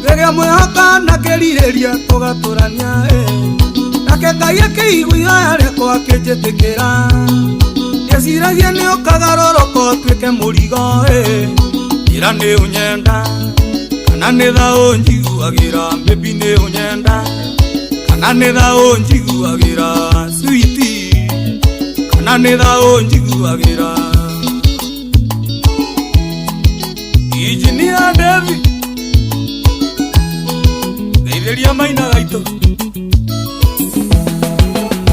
Rĩrĩa mwĩhoka na kĩrirĩria tũgatũrania nake Ngai akĩigua ihoya rĩakwa akĩnjĩtĩkĩra. Ndeciragia nĩ ũkagarũrũka ũtuĩke mũrigo. Njĩra nĩ ũnyenda kana nĩ thaũ njiguagĩra, baby nĩ ũnyenda kana nĩ thaũ njiguagĩra, sweetie kana nĩ thaũ njiguagĩra. Engineer David, geithĩria maina gaitũ.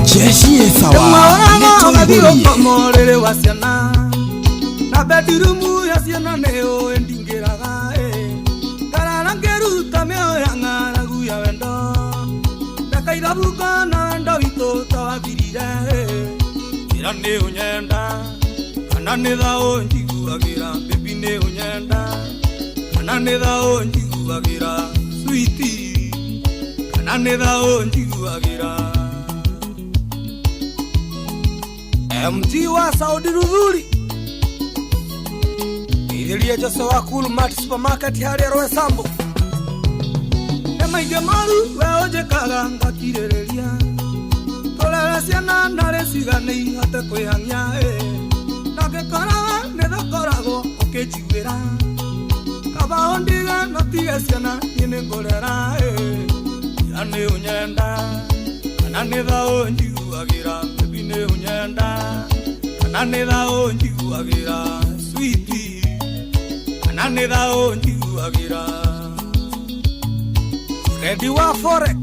Jeshi sawa. Maũraga ũgathiĩ ũrĩrĩ wa ciana na bedroom ya ciana nĩ ũĩ ndingĩraga, ngarara ngĩruta mĩoyo ya ng'aragu ya wendo ndakaithabuka na wendo witũ tawathirire. Njĩra nĩ ũnyenda kana nĩ thaũ njiguagĩra, baby nĩ ũnyenda kana nĩ thaũ njiguagĩra, sweetie kana nĩ thaũ njiguagĩra. MG wa Saudi Ruthuri, ithĩrie Jose wa Cool Mart Supermarket harĩa Roysambu. Nĩ maingĩ maru we ũnjĩkaga ngakirĩrĩria, tũrere ciana narĩ cigane ihote kwĩhang'ia, na ngĩkora we nĩ thakoragwo ũkĩnjiguĩra, kaba ũndige no tige ciana niĩ nĩ ngũrera. Ira nĩ ũnyenda kana nĩ thaũ njiguagĩra, baby nĩ ũnyenda kana nĩ thaũ njiguagĩra, sweetie kana nĩ thaũ njiguagĩra. Fredi wa Forex,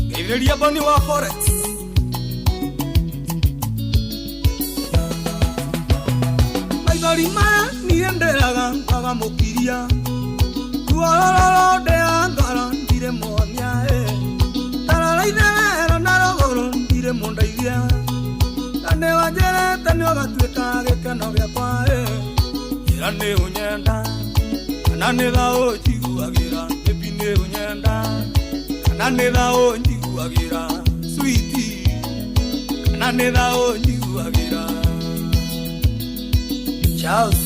geithĩria Boni wa Forex. Maithori maya niĩ ndĩraga ngaga mũkiria, ruorororo ndĩa ngoro ndirĩ muonia, tarora itherero na rũgũrũ ndirĩ mũndeithia, na nĩ wanjĩrĩte nĩ ũgatuĩka gĩkeno gĩakwa. Njĩra nĩ ũnyenda kana nĩ thaũ njiguagĩra, baby nĩ ũnyenda kana nĩ thaũ njiguagĩra, sweetie kana nĩ thaũ njiguagĩra. Charles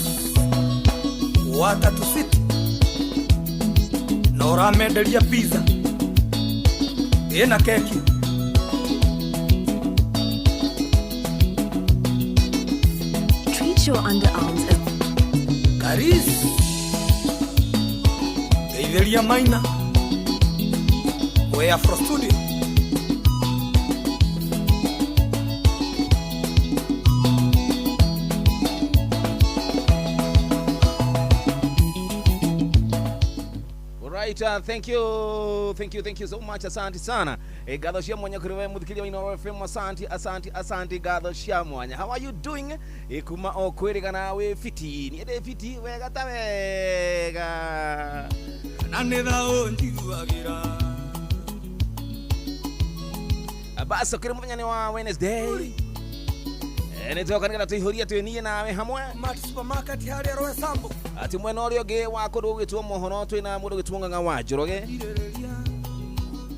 wa Tatu City na ũramenderia pizza ĩna keki. Treat your underarms as Karis, geithĩria Maina we Afro Studio. Right, thank you, thank you, thank you so much. Asante sana. Gatho cia mwanya kuri we muthikiria wa Inooro FM. Asante, asante, asante, gatho cia mwanya. How are you doing? Kuma o kwirigana wi fiti. Ni ndĩ fiti wega ta wega. Kana nĩ thaũ njiguagĩra. Basi kuri muthenya ni wa Wednesday. Nĩ twoka nĩgetha tũihũrie twĩ niĩ nawe hamwe. Mart Supermarket harĩa Roysambu. Ati mwena ũrĩa ũngĩ wa kũndũ gũgĩtwo mohoro twĩna mũndũ ũgĩtwo Ng'ang'a wa Njoroge. Kirĩrĩria.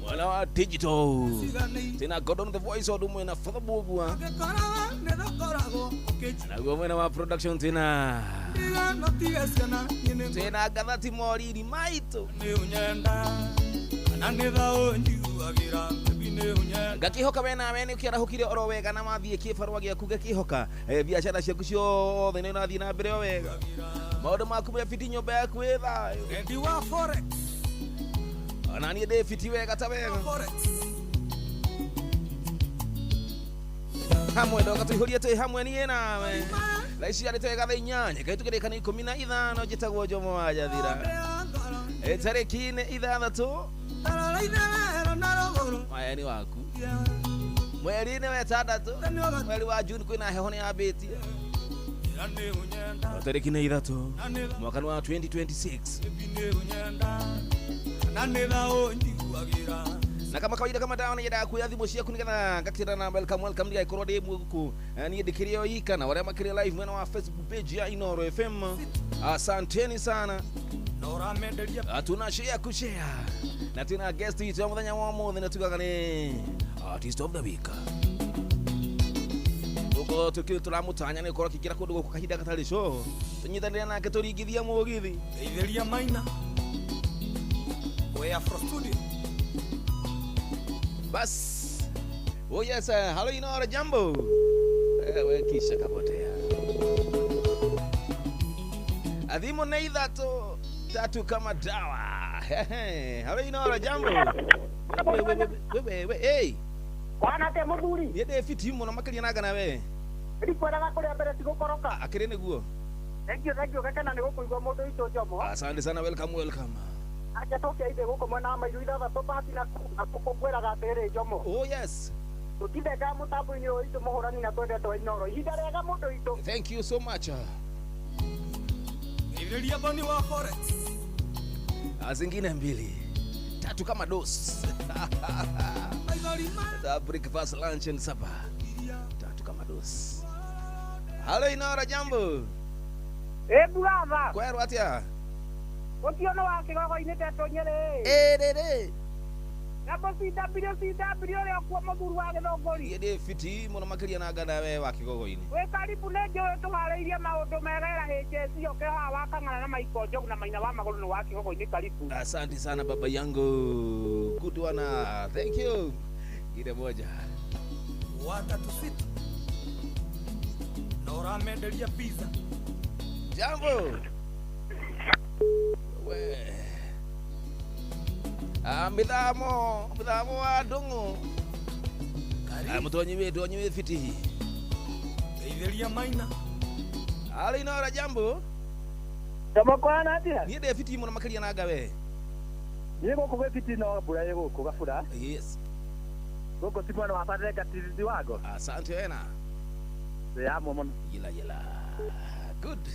Mwena wa digital. Cigane. Twĩna Gordon the Voice ũndũ ũmwe na Father Bugua. Ngĩkora we nĩ thakoragwo ũkĩnjiguaga. Naguo mwena wa production twĩna no tige ciana niĩ nĩ twĩna Gathati Moriri maitũ. Nĩ ũnyenda kana nĩ thaũ njiguagĩra, baby nĩ ũnyenda. Ngakĩhoka we nawe nĩ ũkĩarahũkire oro wega na wathiĩ kĩbarũa gĩaku, ngakĩhoka biacara ciaku ciothe nĩ ũrathiĩ na mbere o wega, maũndũ maku me fiti, nyũmba yaku ĩ thayũ. Rendi wa Forex. Ona niĩ ndĩ fiti wega ta wega. Forex. Hamwe ndoka tũihũrie twĩ hamwe niĩ nawe thaa ici arĩ twega thaa 8 kaitũkĩrĩka nĩ 15. Njĩtagwo Jomo wa Njathira. Tarĩki nĩ 6 Tarora itherero na rũgũrũ. Maya nĩ waku mweri-inĩ wa 6, mweri wa Juni, kwĩna heho nĩ yambĩtie. Ira nĩ ũnyenda. Tarĩki nĩ 3 na nĩ mwaka nĩ wa 2026. Baby nĩ ũnyenda kana nĩ thaũ njiguagĩra. Na kama kawaida, kama dawa, nyendaga kuoya thimũ ciaku nĩgetha ngakĩra na welcome, welcome, ndigagĩkorwo ndĩ gũkũ niĩ ndĩkĩrĩ o ika na arĩa makĩrĩ live mwena wa Facebook page ya Inooro FM, asanteni sana. Na ũramenderia. Tuna share kushare na twina guest witũ ya mũthenya wa ũmũthĩ na tugaga nĩ artist of the week tukorwo tukĩ tũramũtanya nĩ gũkorwo akĩingĩra kũndũ gũkũ kahinda gatarĩ co tũnyitanĩre nake tũringithia mũgithi. Geithĩria Maina. We Afro Studio. Bas. Oh yes, halo Inoro, jambo. We kisha kapotea. Adhimo na ithatũ tatu kama dawa. Halo Inoro, jambo. We we we we we hey. Kwana atia muthuri? Niĩ ndĩ fiti mũno makĩria nanga nawe. Ndikwĩraga kũrĩa mbere ti gũkoroka. Akĩrĩ nĩguo. Thengiũ thengiũ gakena nĩ gũkũigua mũndũ witũ Njomo. Asante sana, welcome welcome. Acha tũke ithe gũkũ mwena wa Mairu ithathatũ bahati na kũkwĩraga atĩrĩrĩ Njomo. Oh yes. Tũtindekaga mũtambo-inĩ ũyũ witũ mũhũrani na twendete wa Inoro. Ihinda rĩega mũndũ witũ. Thank you so much. Geithĩrĩria Boni wa Forex. Zingine mbili tatu kama dos. Maithori ma The breakfast, lunch and supper. Tatu kama dos. Halo Inoro, jambo. Ĩ buratha. Kwerwo atia? Ũcio nĩ wa kĩgogo-inĩ tetũ Nyĩrĩ. Ĩrĩrĩ. Double CW CW ũrĩa ũkuo mũthuri wa gĩthũngũri. Niĩ ndĩ fiti mũno makĩria nanga nawe wa kĩgogo-inĩ. Wĩ karibu nĩ njũĩ tũharĩirie maũndũ mega ĩra HSC ũke haha wa Kang'ara na Michael Njogu na Maina wa Magũrũ nĩ wa kĩgogo-inĩ karibu. Asante sana baba yangu. Good one. Thank you. Ngine moja. Watatu sita. Na ũramenderia pizza. Jambo. We. Mithamo, mithamo wa ndung'u. Mũtonyi wĩ ndonyi wĩ fiti. Geithĩrĩria Maina. Halo Inoro, jambo. Njomo kwana atia? Niĩ ndĩ fiti mũno makĩria nanga we. Niĩ gũkũ gwĩ fiti no mbura ĩ gũkũ gabura. Yes. Gũkũ ti mwena wa Barenga ti wango. Asante wena. Yamwe mũno. Yela yela. Good.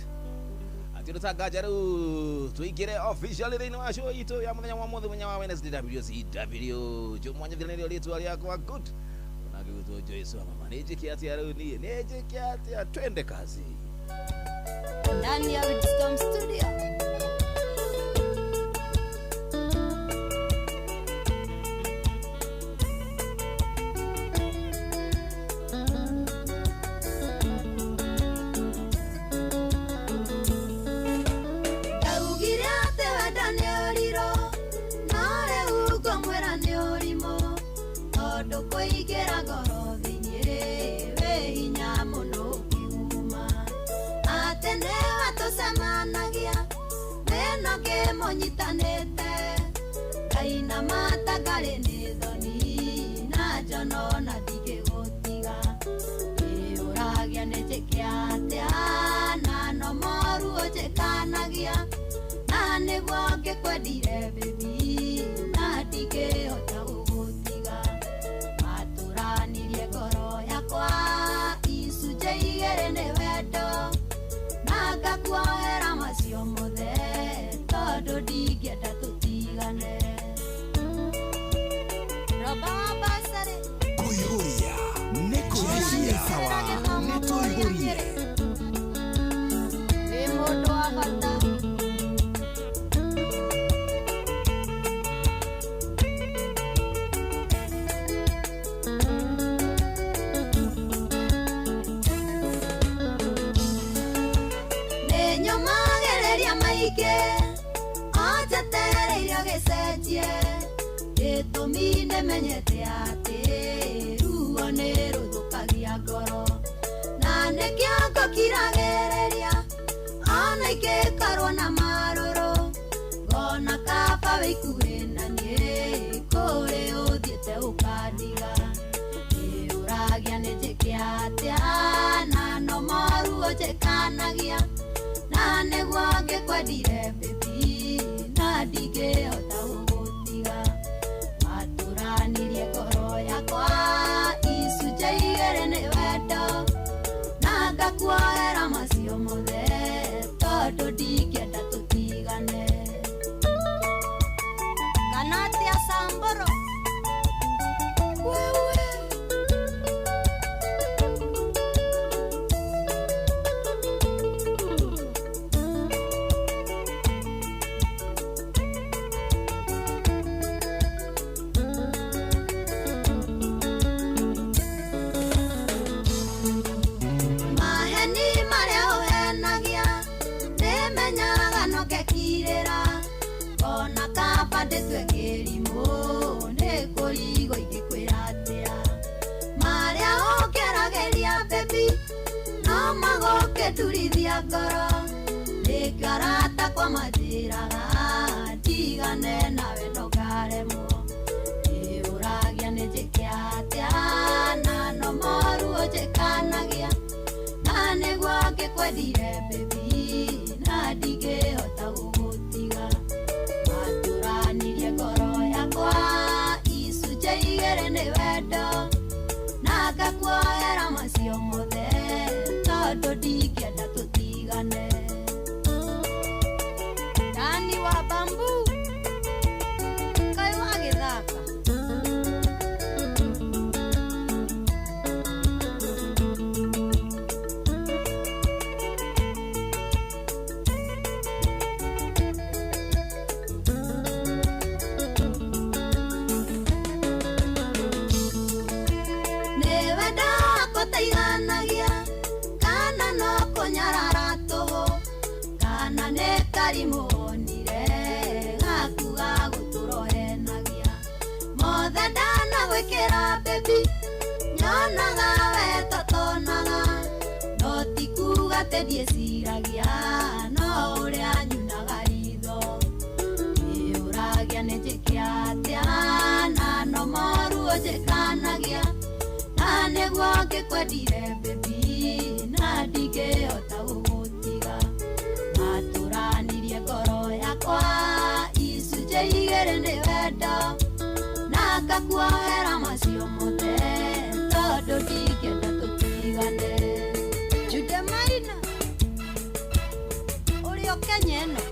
Atĩ rĩu tũingĩre officially thĩinĩ wa show itũ ya mũthenya wa mũthĩ mũthenya wa Wednesday WCW Jumwanya thĩinĩ rĩtwa rĩakwa good. Onake gwĩtwo Joyce wa mama. Nĩ njĩke atĩa rĩu niĩ? Nĩ njĩke atĩa? Twende kazi. Ndani ya Wisdom Studio. Ndaugire atĩ wenda nĩ ũrirũ, no rĩu ngũmwĩra nĩ ũrimũ, tondũ kũingĩra ngoro thĩinĩ wĩ hinya mũno ũkiuma. Atĩ nĩwe tũcemanagia, wĩna ngĩmũnyitanĩte, ngainama ta ngarĩ nĩ thoni, na njono na ndingĩgũtiga. Ĩ ũragia nĩ njĩke atĩa, na no moru ũnjĩkanagia, na nĩguo ngĩkwendire baby, na ndingĩhota gũgũtiga. Matũranirie ngoro yakwa icunjĩ igĩrĩ nĩ wendo, na ngakuohera macio mothe, tondũ ndingĩenda tũtigane. Roba wa Basarĩ. Kũihũria nĩ kũihũria sawa nĩ tũihũrie. Wĩ mũndũ wa bata. Nĩ nyũmagĩrĩria maingĩ, o njetereire ũgĩcenjie, gĩtũmi nĩmenyete atĩ ruo nĩ rũthũkagia ngoro, na nĩkĩo ngũkiragĩrĩria ona ingĩkorwo na marũrũ, ngona kaba wĩikuhĩ na niĩ kũrĩ ũthiĩte ũkandiga. Ĩ ũragia nĩ njĩke atĩa, na no moru ũnjĩkanagia, na nĩguo ngĩkwendire baby, na ndingĩhota gũgũtiga. Matũranirie ngoro yakwa icunjĩ igĩrĩ nĩ wendo, na ngakuohera macio mothe, tondũ ndingĩenda tũtigane. Kana atĩa Samburu? Wewe. Maheni marĩa ũhenagia, nĩmenyaga no ngekirĩra, ona kaba Kaba ndĩtue kĩrimũ nĩ kũrigwo ingĩkwĩra atĩa. Marĩa ũngeragĩria baby no magũkĩturithia ngoro. Nĩkĩo arata kwa manjĩraga ndigane nawe no ngaremwo. Ndĩũragia nĩ njĩke atĩa na no moru ũnjĩkanagia. Na nĩguo ngĩkwendire baby na ndingĩhota gũgũtiga. Matũranirie ngoro yakwa icunjĩ igĩrĩ nĩ wendo. Na ngakuoera macio mothe tondũ ndingĩenda tũtigane. Dani wa bambu kaĩ wagĩthaka. Nĩ wendo wakwa ũtaiganagia kana no kũnyarara tũhũ kana nĩ karimũ wonire gaku ga gũtũrohenagia. Mothe ndanagwĩkĩra baby nyonaga we totonaga no ti kuga atĩ ndiĩciragia no ũrĩa nyunaga ritho. Ndĩũragia nĩ njĩke atĩa na no moru ũnjĩkanagia. Na nĩguo ngĩkwendire baby na ndingĩhota gũgũtiga. Matũranirie ngoro yakwa icunjĩ igĩrĩ nĩ wendo. Na ngakuoera macio mothe tondũ ndingĩenda tũtigane. Jude Maina ũrĩ o Kenya ĩno.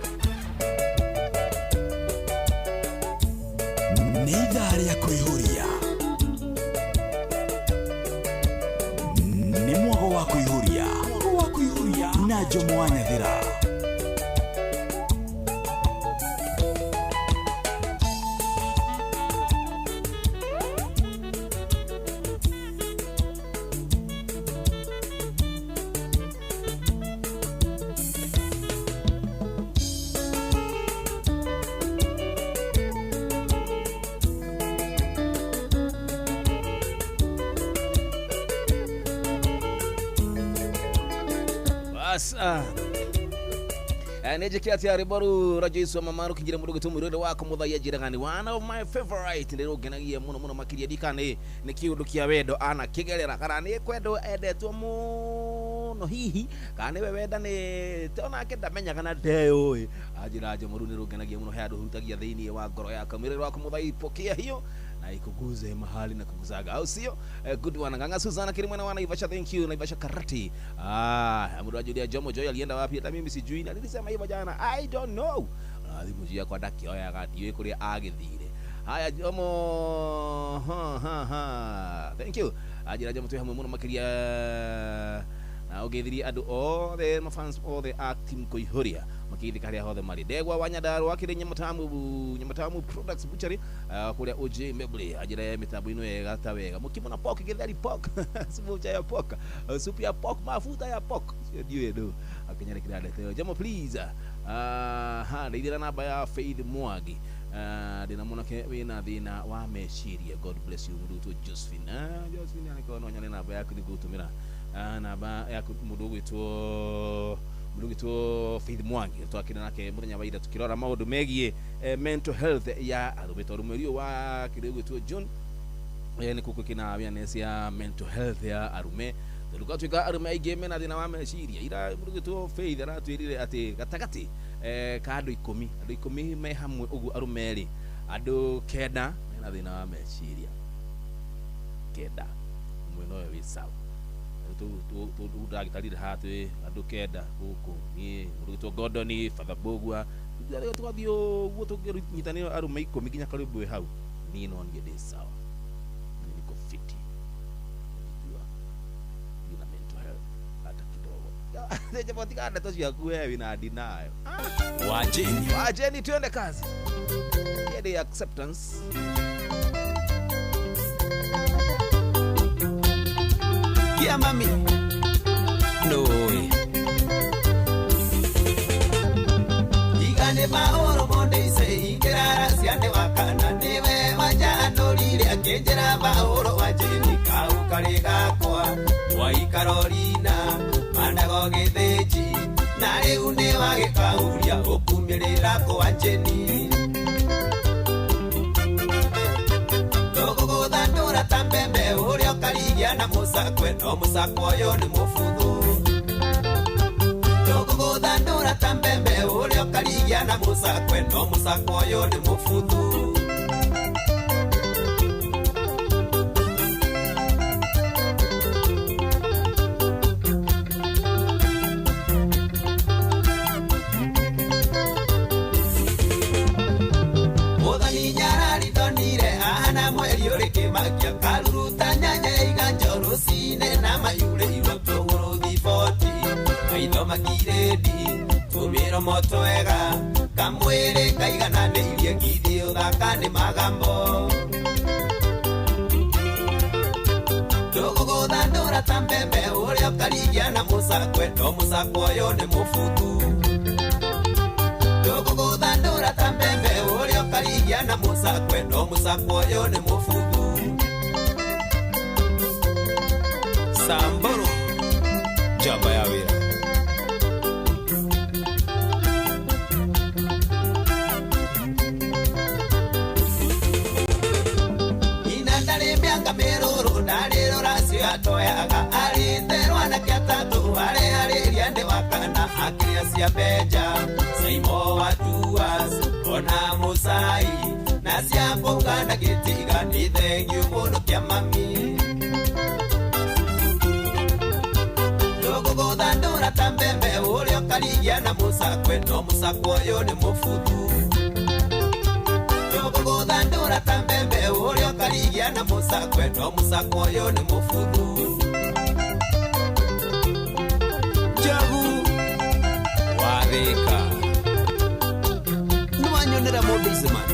Nĩ ithaa rĩa kũihũria. Nĩ mwago wa kũihũria. Mwago wa kũihũria na Jomo wa Nyathĩra. Bas nä njä kä atä rwä rå rajoico mama rå kinyire må ndå gä tå mwä wa kå må thaia njä ni one of my favorite nä rå ngenagia må no må no makä ria ndikana nä kä å ndå kä a wendo anakä gerera kana nä kwendwo endetwo må no hihi kana nä we wendanä te onake ndamenyaga na ndeyå anjä ra njomo rä u nä rå ngenagia må no he andå hutagia thä inä wa ngoro yakwa mwä wa kå må thai pokea hiyo na ikuguze mahali na kuguzaga, au sio? Good one nganga Suzana kiri mwana wa Naivasha, thank you Naivasha karate. Mtu ajulia Jomo Joy alienda wapi? Hata mimi sijui, na nilisema hivyo jana, I don't know. Thimu ciakwa ndakĩoyaga ndiũĩ kũrĩa agĩthire. Haya Jomo, ha, ha, ha. Thank you anjĩra Jomo twĩ hamwe mũno makĩria na ũgeithirie andũ othe mafans othe a team kũihũria makĩithika harĩa hothe marĩ. Ndegwa wa Nyandarũa akĩrĩ Nyamatamu, Nyamatamu Products Butchery kũrĩa OJ Meble anjĩra ya mĩtambo ĩno wega ta wega mũkimo na pork gĩtheri pork supu ya pork supu ya pork mafuta ya pork cio ndiũĩ ndũ akinyere kĩrandete Jomo please. Ha ndeithĩra namba ya Faith Mwangi. Ndĩna mwanake wĩna thĩna wa meciria. God bless you mũndũ Josephine. Josephine anĩkorwo no nyone namba yaku nĩngũgũtũmĩra namba yaku mũndũ ũgwĩtwo Faith Mwangi twakĩrĩ nake mũthenya wa ira tukĩrora maũndũ megiĩ mental health ya arũme tondũ mweri ũyũ wa kĩrĩa ũgwĩtwo June nĩ kũkũ kĩna awareness ya mental health ya arume tondũ gwatuĩka arume aingĩ mena thĩna wa meciria. Ira mũndũ ũgwĩtwo Faith aratwĩrire atĩ gatagatĩ ka andũ ikũmi, andũ ikũmi me hamwe ũguo arume erĩ, andũ kenda mena thĩna wa meciria, kenda ũmwe nowe wĩ sawa. Ndagĩtarire haha twĩ andũ kenda gũkũ niĩ mũndũ ũgwĩtwo Gordon Father Bogwa tũgathiĩ ũguo tũngĩnyitanĩra arume ikũmi nginya karibu wĩ hau niĩ no niĩ ndĩ sawa, niĩ niko fiti, najijua nina mental health hata kidogo. Japo tika ndeto ciaku wewe wĩna denial. Wajeni. Wajeni tuende kazi. Hiyo acceptance. Yeah, mami. No. Igane maoro monde ise ikerara siande Njĩra Paũlo wa Jeni kau karĩ gakwa Waikarorina mandago gĩthĩnji na rĩu nĩ wagĩkauria ũkumĩrĩra kwa Jeni Tũgũgũthandũra ta mbembe ũrĩa ũkarigia na mũcakwe no mũcakwe ũyũ nĩ mũbuthu Tũgũgũthandũra ta mbembe ũrĩa ũkarigia na mũcakwe no mũcakwe ũyũ nĩ mũbuthu Makia karuruta nyanya iganjo rũcinĩ na mayurĩirwo tũgũrũ thiboti maitho makirĩndi tũmĩromo twega kamwĩrĩ kaigananĩirie ngithĩ ũthaka nĩ magambo Tũgũgũthandũra ta mbembe ũrĩa ũkarigia na mũcakwe no mũcakwe ũyũ nĩ mũbuthu Tũgũgũthandũra ta mbembe ũrĩa ũkarigia na mũcakwe no mũcakwe ũyũ nĩ mũbuthu Samboro njamba ya wĩra Ina ndarĩ mĩanga mĩrũrũ ndarĩ rũracio atoyaga arĩte rwanake atatũ areharĩria nĩ wa kana akĩrĩa cia Benja Saimo wa Tuas ona Mũcai na cia Mbũga na Gĩtiga nĩ thengiũ mũno kĩa mami Tũgũgũthandũra ta mbembe ũrĩa ũkarigia na mũcakwe no mũcakwe ũyũ nĩ mũbuthu Tũgũgũthandũra ta mbembe ũrĩa ũkarigia na mũcakwe no mũcakwe ũyũ nĩ mũbuthu Njogu wa Thĩka nĩwanyonera mũndũ Iceman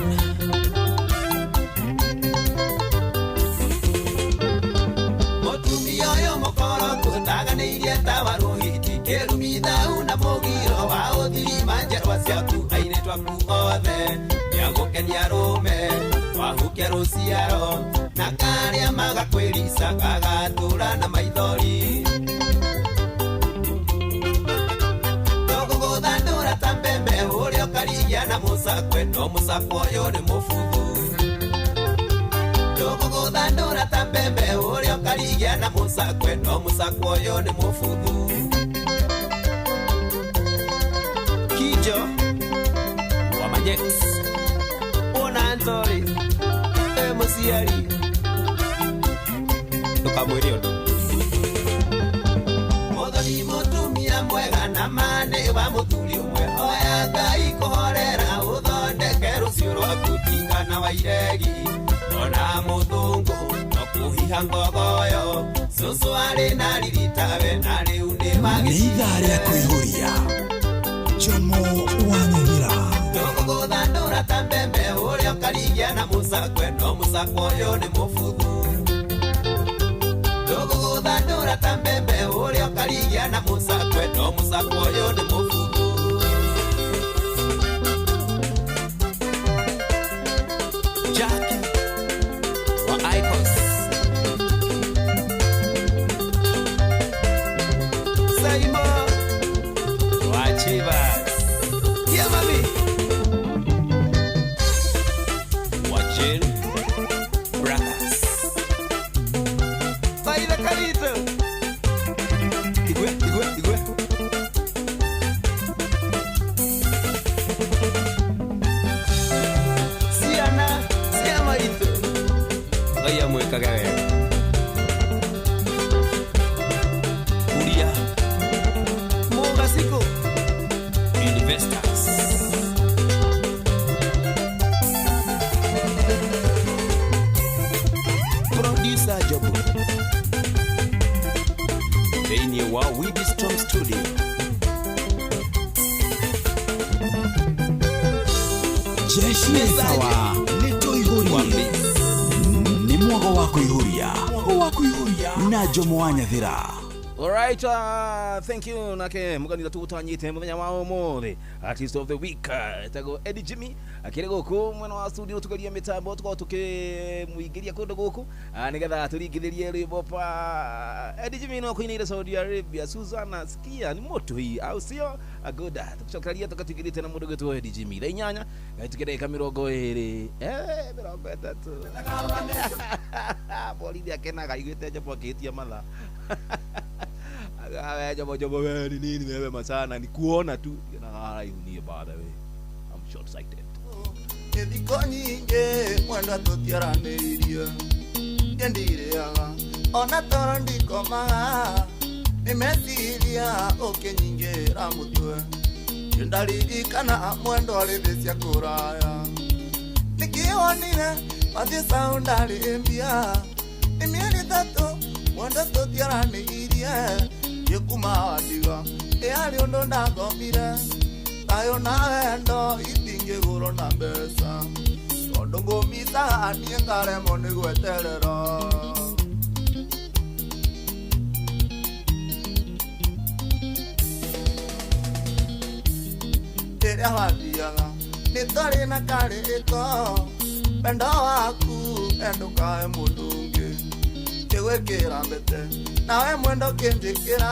Mũtumia ũyũ mũkoroku ndaganĩirie ta wa rũhiti kĩrumithau na mũgiro wa ũthirima njerwa ciaku airĩtu aku othe nĩagũkenia rũme wahukia rũciaro na karĩa magakwĩrica gagatũra na maithori Tũgũgũthandũra ta mbembe ũrĩa ũkarigia na mũcakwe no mũcakwe ũyũ nĩ mũbuthu Tũgũgũthandũra ta mbembe ũrĩa ũkarigia na mũcakwe no mũcakwe ũyũ nĩ mũbuthu Kijo wa Majex ona Antori mũciari ndũkamwĩre ũndũ Mũthoni mũtumia mwega na mane wa mũthuri ũmwe oya Ngai kũhorera ũthondeke rũciũ rwaku tigana wa iregi ona mũthũngũ no kũhiha ngogoyo cũcũ arĩ na riritawe na rĩu nĩ Nĩ ithaa rĩa kũihũria Jomo wa Nyamira Tũgũgũthandũra ta mbembe ũrĩa ũkarigia na mũcakwe no mũcakwe ũyũ nĩ mũbuthu Tũgũgũthandũra ta mbembe ũrĩa ũkarigia na mũcakwe no mũcakwe ũyũ nĩ mũbuthu Jackie wa Icos Saimo wa Chivas Yeah, mami wa Jane Brothers Baila Carito Igwe igwe igwe Ciana cia maitũ Ngai amwĩkage wega Kuria Mũgacikũ Investors Producer Jobu thĩinĩ wa Wisdom Studio Jeshi nĩ sawa nĩ tũihũrie nĩ mwago wa kũihũria na Jomo wa Nyathira. Alright, thank you nake muganira tugutanyite muthenya wa umuthi artist of the week etagwo Eddie Jimmy akiri guku mwena wa studio tugerie mitambo tukorwo tukimuingiria kundu guku nigetha turingithirie rwimbo pa Eddie Jimmy no kuinire Saudi Arabia. Susanna sikia ni moto hii au sio? Agoda tukucokeria tukatuingirite na mundu gwitwo Eddie Jimmy thaa 8 gaitukire ndagika 20 30 borithi akenaga aiguite Njomo akihitia mathaa. Agawe Njomo Njomo wewe ni nini wewe masana ni kuona tu na haraihu niĩ by the way I'm short sighted. Nĩ thikũ nyingĩ mwendwa tũtiaranĩirie niĩ ndirĩaga ona toro ndikomaga nĩ meciria ũkĩnyingĩra mũtwe ndaririkana mwendwa arĩ thĩ cia kũraya nĩkĩ wonire wathiĩ Saudi Arabia nĩ mĩeri 3 mwendwa tũtiaranĩirie gĩkuma wandiga ĩarĩ ũndũ ndathomire thayũ na wendo itingĩgũrwo na mbeca tondũ ngũmicaga niĩ ngaremwo nĩ gweterera. Rĩrĩa wathiaga nĩ twarĩ na karĩko wendo waku ndũkae mũndũ ũngĩ ngĩgwĩkĩra mbete nawe mwendo kĩnjĩkĩra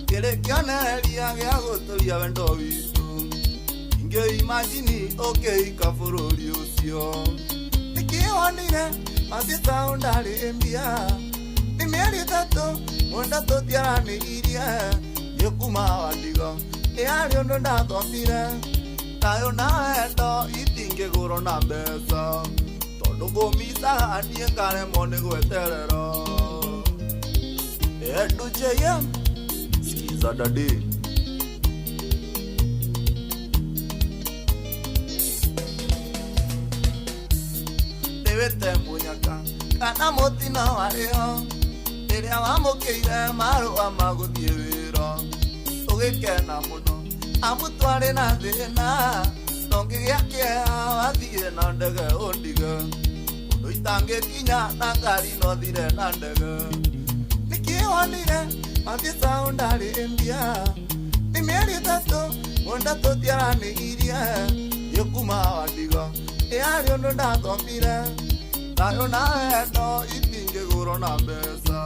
kĩrĩ kĩonereria gĩa gũtũria wendo witũ ingĩimajini ũkĩika bũrũri ũcio nĩkĩ wonire wathiĩ Saudi Arabia nĩ mĩeri 3 mwenda tũtiaranĩirie gĩkuma wandiga ĩarĩ ũndũ ndathomire thayũ na wendo itingĩgũrwo na mbeca tondũ ngũmicaga niĩ ngaremwo nĩ gweterera. Edu JM sikiza dadi. Nĩwĩte mũnyaka kana mũtino warĩho rĩrĩa wamũkĩire marũa ma gũthiĩ wĩra ũgĩkena mũno amu twarĩ na thĩna no ngĩgĩa kĩeha wathiĩ na ndege ũndige ũndũ itangĩkinya na ngari no thire na ndege nĩkĩ wonire wathiĩ Saudi Arabia nĩ mĩeri 3 mwenda tũtiaranĩirie gĩkuma wandiga ĩarĩ ũndũ ndathomire thayũ na wendo itingĩgũrwo na mbeca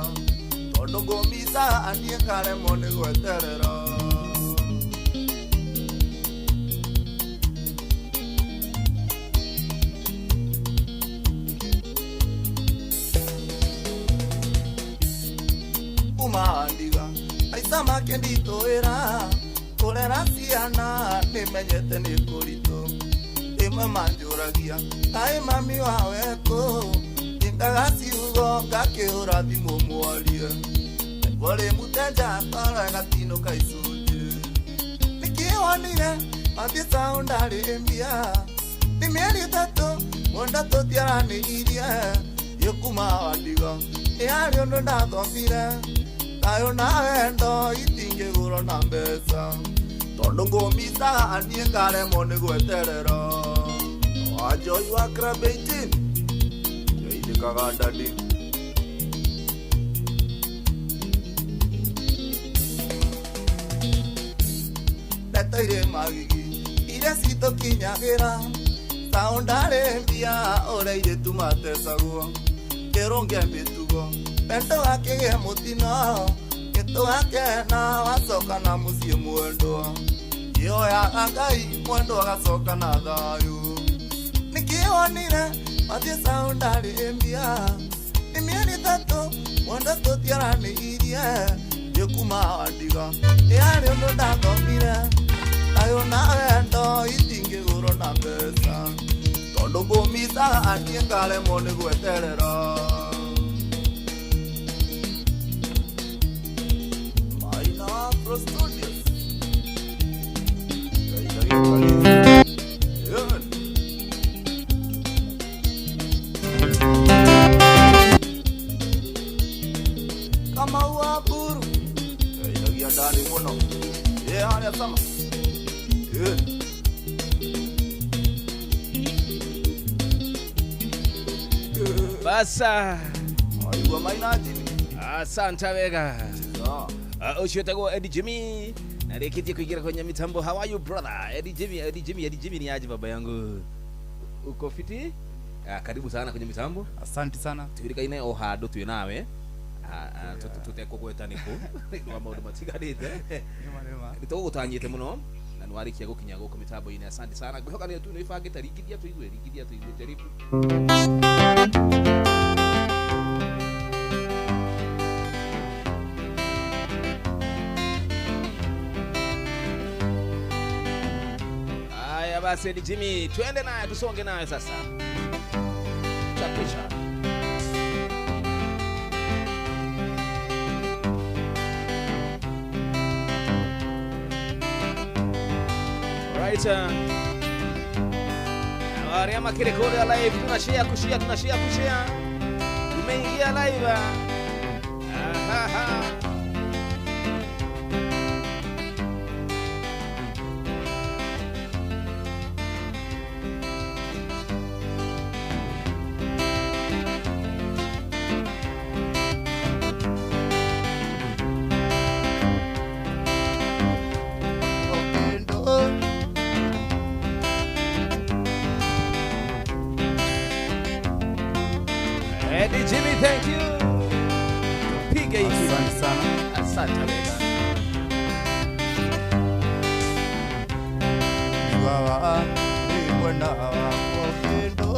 tondũ ngũmicaga niĩ ngaremwo nĩ gweterera. Kuma wandiga maica make nditũĩra kũrera ciana nĩmenyete nĩ kũritũ rĩmwe manjũragia kaĩ mami wawekũ ndingaga ciugo ngakĩhũra thimũ mwarie naiguo rĩ mũtenja toro ĩgatinũka icunjĩ nĩkĩ wonire wathiĩ Saudi Arabia nĩ mĩeri 3 mwenda tũtiaranĩirie gĩkuma wandiga ĩarĩ ũndũ ndathomire thayũ na wendo itingĩgũrwo na mbeca tondũ ngũmicaga niĩ ngaremwo nĩ gweterera. Wanjoi wa Club 18 geithĩkaga dadi. Ndeto irĩ magigi iria citũkinyagĩra Saudi Arabia ũrĩa airĩtu matecagwo kĩrũnge mĩtugo wendo wakĩgĩa mũtino gĩtũgakena wacoka na mũciĩ mwendwa kĩoyaga Ngai mwendwa agacoka na thayũ nĩkĩ wonire wathiĩ Saudi Arabia nĩ mĩeri 3 mwendwa tũtiaranĩirie gĩkuma wandiga ĩarĩ ũndũ ndathomire thayũ na wendo itingĩgũrwo na mbeca tondũ ngũmicaga niĩ ngaremwo nĩ gweterera. Maina Afro Studios. Kama waburu yagia ndani mũno ĩ harĩa sama ĩ Basa aigua Maina Jimmy. Asante wega. Ucio etagwo Eddie Jimmy na rĩkĩtie kũingĩra kwenye mitambo. How are you brother? Eddie Jimmy, Eddie Jimmy, Eddie Jimmy, ni aje baba yangu? Uko fiti? Karibu sana kwenye mitambo. Asante sana. Twirikaine o handũ twĩ nawe. Tũtekũgweta nĩkũ nĩ wa maũndũ matiganĩte. Nĩ tũgũgũtanyĩte mũno na nĩ warĩkia gũkinya gũkũ mitambo-inĩ. Asante sana. Ngwĩhoka nĩ tu nĩ wĩbangĩte. Ringithia tũigue, ringithia tũigue, jaribu. Haya basi Eddie Jimmy, twende naye, tusonge naye sasa. Chapisha. Right. Arĩa makĩrĩ kũrĩa live, tunashare kushare, tunashare kushare. Tumeingia live. Aha. Eddie Jimmy, thank you. Tupige hiki. Asante sana. Asante wega. Baba mwena wakwa kĩndũ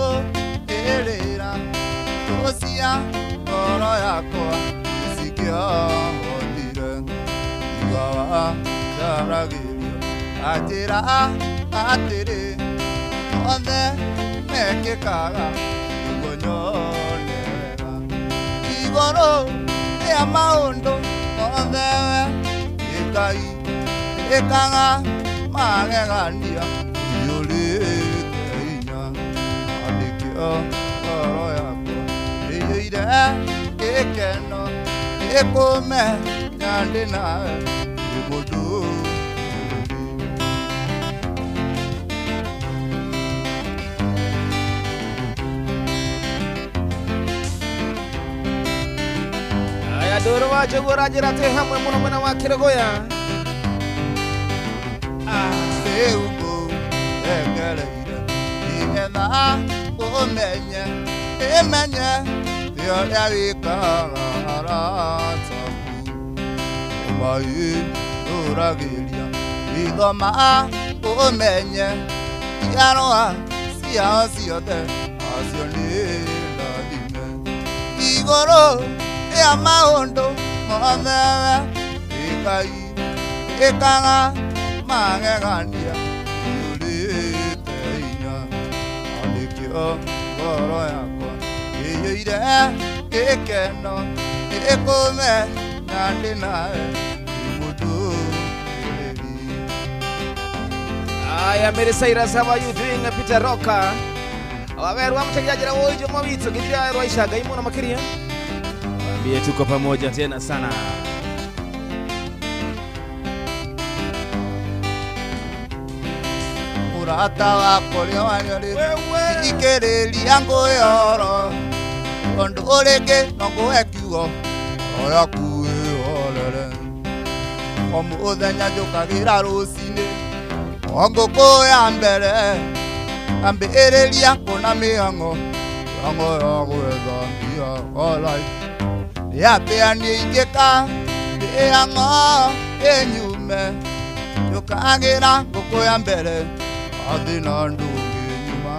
ĩrĩra tũcia ngoro yakwa cikĩahotire Baba ndaragĩrio anjĩra atĩrĩ othe mekĩkaga nĩguo nyone wega igũrũ rĩa maũndũ mothe we Ngai ĩkaga magegania iyũrĩte hinya andĩkĩo ngoro yakwa ĩiyũire gĩkeno nĩkũmenya ndĩ nawe ndĩ mũndũ. Aya ndũrũ wa njogu ũranjĩra twĩ hamwe mũno mwena wa Kĩrũgũya. Rĩu ngũrekereire nĩgetha ũmenye ĩmenye ti ũrĩa wĩkaga arata aku ũmaihũragĩria ithoma ũmenye ciarũa ciao ciothe acio nĩ rathime igũrũ rĩa maũndũ mothe we Ngai ĩkaga magegania iyũrĩte hinya andĩkĩo ngoro yakwa ĩiyũire gĩkeno nĩkũmenya ndĩ nawe ndĩ mũndũmĩrĩri. Aya Mary Cyrus, how are you doing? Peter Roka. Waweru wa mtengeja jira woijo mawito githira rwa ishaga imona makiria. Waambie tuko pamoja tena sana. Urata wakwa ũrĩa wanyore ikĩrĩria ngũyoro ũndũ ũrĩngĩ no ngũhe kiugo ngoro yaku ĩhorere o mũthenya njũkagĩra rũcinĩ o ngũkũ ya mbere ambĩrĩria kũna mĩhang'o mĩhang'o ya gwetha mbia alright nĩ atĩa niĩ ingĩka mĩhang'o ĩnyume njũkagĩra ngũkũ ya mbere athĩna ndũngĩ nyuma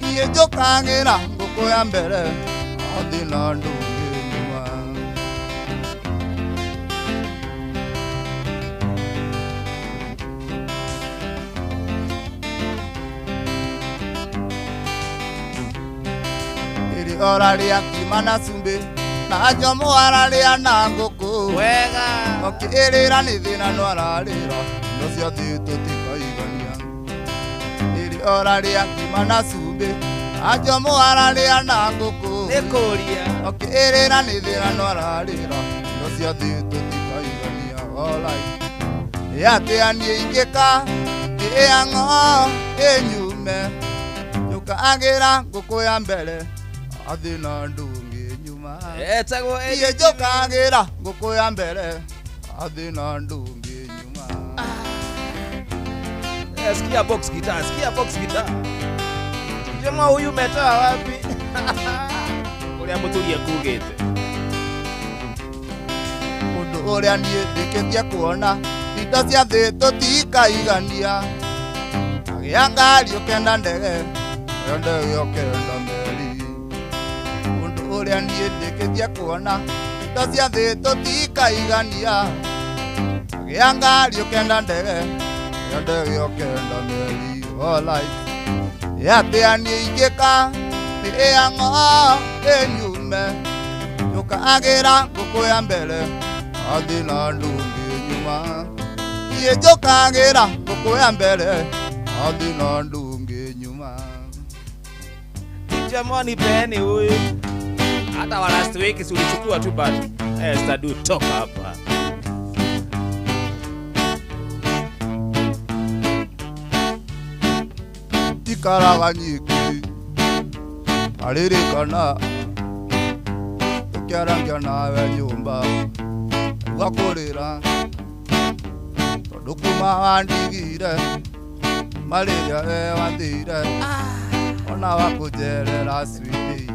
niĩ njũkagĩra ngũkũ ya mbere athĩna ndũngĩ nyuma. Ĩrĩ orarĩa kima na cumbĩ na njomo ararĩa na ngũkũ Wega. Ũkĩrĩra nĩ thĩna no ararĩra indo ciothe tũtikaigania ĩrĩ orarĩa kima na cumbĩ na njomo ararĩa na ngũkũ Nĩkũria. Ũkĩrĩra nĩ thĩna no ararĩra indo ciothe tũtikaigania alright nĩ atĩa niĩ ingĩka mĩhang'o ĩnyume njũkagĩra ngũkũ ya mbere athĩna ndũngĩ nyuma Etagwo niĩ njũkagĩra ngũkũ ya mbere Athĩna ndũngĩnyuma. Sikia box guitar, sikia box guitar. Jamaa huyu umetoa wapi? Uria muturie kugite. Ũndũ ũrĩa niĩ ndĩkĩtie kuona indo cia thĩ tũtikaigania. Agĩa ngari ũkenda ndege, ĩyo ndege ũkenda meri. Ũndũ ũrĩa niĩ ndĩkĩtie kuona indo cia thĩ tũtikaigania. Agĩa ngari ũkenda ndege, ĩyo ndege ũkenda meri. Alright. Atĩa niĩ ingĩka nĩ ĩang'o ĩnyume njũkagĩra ngũkũ ya mbere athĩna ndũngĩnyuma. Niĩ njũkagĩra ngũkũ ya mbere athĩna ndũngĩnyuma. Jamani, peni huyu. Hata wa last week si ulichukua tu but Stadu toka hapa. Tikaraga nyiki aririkana tukiarangia nawe nyumba ugakurira tondu kuma wandigire malaria we wathire ona wakunjerera switi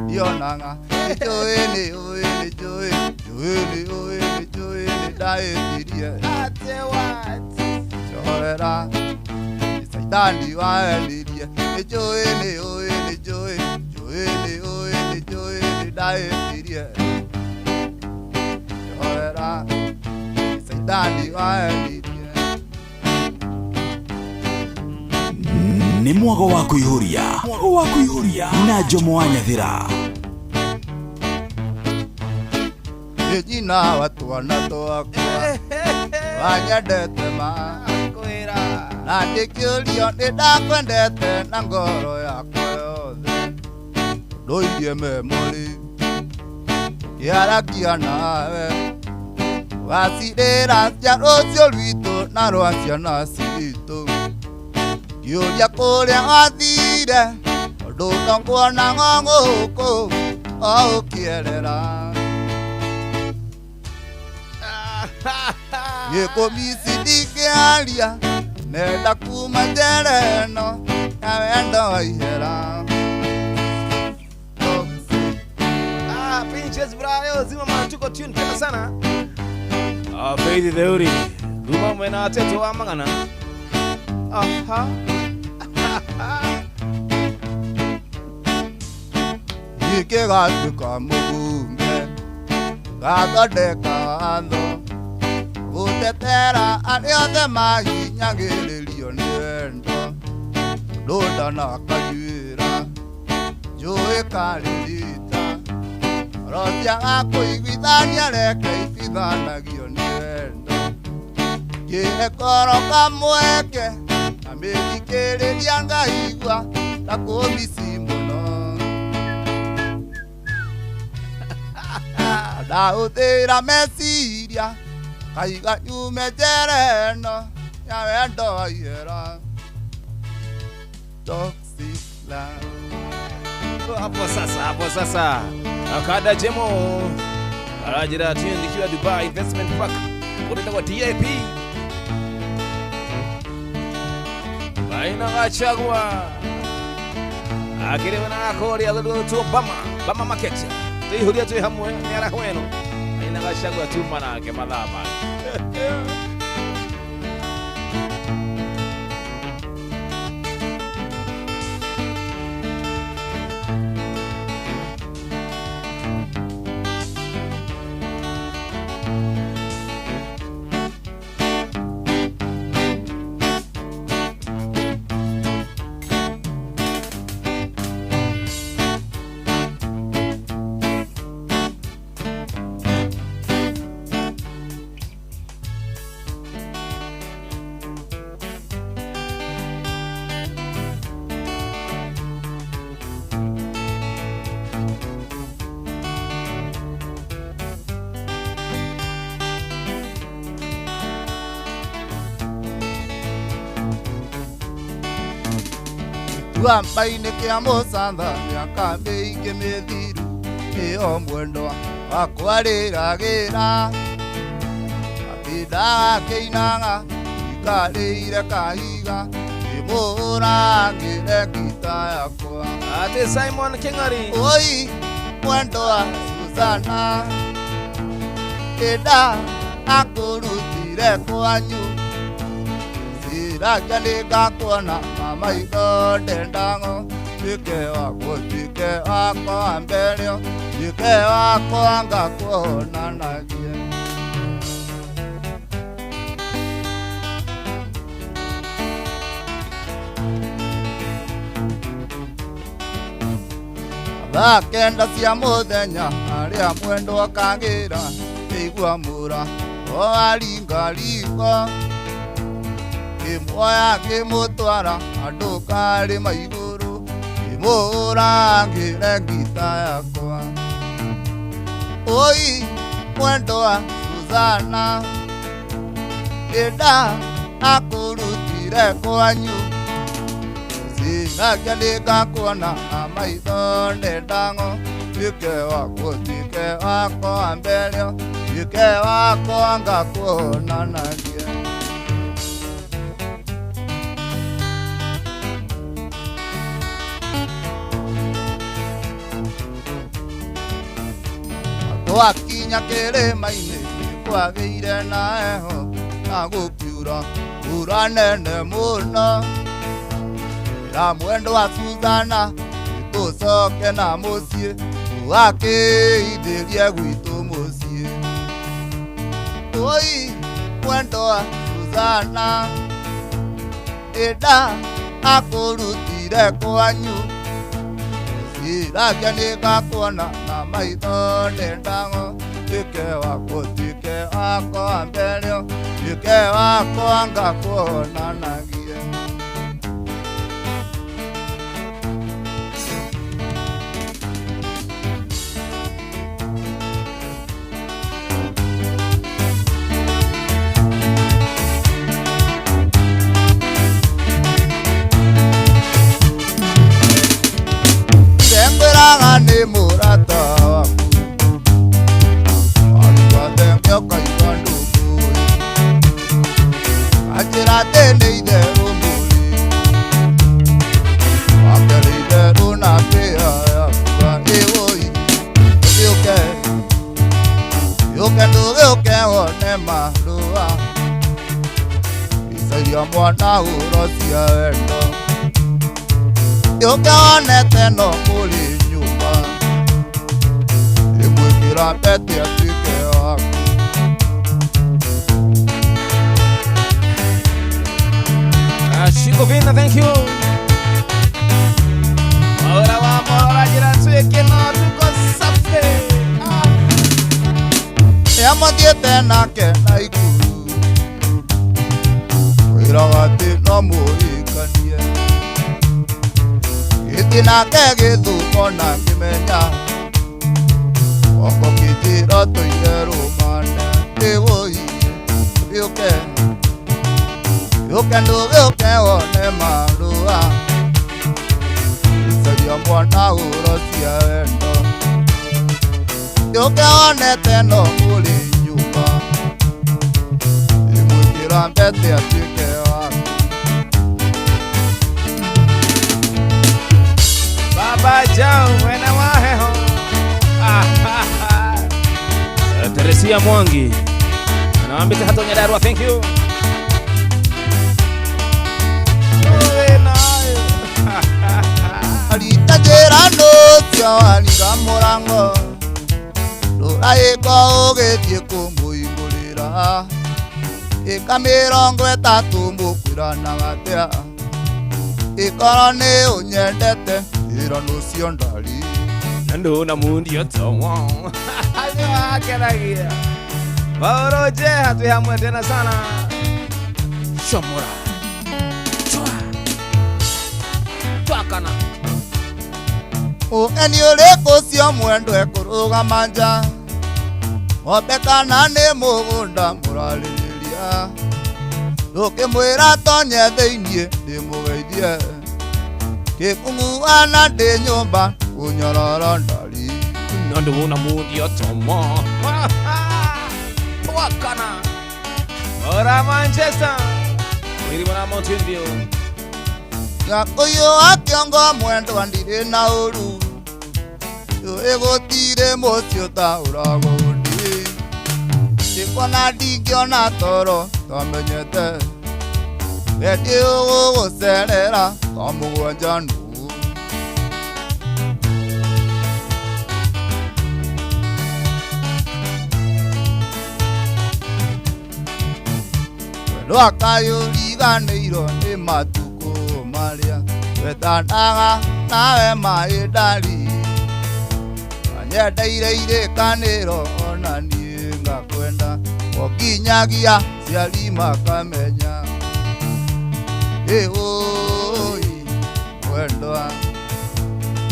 ndionaga nĩnjũĩ nĩ ũĩ nĩnjũĩ njũĩ nĩ ũĩ nĩnjũĩ nĩndaĩtirie njohera Saitani waenirie nĩnjũĩ nĩ ũĩ nĩnjũĩ njũĩ nĩ ũĩ nĩnjũĩ nĩndaĩtirie njohera Saitani waenirie. Nĩ mwago wa kũihũria, mwago wa kũihũria na Jomo wa Nyathira. Nĩ nyina wa twana twakwa wanyendete ma na ndĩkĩũrio nĩ ndakwendete na ngoro yakwa yothe ndũirie memori kĩaragia nawe wacirĩra cia rũciũ rwitũ na rwa ciana citũ ngĩũria kũrĩa wathire tondũ ndonguona ng'ong'ũkũ o ũkĩerera. Gĩkũmici ndingĩaria nenda kuma njera ĩno ya wendo wa ihera. Pinches Brayo zima mwana tuko tune tena sana. Faith Theuri kuma mwena wa teto wa magana. Aha. Gĩkĩgatuĩka mũbunge gathondeka watho gũtetera arĩa othe mahinyagĩrĩrio nĩ wendo ũndũ ndanakanyuĩra njũĩ karĩrita rocia kũiguithania reke itithanagio nĩ wendo kĩekoro kamweke na mĩthikĩrĩria ngaigua ta kũmici mũno ndahũthĩra meciria kaiga nyume njera ĩno ya wendo wa ihera. Toxic love. Hapo sasa, hapo sasa. Akada Jemo arajira tune nikiwa Dubai Investment Park kutoka kwa DIP. Baina gachagua. Akire na akori agwo tu Bama, Bama Market. Tuihuria tu hamwe ni arahweno. Baina gachagua tu manake mathama. Tuambainĩ kĩa mũcamba mĩaka mĩingĩ mĩthiru nĩyo mwendwa wakwa rĩragĩra Ndakĩinaga ikarĩire kahiga ngĩmũrangĩre ngita yakwa. Ati Simon King'ori. Oi mwendo wa Susana ĩnda akũrutire kwanyu ciragia nĩngakuona na maitho ndendango tuĩke wakwa tuĩke wakwa wa mbere tuĩke wakwa ngakuonanagia. Thaa kenda cia mũthenya arĩa mwendwa kagĩra ĩigua mũra o aringaringo kĩmuoya kĩmũtwara andũ karĩma igũrũ kĩmũrangĩre ngita yakwa. Oi mwendwa Susana ĩnda akũrutire kwanyu ciragia nĩngakuona na maitho ndendango tuĩke wakwa tuĩke wakwa wa mbere tuĩke wakwa ngakuonanagia. Twakinya kĩrĩma-inĩ nĩkwagĩire na heho na gũkiura mbura nene mũno. Ĩra mwendwa Susana tũcoke na mũciĩ tũgakĩithĩrie gwitũ mũciĩ. Oi mwendwa Susana ĩnda akũrutire kwanyu ciragia nĩngakuona na maitho ndendango tuĩke wakwa tuĩke wakwa wa mbere tuĩke wakwa ngakuonanagia. Ngwĩraga nĩ mũrata waku arigwathenge ũkaigua ndũngũĩ kanjĩra atĩ nĩ itherũ mũrĩ wakerĩ itherũ na mbĩa yakua ĩwũi ũgĩũke yũke ndũgĩũke wone marũa icaria mwana hũro cia wendo yũke wonete no kũrĩ nyũmba ĩmwĩkĩra mbete atuĩke waku. Shiko Vina, thank you. Ora wa mora jira tuweke no tuko safi. Nĩamũthiĩte nake na ikuru kwĩraga atĩ no mũhikanie gĩthiĩ nake gĩthumo na ngĩmenya oko kĩnjĩra tũire rũmane ĩwũi yũke yũke ndũgĩũke wone marũa icaria mwana hũro cia wendo yũke wonete no kũrĩ nyũmba ĩmwĩkĩra mbete atuĩke waku. Baba Joe, wena waheho. Teresia Mwangi anawaambia hata Nyandarua, thank you. Arita njĩra nũcio wariga mũrango ndũraĩko ũgĩthiĩ kũmũhingũrĩra ĩka mĩrongo ĩtatũ mũkwĩranaga atĩa ĩkorwo nĩ ũnyendete ĩra nũcio ndari Nando na mundi otomo. Ayo Pauro je hatu hamwe tena sana. Shomora. Chwa. Twakana. Ũgeni ũrĩkũ ũcio mwendwa ekũrũgama nja ng'ombe kana nĩ mũgũnda mũrarĩrĩria ndũkĩmwĩra tonye thĩiniĩ ndĩmũgeithie kĩkung'uana ndĩ nyũmba kũnyororo ndari Nando na mundi otomo. Twakana. Ora Manchester. Mwiri mwana Mountain View. Gakũyũ wa kĩongo mwendwa ndirĩ na ũru Yũĩ gũtirĩ mũciĩ ũtaũragwo ũndĩ Ndĩkuona ndingĩona toro twamenyete Wendi ũgũgũcerera thaa mũgwanja nũ Rwakayũriganĩirwo nĩ matukũ marĩa twetanaga nawe maĩ ndari Wanyendeire irĩkanĩro ona niĩ ngakwenda o nginyagia ciari makamenya Ĩũi mwendwa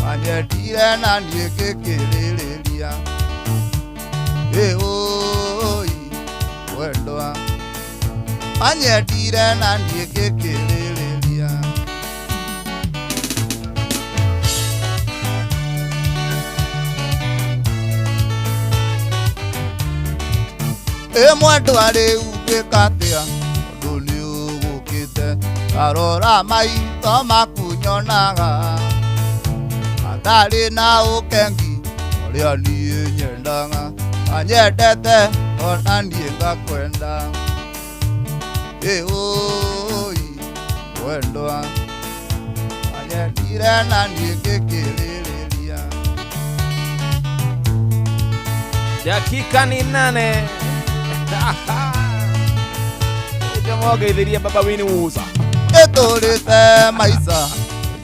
wanyendire na niĩ ngĩkĩrĩrĩria Ĩũi mwendwa anyendire na niĩ ngĩkĩrĩrĩria Ĩ mwendwa rĩu ngwĩka atĩa ũndũ nĩ ũgũkĩte ngarora maitho maku nyonaga matarĩ na ũkengi ũrĩa niĩ nyendaga anyendete ona niĩ ngakwenda Ĩũi mwendwa anyendire na niĩ ngĩkĩrĩrĩria Dakika ni 8. Jamogeithiria baba wini wuza. Ĩtũrĩte maica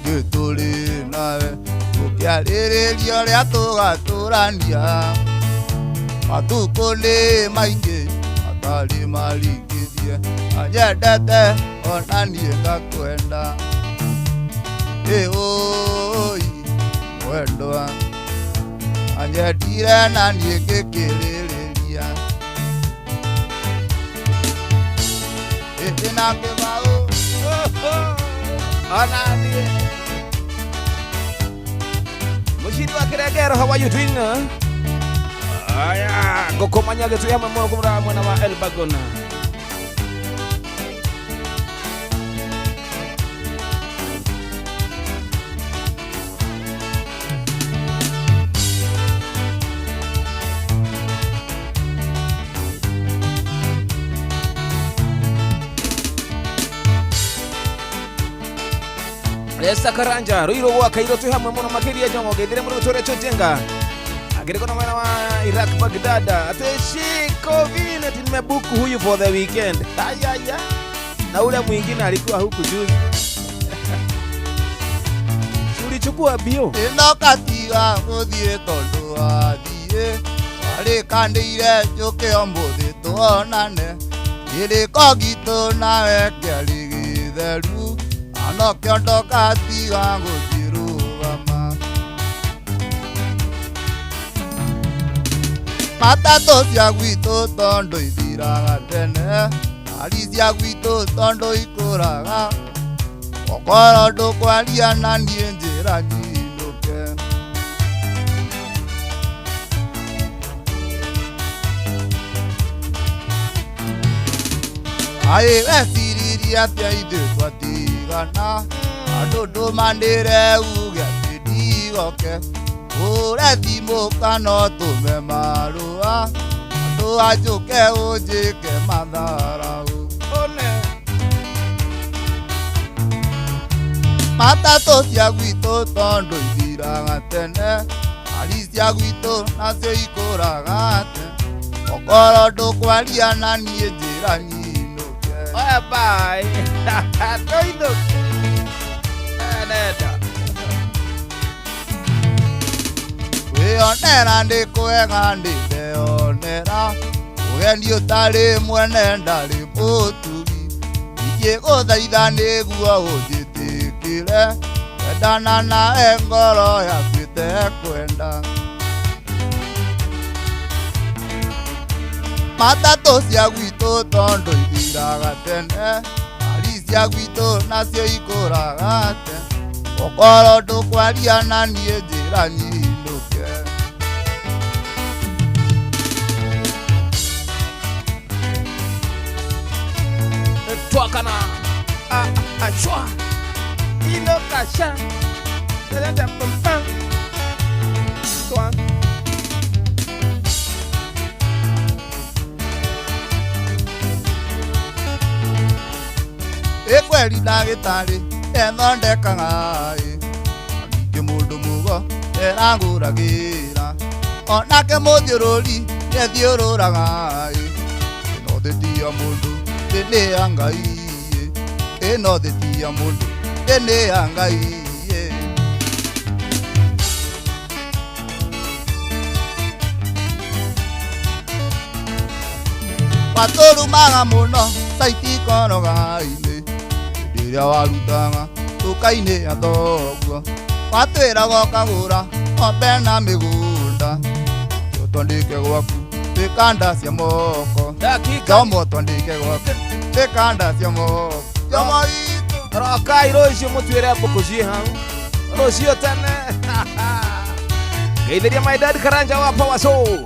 ithuĩ tũrĩ nawe tũkĩarĩrĩria ũrĩa tũgatũrania matukũ nĩ maingĩ matarĩ maringithie anyendete ona niĩ ngakwenda Ĩũi mwendwa anyendire na niĩ ngĩkĩrĩrĩria Ĩĩ na kĩbaũ Ona niĩ. Mushindi wa Kiregero, how are you doing? Aya, ngokomanya getu ya mwe kumra mwana wa El Bagona. Esa Karanja, Ruiro wa Kairo tu hamwe muno makiria jongo gethire muri gutore chojenga. Agiriko na mwana wa Iraq Baghdad. Ate shiko vile nimebuku huyu for the weekend. Ayaya. Na ule mwingine alikuwa huku juzi. Ulichukua bio. Ĩno katiga gũthiĩ tondũ wathiĩ warĩkanĩire njũke ũmũthĩ tuonane kĩrĩko gitũ nawe kĩarĩ gĩtheru anokĩo ndokatiga gũthiĩ rũgama Matatũ cia gwitũ tondũ ithiraga tene ngari cia gwitũ tondũ ikũraga okorwo ndũkwaria na niĩ njĩra nyinũke Aĩ weciririe atĩa ithuĩ twatigana andũ ndũmanĩre uge atĩ ndigoke ũre thimũ kana ũtũme marũa andũ anjũke ũnjĩke matharaũ One. Matatũ cia gwitũ tondũ ithiraga tene ngari cia gwitũ nacio ikũraga tene okorwo ndũkwaria na niĩ njĩra nyinũke Oya bye. Toitho. Nenda. Kwĩonera nĩ kwega nĩ ndeyonera ũgeni ũtarĩ mwene ndarĩ mũtugi ingĩgũthaitha nĩguo ũnjĩtĩkĩre kwendana nawe ngoro yaku ĩtekwenda Matatũ cia gwitũ tondũ ithiraga tene ngari cia gwitũ nacio ikũraga tene okorwo ndũkwaria na niĩ njĩra nyinũke Twakana achwa inokasha Twa. Ekweli ndagĩtarĩ ethondekaga ĩ ningĩ mũndũ mũgo eragũragĩra onake mũthiũrũri nĩethiũrũraga ĩ ĩno thĩ ti ya mũndũ thĩ nĩ ya Ngai ĩ ĩno thĩ ti ya mũndũ thĩ nĩ ya Ngai ĩ. Watũrumaga mũno caitikoroga-inĩ hĩndĩ ĩrĩa warutaga nduka-inĩ ya thoguo watwĩraga ũkagũra ng'ombe na mĩgũnda twandĩke gwaku twĩkanda cia moko jomo twandĩke gwaku twĩkanda cia moko jomo itũ rokai rũciũ mũtuĩre mbũkũ ciĩ hau rũciũ tene geithĩria my dad Karanja wa Power Soul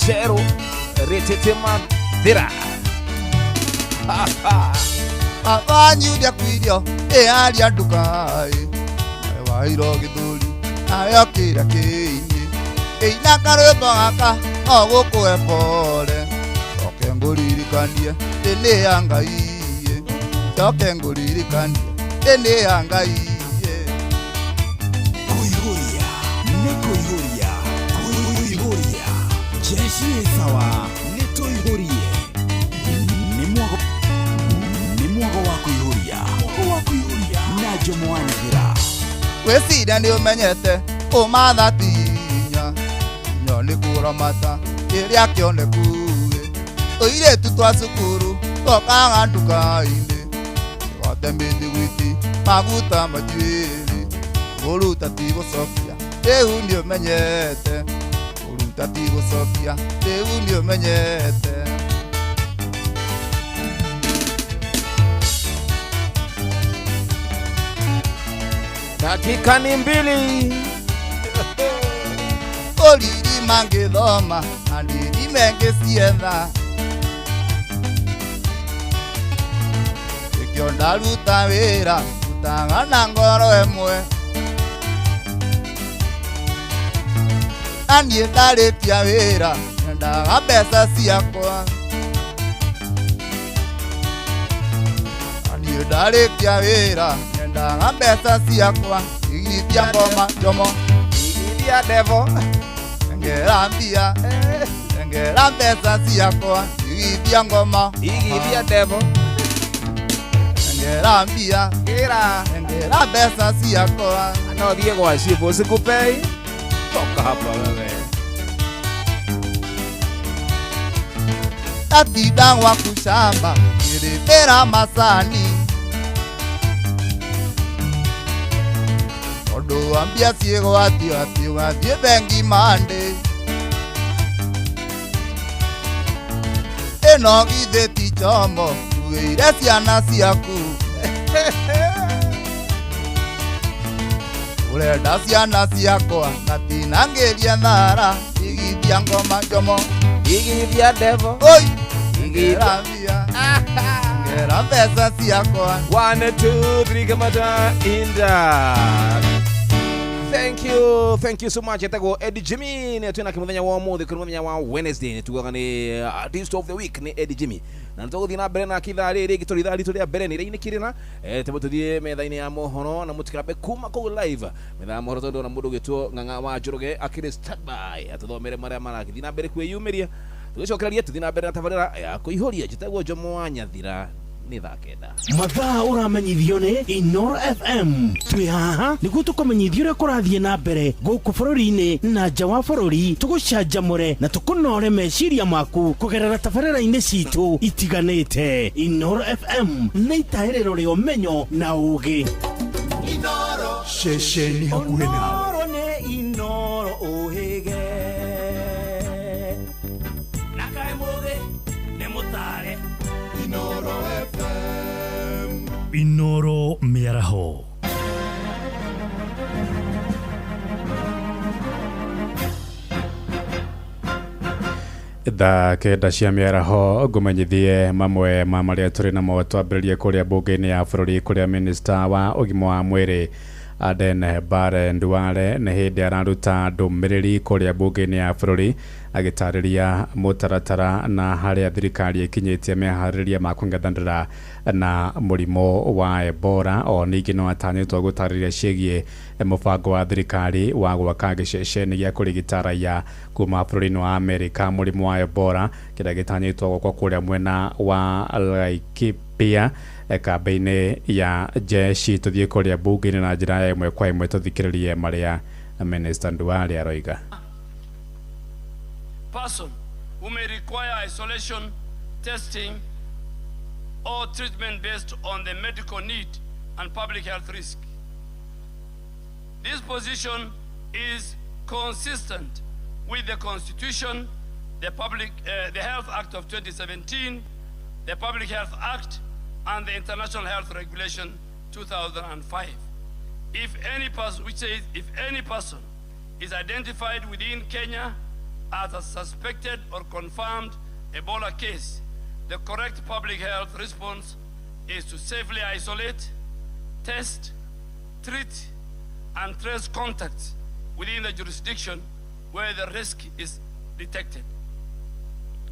Shero Ritete Mathira Abanyuria kwirio ĩaria nduka-ĩ nawe wairwo gĩthũri nawe ũkĩra kĩini ĩina karwĩmbo gaka no gũkũhe pore coke ngũririkanie thĩ nĩ ya Ngai ĩ coke ngũririkanie thĩ nĩ ya Ngai ĩ. Kũihũria nĩ kũihũria kũihũria jeshi ĩ sawa nĩ tũihũrie nĩ mwago wa kũihũria na Jomo wa Nyathira. Wĩciria nĩ ũmenyete ũmatha ti inya inya nĩ kũramata kĩrĩa kĩoneku ĩ tũirĩtu twa cukuru twokaga nduka-inĩ mĩgate mĩthiguiti maguta manjuĩrĩ kũruta ti gũcokia rĩu nĩ ũmenyete kũruta ti gũcokia rĩu nĩ ũmenyete. Dakika ni mbili. Ũririma ngĩthoma na ndirime ngĩcietha nĩkĩo ndaruta wĩra rutaga na ngoro ĩmwe na niĩ ndarĩkia wĩra nyendaga mbeca ciakwa na niĩ ndarĩkia wĩra nyendaga mbeca ciakwa igithia ngoma jomo igithia devo engera mbia engera mbeca ciakwa igithia ngoma igithia devo engera mbia engera mbeca ciakwa no thiĩ gwa cibu sikupei toka hapa wewe ndatinda gwaku shamba ngĩrĩmĩra macani tondũ wa mbia ciĩgwatio atĩ ũgathiĩ bengi Monday ĩno githĩ ti njomo kuĩire ciana ciaku ũrenda ciana ciakwa na tinangĩria thara igithia ngoma njomo igithia devo oi igithia mbia ngera mbeca ciakwa 1 2 3 kamata inda. Thank you so much. Etagwo Eddie Jimmy nĩ twĩna kĩmũthenya wa ũmũthĩ kũrĩ mũthenya wa Wednesday nĩ tugaga nĩ artist of the week nĩ Eddie Jimmy na nĩtũgũthiĩ na mbere nake ithaa rĩrĩ rĩngĩ tondũ ithaa ritũ rĩa mbere nĩ rĩinĩkire na tebo tũthiĩ metha-inĩ ya mohoro na mũtikambe kuma kũu live metha ya mohoro tondũ ona mũndũ ũgĩtwo Ng'ang'a wa Njoroge akĩrĩ standby atũthomere marĩa maragĩthiĩ na mbere kwĩyumĩria tũgĩcokereria tũthiĩ na mbere na tabarĩra ya kũihũria. Njĩtagwo Jomo wa Nyathira nĩ thaa kenda. Mathaa ũramenyithio nĩ Inoro FM twĩ haha nĩguo tũkũmenyithia ũrĩa kũrathiĩ na mbere gũkũ bũrũri-inĩ na nja wa bũrũri tũgũcanjamũre na tũkũnore meciria maku kũgerera tabarĩra-inĩ citũ itiganĩte. Inoro FM nĩ itaĩrĩro rĩa ũmenyo na ũũgĩ. Ceceni hakuhĩ nawe. Inoro nĩ Inoro ũhĩge na kaĩ mũthĩ nĩ mũtare. Inoro FM. Inoro mĩaraho. Thaa 9 cia mĩaraho ngũmenyithie mamwe ma marĩa tũrĩ namo. Twambĩrĩrie kũrĩa mbunge-inĩ ya bũrũri kũrĩa minista wa ũgima wa mwĩrĩ Aden Bare Duale nĩ hĩndĩ araruta ndũmĩrĩri kũrĩa mbunge-inĩ ya bũrũri agĩtarĩria mũtaratara na harĩa thirikari ĩkinyĩtie meharĩrĩria ma kũng'ethanĩra na mũrimũ wa Ebola. O ningĩ no atanyĩtwo gũtarĩria ciĩgiĩ mũbango wa thirikari wa gwaka gĩceceni gĩa kũrigita raia kuma bũrũri-inĩ wa Amerika mũrimũ wa Ebola kĩrĩa gĩtanyĩtwo gwakwo kũrĩa mwena wa Laikipia kambĩ-inĩ ya jeshi. Tũthiĩ kũrĩa mbunge-inĩ na njĩra ya ĩmwe kwa ĩmwe tũthikĩrĩrie marĩa Minister Duale aroiga. Person who may require isolation, testing, or treatment based on the medical need and public health risk. This position is consistent with the Constitution, the Health Act of 2017, the Public Health Act, and the International Health Regulation 2005. If any person, which says, if any person is identified within Kenya as a suspected or confirmed Ebola case, the correct public health response is to safely isolate, test, treat, and trace contacts within the jurisdiction where the risk is detected.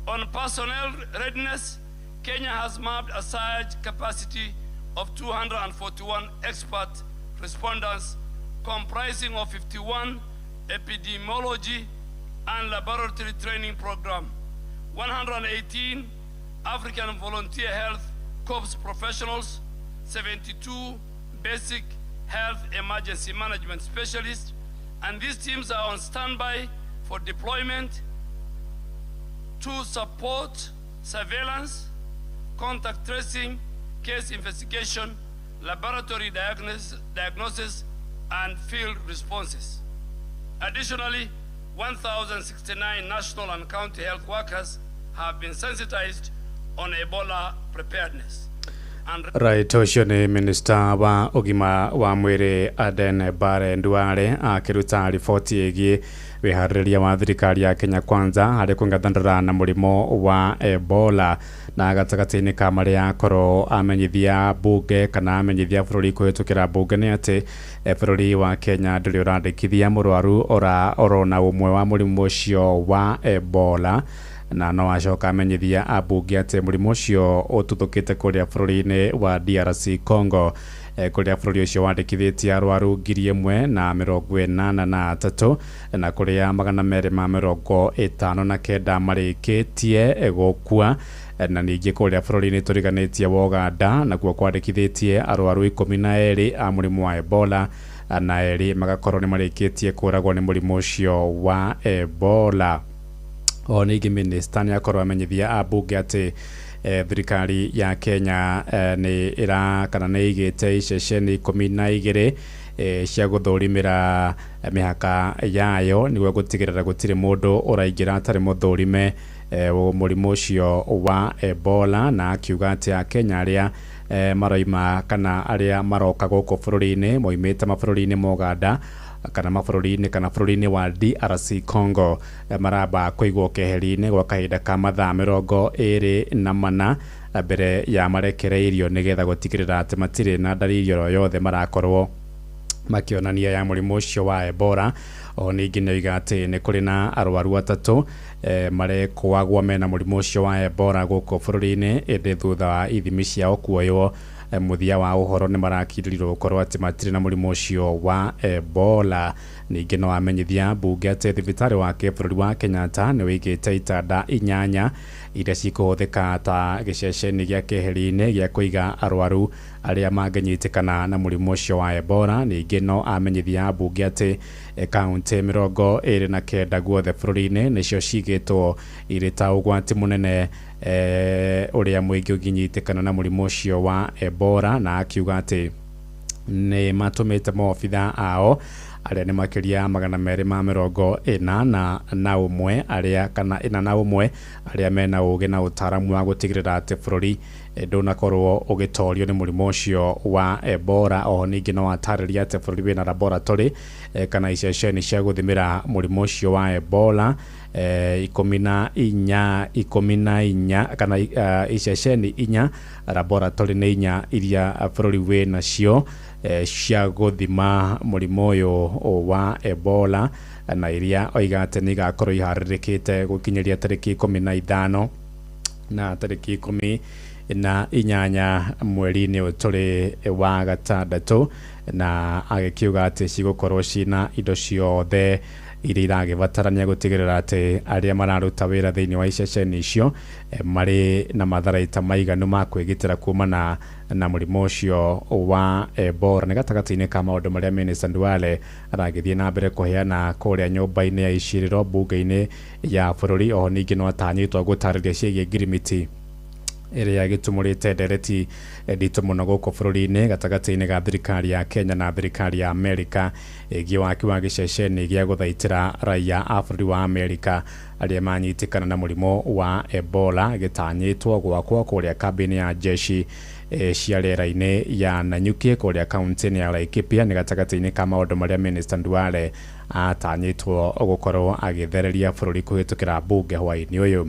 On personnel readiness, Kenya has mapped a surge capacity of 241 expert responders comprising of 51 epidemiology and laboratory training program, 118 African Volunteer Health Corps professionals, 72 basic health emergency management specialists, and these teams are on standby for deployment to support surveillance, contact tracing, case investigation, laboratory diagnosis, and field responses. Additionally, 1,069 national and county health workers have been sensitized on Ebola preparedness. Right, ũcio nĩ minista wa ũgima wa mwĩrĩ Aden Bare Duale akĩruta riboti ĩgiĩ wĩharĩrĩria wa thirikari ya Kenya Kwanza harĩ kũng'ethanĩra na mũrimũ wa Ebola. Na gatagatĩ-inĩ ka marĩa akorwo amenyithia bunge kana amenyithia bũrũri kũhĩtũkĩra bunge nĩ atĩ bũrũri wa Kenya ndũrĩ ũrandĩkithia mũrwaru orona ũmwe wa mũrimũ ũcio wa Ebola. Na no acoka amenyithia ambunge atĩ mũrimũ ũcio ũtuthũkĩte kũrĩa bũrũri-inĩ wa DRC Congo, kũrĩa bũrũri ũcio wandĩkithĩtie arwaru 1,083 na kũrĩa 259 marĩkĩtie gũkua. Na ningĩ kũrĩa bũrũri-inĩ tũriganĩtie wa Uganda nakuo kwandĩkithĩtie arwaru 12 a mũrimũ wa Ebola na 2 magakorwo nĩ marĩkĩtie kũragwo nĩ mũrimũ ũcio wa Ebola. O ningĩ minista nĩ akorwo amenyithia ambunge atĩ thirikari ya Kenya nĩ ĩra kana nĩ ĩigĩte iceceni 12 cia gũthũrimĩra mĩhaka yayo nĩguo gũtigĩrĩra gũtirĩ mũndũ ũraingĩra atarĩ mũthũrime mũrimũ ũcio wa Ebola. Na akiuga atĩ Akenya arĩa maroima kana arĩa maroka gũkũ bũrũri-inĩ moimĩte mabũrũri-inĩ ma Uganda kana mabũrũri-inĩ kana bũrũri-inĩ wa DRC Congo maramba kũigwo keheri-inĩ gwa kahinda ka mathaa 24 mbere ya marekereirio nĩgetha gũtigĩrĩra atĩ matirĩ na ndariri oro yothe marakorwo makĩonania ya mũrimũ ũcio wa Ebola. O ningĩ nĩ oiga atĩ nĩ kũrĩ na arwaru 3 marekwagwo mena mũrimũ ũcio wa Ebola gũkũ bũrũri-inĩ, ĩndĩ thutha wa ithimi ciao kuoywo mũthia wa ũhoro nĩ marakirĩrwo gũkorwo atĩ matirĩ na mũrimũ ũcio wa Ebola. Ningĩ no amenyithia mbunge atĩ thibitarĩ wa kĩbũrũri wa Kenyatta nĩ wĩigĩte itanda 8 iria cikũhũthĩka ta gĩceceni gĩa keheri-inĩ gĩa kũiga arwaru arĩa mangĩnyitĩkana na mũrimũ ũcio wa Ebola. Ningĩ no amenyithia mbunge atĩ kaunti 29 guothe bũrũri-inĩ nĩcio cigĩtwo irĩ ta ũgwati mũnene ũrĩa mũingĩ ũngĩnyitĩkana na mũrimũ ũcio wa Ebola. Na akiuga atĩ nĩ matũmĩte maobitha ao Arĩa nĩ makĩria 281 arĩa kana 41 arĩa mena ũgĩ na ũtaaramu wa gũtigĩrĩra atĩ bũrũri ndũnakorwo ũgĩtorio nĩ mũrimũ ũcio wa Ebola. Oho ningĩ no atarĩria atĩ bũrũri wĩna laboratory kana iceceni cia gũthimĩra mũrimũ ũcio wa Ebola 14 14 kana iceceni 4, laboratory nĩ 4 iria bũrũri wĩ nacio cia gũthima mũrimũ ũyũ wa Ebola, na iria oiga atĩ nĩ igakorwo iharĩrĩkĩte gũkinyĩria tarĩki 15 na tarĩki 18 mweri-inĩ ũyũ tũrĩ wa gatandatũ, na agĩkiuga atĩ cigũkorwo cina indo ciothe iria iragĩbatarania gũtigĩrĩra atĩ arĩa mararuta wĩra thĩinĩ wa iceceni icio marĩ na matharaita maiganu ma kwĩgitĩra kumana na mũrimũ ũcio wa Ebola. Nĩ gatagatĩ-inĩ ka maũndũ marĩa Minister Duale aragĩthiĩ na mbere kũheana kũrĩa nyũmba-inĩ ya icirĩro mbunge-inĩ ya bũrũri. Oho ningĩ no atanyĩtwo gũtarĩria ciĩgiĩ ngirimiti ĩrĩa gĩtumũrĩte ndereti nditũ mũno gũkũ bũrũri-inĩ gatagatĩ-inĩ ga thirikari ya Kenya na thirikari ya Amerika ĩgiĩ waki wa gĩceceni gĩa gũthaitĩra raia a bũrũri wa Amerika arĩa manyitĩkana na mũrimũ wa Ebola, gĩtanyĩtwo gwakwo kũrĩa kambĩ-inĩ ya jeshi cia rĩera-inĩ ya Nanyuki kũrĩa kaunti-inĩ ya Laikipia. Nĩ gatagatĩ-inĩ ka maũndũ marĩa Minister Duale atanyĩtwo gũkorwo agĩthereria bũrũri kũhĩtũkĩra mbunge hwaĩ-inĩ ũyũ.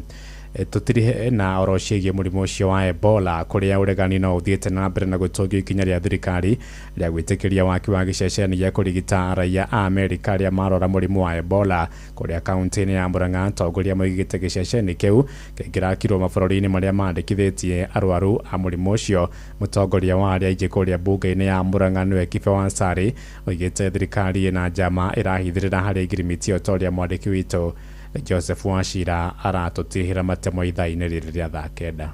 Tũtirihe na oro ciĩgiĩ mũrimũ ũcio wa Ebola, kũrĩa ũregani no ũthiĩte na mbere na gũtũngio ikinya rĩa thirikari rĩa gwĩtĩkĩria waki wa gĩceceni gĩa kũrigita raia a Amerika arĩa marora mũrimũ wa Ebola kũrĩa kaunti-inĩ ya Murang'a. Atongoria moigĩte gĩceceni kĩu kĩngĩrakirwo mabũrũri-inĩ marĩa mandĩkithĩtie arwaru a mũrimũ ũcio. Mũtongoria wa arĩa aingĩ kũrĩa mbunge-inĩ ya Murang'a nĩwe Kibe Wansari oigĩte thirikari ĩna njama ĩrahithĩrĩra harĩ ngirimiti ĩyo, ta ũrĩa mwandĩki witũ Joseph Wachira aratũtirihĩra matemo ithaa-inĩ rĩrĩ rĩa thaa 9.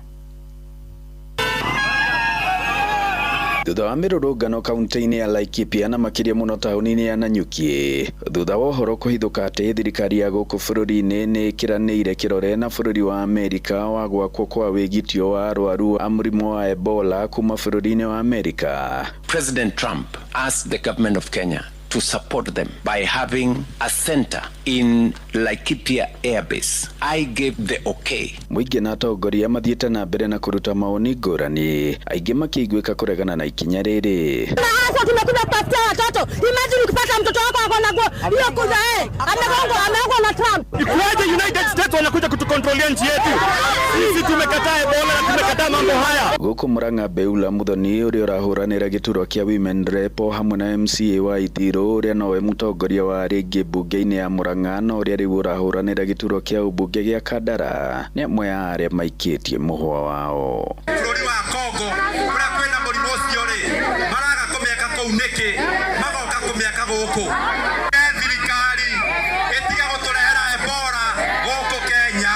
Thutha wa mĩrũrũngano kaunti-inĩ ya Laikipia na makĩria mũno taũni-inĩ ya Nanyuki, thutha wa ũhoro kũhithũka atĩ thirikari ya gũkũ bũrũri-inĩ nĩ ĩkĩranĩire kĩrore na bũrũri wa Amerika wa gwakwo kwa wĩgitio wa arwaru a mũrimũ wa Ebola kuma bũrũri-inĩ wa Amerika. President Trump asked the government of Kenya to support them by having a center in Laikipia Air Base. I gave the okay. Mũingĩ na atongoria mathiĩte na mbere na kũruta mawoni ngũrani, aingĩ makĩiguĩka kũregana na ikinya rĩrĩ. Hasa tumekuja kutafutia watoto. Imagine ukipata mtoto wako ako na hiyo kuza amegongwa ameongwa na Trump. Ikuaje United States wanakuja kutukontrolia nchi yetu? Sisi tumekataa Ebola na tumekataa mambo haya. Gũkũ Murang'a Beula Muthoni ũrĩa ũrahũranĩra gĩturwa kĩa Women Rep hamwe na MCA wa Ithirũ ũrĩa nowe mũtongoria wa rĩngĩ mbunge-inĩ ya Murang'a na ũrĩa rĩu ũrahũranĩra gĩturwa kĩa ũmbunge gĩa Kandara nĩ amwe a arĩa maikĩtie mũhwa wao. Bũrũri wa Congo kũrĩa kwĩna mũrimũ ũcio rĩ, maraga kũmĩaka kũu nĩkĩ, magoka kũmĩaka gũkũ? Thirikari ĩtige gũtũrehera Ebola gũkũ Kenya.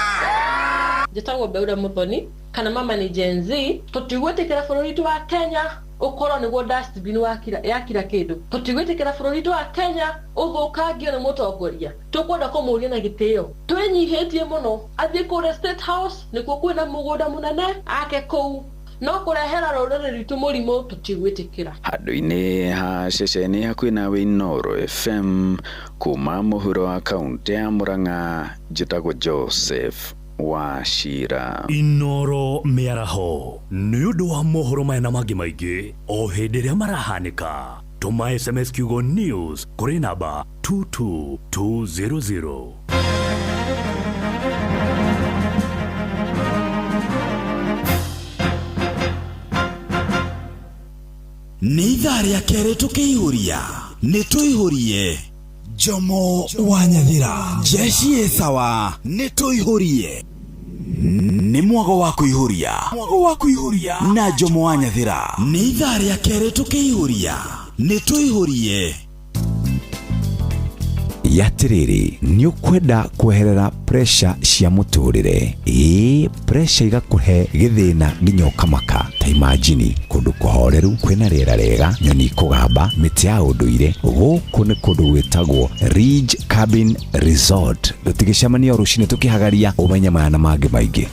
Njĩtagwo Beura Muthoni kana mama ni Gen Z. Tũtigwĩtĩkĩra bũrũri witũ wa Kenya ũkorwo nĩguo dustbin wa ya kila kĩndũ. Tũtigwĩtĩkĩra bũrũri witũ wa Kenya ũthũkangio nĩ mũtongoria. Tũkwenda kũmũria na gĩtĩo, twĩnyihĩtie mũno athiĩ kũrĩa State House nĩkuo kwĩna mũgũnda mũnene ake kũu, no kũrehera rũrĩrĩ rwitũ mũrimũ tũtigwĩtĩkĩra. Handũ-inĩ ha ceceni hakuhĩ nawe Inooro FM kuma mũhuro wa kaunti ya Murang'a, njĩtagwo Joseph Wachira. Inooro mĩaraho nĩ ũndũ wa mohoro maya na mangĩ maingĩ o hĩndĩ ĩrĩa marahanĩka. Tũma SMS kiugo news kũrĩ namba 22200. Nĩ ithaa rĩa kerĩ tũkĩihũria, nĩ tũihũrie. Jomo wa Nyathira, jeshi ĩ sawa, nĩ tũihũrie. Nĩ mwago wa kũihũria, mwago wa kũihũria na Jomo wa Nyathira. Nĩ ithaa rĩa kerĩ tũkĩihũria, nĩ tũihũrie. Yatiriri, nĩ ũkwenda kweherera pressure cia mũtũrĩre? Ĩĩ, pressure igakũhe gĩthĩna nginya ũkamaka. Ta imagine kũndũ kũhoreru, kwĩna rĩera rĩega, nyoni ikũgamba, mĩtĩ ya ũndũire. Gũkũ nĩ kũndũ gwĩtagwo Ridge Cabin Resort. Tũtigĩcemania o rũcinĩ tũkĩhagaria, ũmenye maya na mangĩ maingĩ.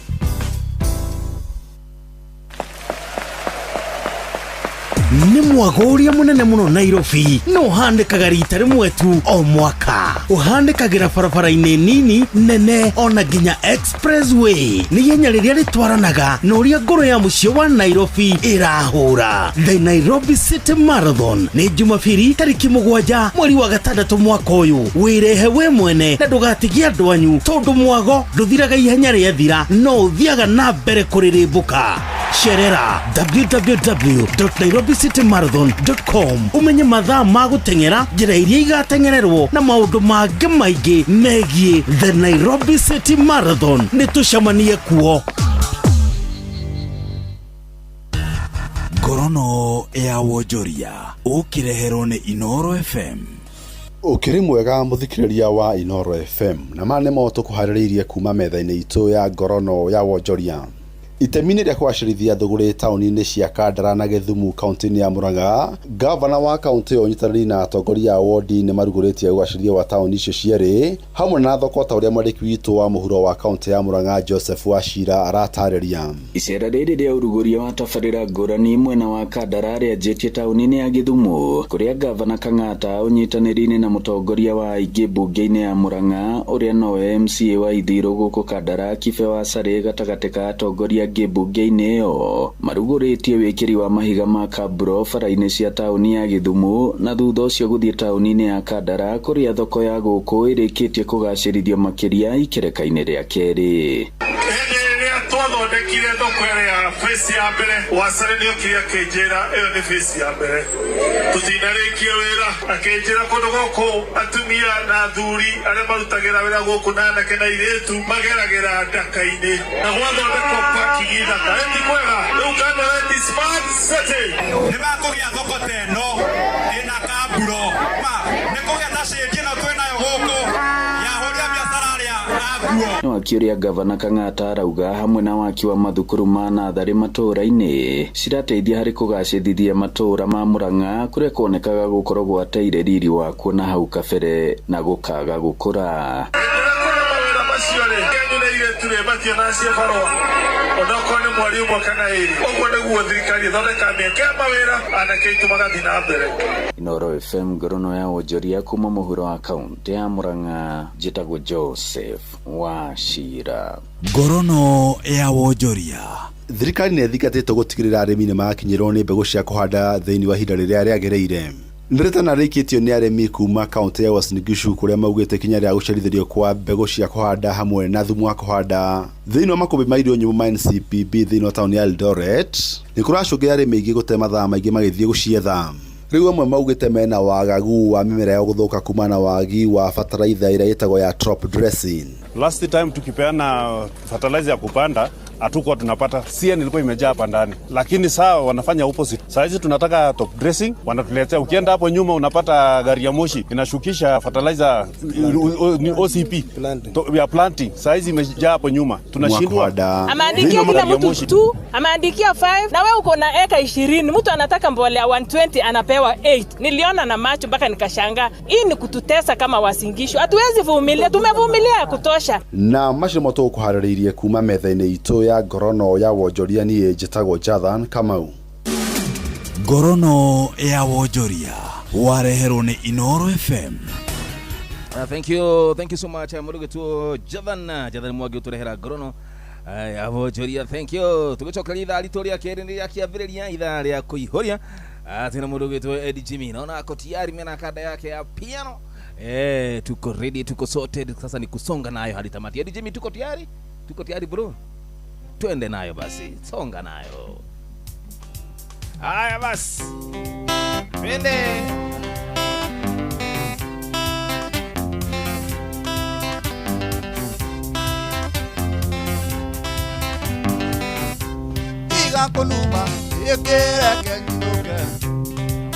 Nĩ mwago ũrĩa mũnene mũno Nairobi na ũhanĩkaga rita rĩmwe tu o mwaka. Ũhanĩkagĩra barabara-inĩ nini nene ona nginya expressway. Nĩ ihenya rĩrĩa rĩtwaranaga na ũrĩa ngoro ya mũciĩ wa Nairobi ĩrahũra. The Nairobi City Marathon nĩ Jumabiri tarĩki 7 mweri wa 6 mwaka ũyũ. Wĩrehe we mwene na ndũgatigie andũ anyu tondũ mwago ndũthiraga ihenya rĩathira no ũthiaga na mbere kũrĩrĩmbũka. Cerera www.nairobicitymarathon.com umenye mathaa ma gũteng'era, njĩra iria igateng'ererwo na maũndũ mangĩ maingĩ megiĩ The Nairobi City Marathon. Nĩ tũcemanie kuo. Ngorono ya wonjoria ũkĩreherwo nĩ Inoro FM. Ũkĩrĩ mwega mũthikĩrĩria wa Inoro FM, na maya nĩmo tũkũharĩrĩirie kuma metha-inĩ itũ ya ngorono ya wonjoria. Itemi-inĩ rĩa kũgacĩrithia thũgũrĩ taũni-inĩ cia Kandara na Gĩthumu kaunti-inĩ ya Murang'a, ngavana wa kaunti ĩyo ũnyitanĩri na atongoria a wondi nĩ marugũrĩtie ũgacĩrithia wa taũni icio cierĩ hamwe na thoko ta ũrĩa mwandĩki witũ wa mũhuro wa kaunti ya Murang'a Joseph Wachira aratarĩria. Icera rĩrĩ rĩa ũrugũria wa tabarĩra ngũrani mwena wa Kandara rĩanjĩtie taũni-inĩ ya Gĩthumu kũrĩa ngavana Kang'ata ũnyitanĩri-inĩ na mũtongoria wa aingĩ mbunge-inĩ ya Murang'a ũrĩa nowe MCA wa Ithirũ gũkũ Kandara Kibe wa Sarĩ gatagatĩ ka atongoria angĩ mbunge-inĩ ĩyo marugũrĩtie wĩkĩri wa mahiga ma kaburo bara-inĩ cia taũni ya Gĩthumu na thutha ũcio gũthiĩ taũni-inĩ ya Kandara kũrĩa thoko ya gũkũ ĩrĩkĩtie kũgacĩrithio makĩria ikereka-inĩ rĩa kerĩ. Twathondekire thoko ĩrĩa ya phase ya mbere, Wacarĩ nĩokire akĩnjĩra ĩyo nĩ phase ya mbere, tũtinarĩkia wĩra. Akĩnjĩra kũndũ gũkũ atumia na athuri arĩa marutagĩra wĩra gũkũ na anake na airĩtu mageragĩra ndaka-inĩ, na gwathondekwo parking thaka. Ĩ ti kwega? Rĩu Kandara ti smart city. Nĩ makũgĩa thoko ta ĩno ĩna kamburo, nĩ kũgĩa ta cĩnji ĩno twĩnayo gũkũ ya ahũri a biacara arĩa a nguo. Nĩ waki ũrĩa ngavana Kang'ata arauga hamwe na waki wa mathukuru ma natharĩ matũũra-inĩ cirateithia harĩ kũgacĩrithia matũũra ma Murang'a kũrĩa kuonekaga gũkorwo gwateire riri wakuo na hau kabere na gũkaga gũkũra. Mawĩra macio rĩ, kenyu na airĩtu rĩ, mationaga ciĩbarũa onokorwo nĩ mweri ũmwe kana ĩrĩ. Ũguo nĩguo thirikari ĩthondekaga mĩeke ya mawĩra, anake aitũ magathiĩ na mbere. Inoro FM ngorono ya wonjoria kuma mũhuro wa kaunti ya Murang'a, njĩtagwo Joseph Wachira. Ngorono ya wonjoria. Thirikari nĩ ĩthingatĩtwo gũtigĩrĩra arĩmi nĩ marakinyĩrwo nĩ mbegũ cia kũhanda thĩinĩ wa ihinda rĩrĩa rĩagĩrĩire. Nĩ rĩtana rĩikĩtio nĩ arĩmi kuma kaunti ya Uasin Gishu kũrĩa maugĩte ikinya rĩa gũcerithĩrio kwa mbegũ cia kũhanda hamwe na thumu wa kũhanda thĩinĩ wa makũmbĩ ma irio nyũmũ ma NCPB thĩinĩ wa taũni ya Eldoret nĩ kũracũngĩra arĩmi aingĩ gũte mathaa maingĩ magĩthiĩ gũcietha. Rĩu amwe maugĩte mena wagagu wa mĩmera yao gũthũka kuma na wagi wa bataraitha ĩrĩa ĩtagwo ya top dressing. Last time tukipeana fertilizer ya kupanda hatukuwa tunapata, CN ilikuwa imejaa hapa ndani, lakini saa wanafanya opposite. Saa hizi tunataka top dressing, wanatuletea. Ukienda hapo nyuma unapata gari ya moshi inashukisha fertilizer ni OCP ya planting. Saa hizi imejaa hapo nyuma, tunashindwa. Ameandikia kila mtu 2, ameandikia 5, na wewe uko na eka 20, mtu anataka mbolea 120 anapewa 8. Niliona na macho mpaka nikashangaa. Hii ni kututesa kama Wasingishu. Hatuwezi vumilia, tumevumilia ya kutosha. Na macio nĩmo tũgũkũharĩrĩirie kuma metha-inĩ itũ ya ngorono ya wonjoria. Niĩ njĩtagwo Jathan Kamau. Ngorono ya wonjoria wareherwo nĩ Inoro FM. Thank you, thank you so much mũrugĩtwo Jathan Mwangi ũtũrehera ngorono ya wonjoria. Thank you. Tũgĩcokeria ithaa ritũ rĩa kerĩ nĩ rĩa kĩambĩrĩria, ithaa rĩa kũihũria. Tena mũndũ ũgĩtwo Eddie Jimmy, naona ako tayari mena kanda yake ya piano. Tuko ready, tuko sorted, sasa ni kusonga nayo hadi tamati. Eddie Jimmy, tuko tayari? Tuko tayari bro? Twende nayo basi, songa nayo. Haya basi, twende. Tiga kũnuma ĩkĩreke nyinũke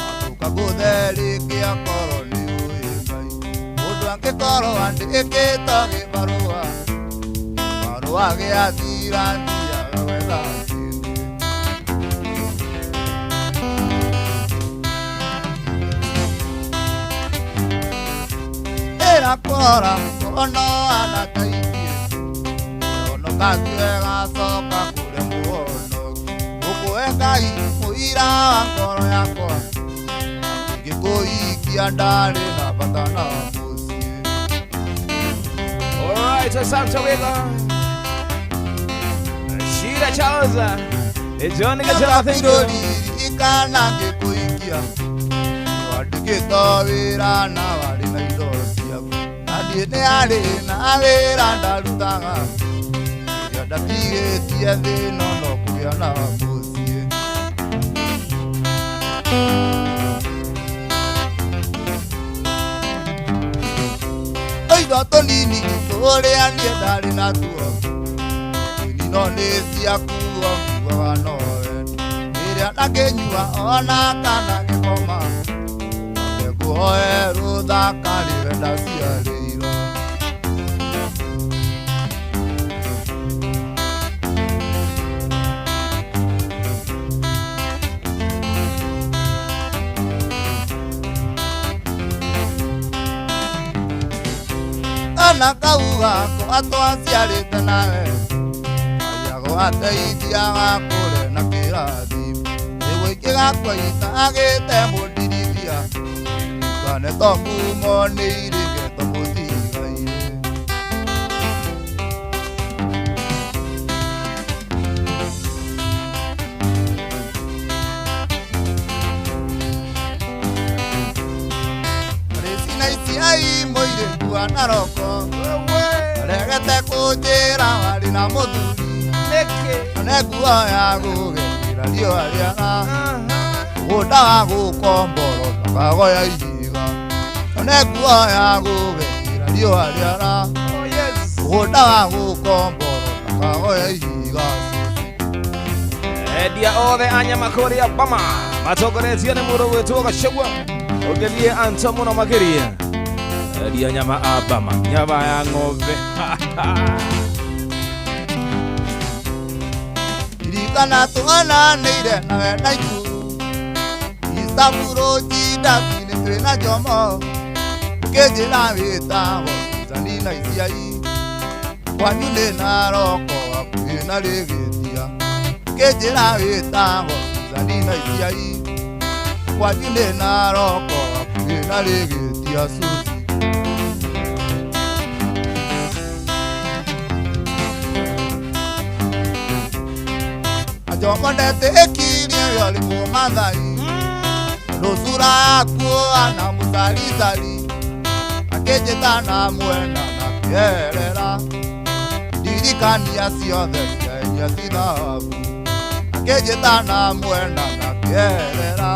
atũkagũthe rĩngĩ akorwo nĩ ũĩ Ngai mũndũ angĩkorwo andĩkĩte gĩbarũa barũa gĩathira thiaga gwetha kĩngĩ. Ĩra kũrora mũkono anataithie honoka gacoka kũrĩ mũhonoki ũkũhe Ngai mũira wa ngoro yakwa ngĩkũikia ndarĩ na bata na mũciĩ. Alright, asante wega. Shida Charles. John Gachara, thank you. Ririkana ngĩkũikia wandĩkĩtwo wĩra na warĩ na indo ciaku na niĩ nĩ arĩ na wĩra ndarutaga ĩrĩa ndatigĩtie thĩna no kũgĩa na mũciĩ. Tũindo tũnini tũrĩa niĩ ndarĩ natuo no nĩ ciaku ngiugaga nowe ĩrĩa ndangĩnyua ona kana ngĩkoma ngũhoe rũtha karĩwe ndaciarĩirwo. Kana kau gakwa twaciarĩte nawe ateithia gakũre na kĩrathi gĩgũikĩ gakwa itagĩte mũndirithia kane to mumo nĩ irĩgeto mũtigaire. Rĩcina iciai mũirĩtu wa Naroko aregete kũnjĩra warĩ na mũthuri nekuoya gũgekĩra riũa rĩara mũgũnda wa gũkomboro ndakagoya ihiga nekuoya gũgekĩra riũa rĩara mũgũnda wa gũkomboro ndakagoya ihiga. Endia othe a nyama kũrĩa Bama matongoretio nĩ mũndũ gwĩtwo Gachagua ũngĩthiĩ Anto mũno makĩria endia nyama a Bama nyama ya ng'ombe. Ririkana twananĩire nawe Naikuru Isaburo njindaci-inĩ twĩ na Jomo ũkĩnjĩra wĩtagwo Susan na Iciai kwanyu nĩ Naroko hakuhĩ na Rĩgĩtia ũkĩnjĩra wĩtagwo Susan na Iciai kwanyu nĩ Naroko hakuhĩ na Rĩgĩtia Susi. Jomo ndetĩkirie yarĩ mũmathai rũcura yakuo na mũcalicali akĩnjĩta na mwena na kĩerera ndirikania ciothe ciaenia ci thahabu akĩnjĩta na mwena na kĩerera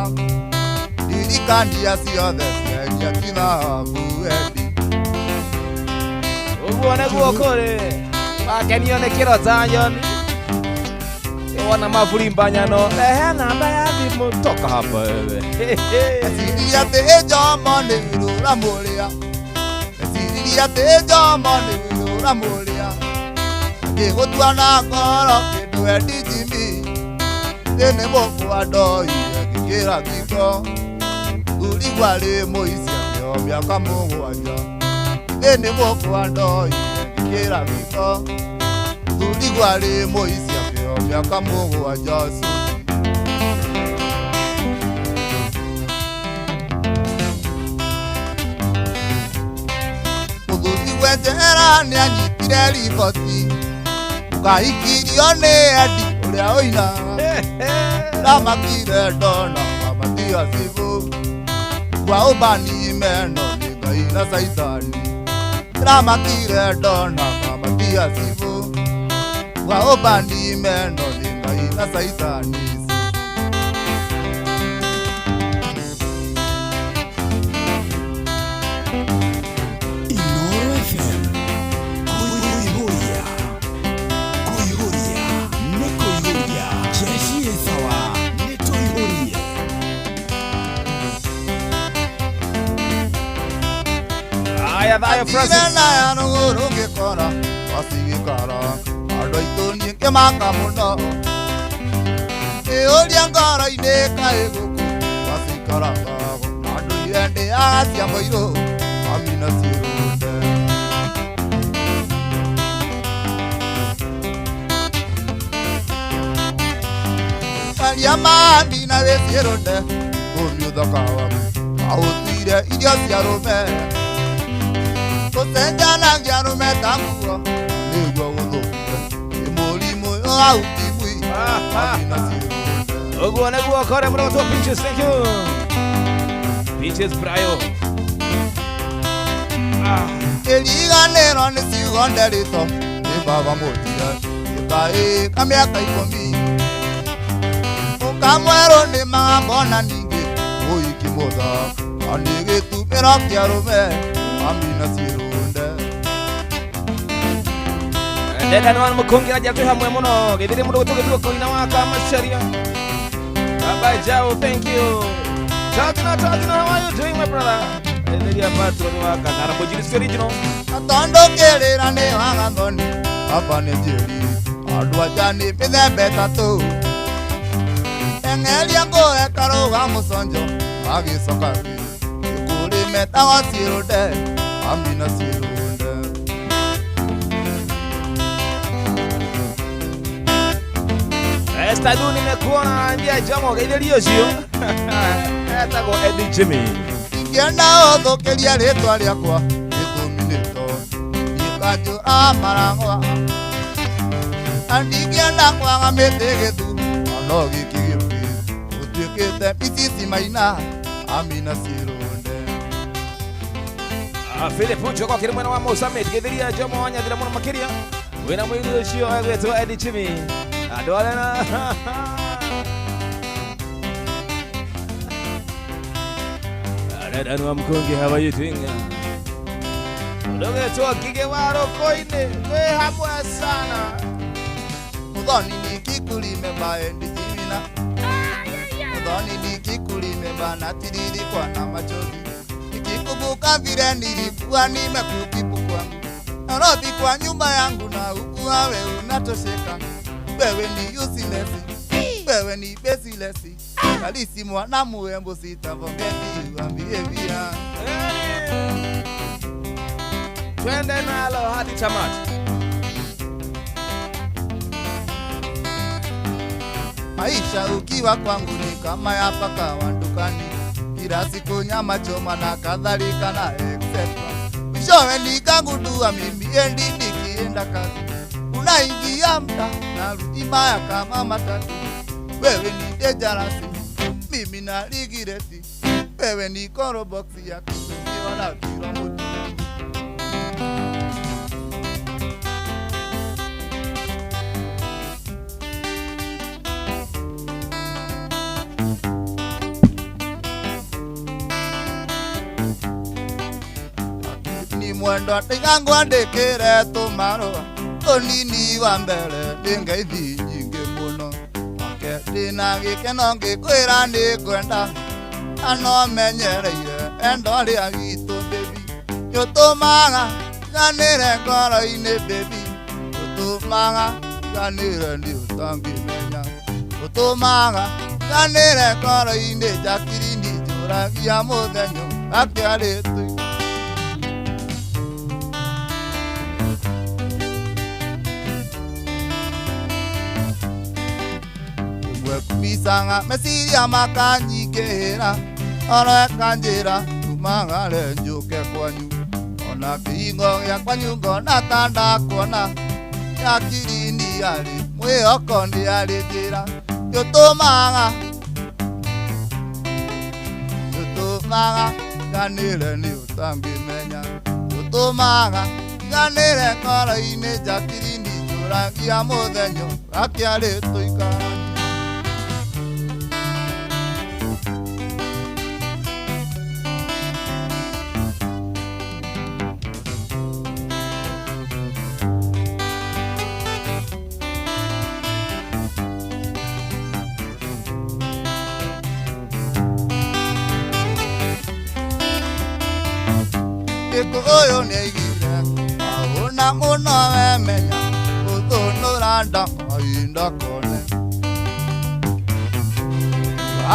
ndirikania ciothe ciaenia ci thahabu endi. Ũguo nĩguo kũrĩ wakenio nĩ kĩrota John wana maburimba nyano rehe namba ya thimũ toka hapa wewe. Eciririe atĩ Jomo nĩ wirũra mũrĩa eciririe atĩ Jomo nĩ wirũra mũrĩa akĩgũtua na ngoro kĩndũ endi Jimmy thĩnĩ mũkwa ndoire ngĩkĩra thingo thuri gwarĩ mũici akĩo mĩaka mũgwanja thĩnĩ mũkwa ndoire ngĩkĩra thingo thuri gwarĩ mũici mĩaka mũgwanja Susi. Mũthuri wenjera nĩanyitire riboti ũkahikirio nĩ Endi ũrĩa ũinaga ndamakire ndona kamatia cibũ kwa ũbani meno nĩ Ngai na Caitani ndamakire ndona kamatia cibũ kwa ũbani meno nĩ Ngai na Caitani. Inoro FM kũihũria kũihũria nĩ kũihũria jeshi ĩ sawa nĩ tũihũrie. Aya thayũ Francis na ya rũgũrũ ngĩkora wacigĩkara andũ aitũ niĩ ngĩmaka mũno ĩũria ngoro-inĩ kaĩ gũkũ wacikaraga na ndũire ndĩaga cia mũirũ amina ciĩrũnde. Eng'eria mami na wĩciĩrũnde ũmiũthaka waku aũtuire irio cia rũme gũcenjanagia rũme ta nguo nĩguo gũthũkire nĩ mũrimũ ũyũ wa ukimwi mami na ciĩrũnde Ũguo nĩguo kore mũrogotwo Peaches, thank you. Peaches Brayo. Ĩriganĩrwo nĩ ciugo nderĩto nĩ baba mũtiga ĩkaĩ ka mĩaka 10 ũkamwerũ nĩ magambona ningĩ ũiki mũthaka nĩ gĩtumĩro kĩa rũme mami na ciĩrũnde. Dedan wa Mukungi na twĩ hamwe mũno gĩthĩrĩ mũndũ gũtũgĩtuo koina wa Kamacharia. Baba Jao, thank you. Tagina, Tagina, how are you doing, my brother? Gĩthĩria patron wa Kang'ara Mũjirisi original. Atondo kĩrĩra nĩ wagathoni baba nĩ njĩri andũ anja nĩ mĩthemba ĩtatũ eng'eria ngũe karũga mũconjo magĩcoka gĩkũrĩ metagwo ciĩrũnde mami na ciĩrũnde. Esther Du nimekuona naambia Jomo geithĩria ũcio. Etagwo Eddie Jimmy. Ingĩenda ũthũkĩria rĩtwa rĩakwa gĩtũmi nĩ tondũ niĩ kanjũ a marang'wa na ndingĩenda kwaga mĩtĩ gĩthu no gĩkĩ gĩũkĩ ũtuĩkĩte micici maina mami na ciĩrũnde. Philip Njogo akĩrĩ mwena wa Mosamit geithĩria Jomo wa Nyathira mũno makĩria wĩna mũirĩtu ũcio egwĩtwo Eddie Jimmy. Andũ arĩa na Dedan wa Mkungi, how are you doing? Ndũgetwo Ngigĩ wa Rũkũ-inĩ twĩ hamwe sana. Muthoni nikikulime endi jimina Muthoni nikikulime na tiririkwa na machozi nikikumbuka vile nilikuwa nimekukipukwa Nairobi kwa nyumba yangu na huku wewe unatosheka. Wewe ni useless, wewe ni baseless. Kalisi mwana muembo sitavongeti uambie via. Twende nalo hadi tamati. Maisha ukiwa kwangu ni kama ya paka wa dukani, kila siku nyama choma na kadhalika na etc. Mwishowe nikagundua mimi endi nikienda kazi unaingia mta narudi maya kama matatu. Wewe ni dangerous, mimi na rigireti. Wewe ni koro box ya kutumiwa na kila mtu. Ni mwendo ndigangwandĩkĩre tũmarũa tũnini wa mbere nĩ ngeithi nyingĩ mũno make ndĩna gĩkeno ngĩkwĩra nĩ ngwenda na no menyereire endo rĩa witũ baby nĩũtũmaga nganĩre ngoro-inĩ baby ũtũmaga nganĩre nĩ ũtangĩmenya ũtũmaga nganĩre ngoro-inĩ Jacqueline njũragia mũthenya akĩarĩtũ. Misanga meciria makanyingĩhĩra oro ĩkanjĩra tumagare njũke kwanyu ona kĩhingo gĩa kwanyu ngona ta ndakuona Jacqueline arĩ mwĩhoko nĩ arĩ njĩra nĩũtũmaga nĩũtũmaga nganĩre nĩ ũtangĩmenya nĩũtũmaga nganĩre ngoro-inĩ Jacqueline njũragia mũthenya gakĩarĩ tũikaranie. Ũyũ nĩaigire ahũna mũno wemenya gũthũnũra nda kahinda kone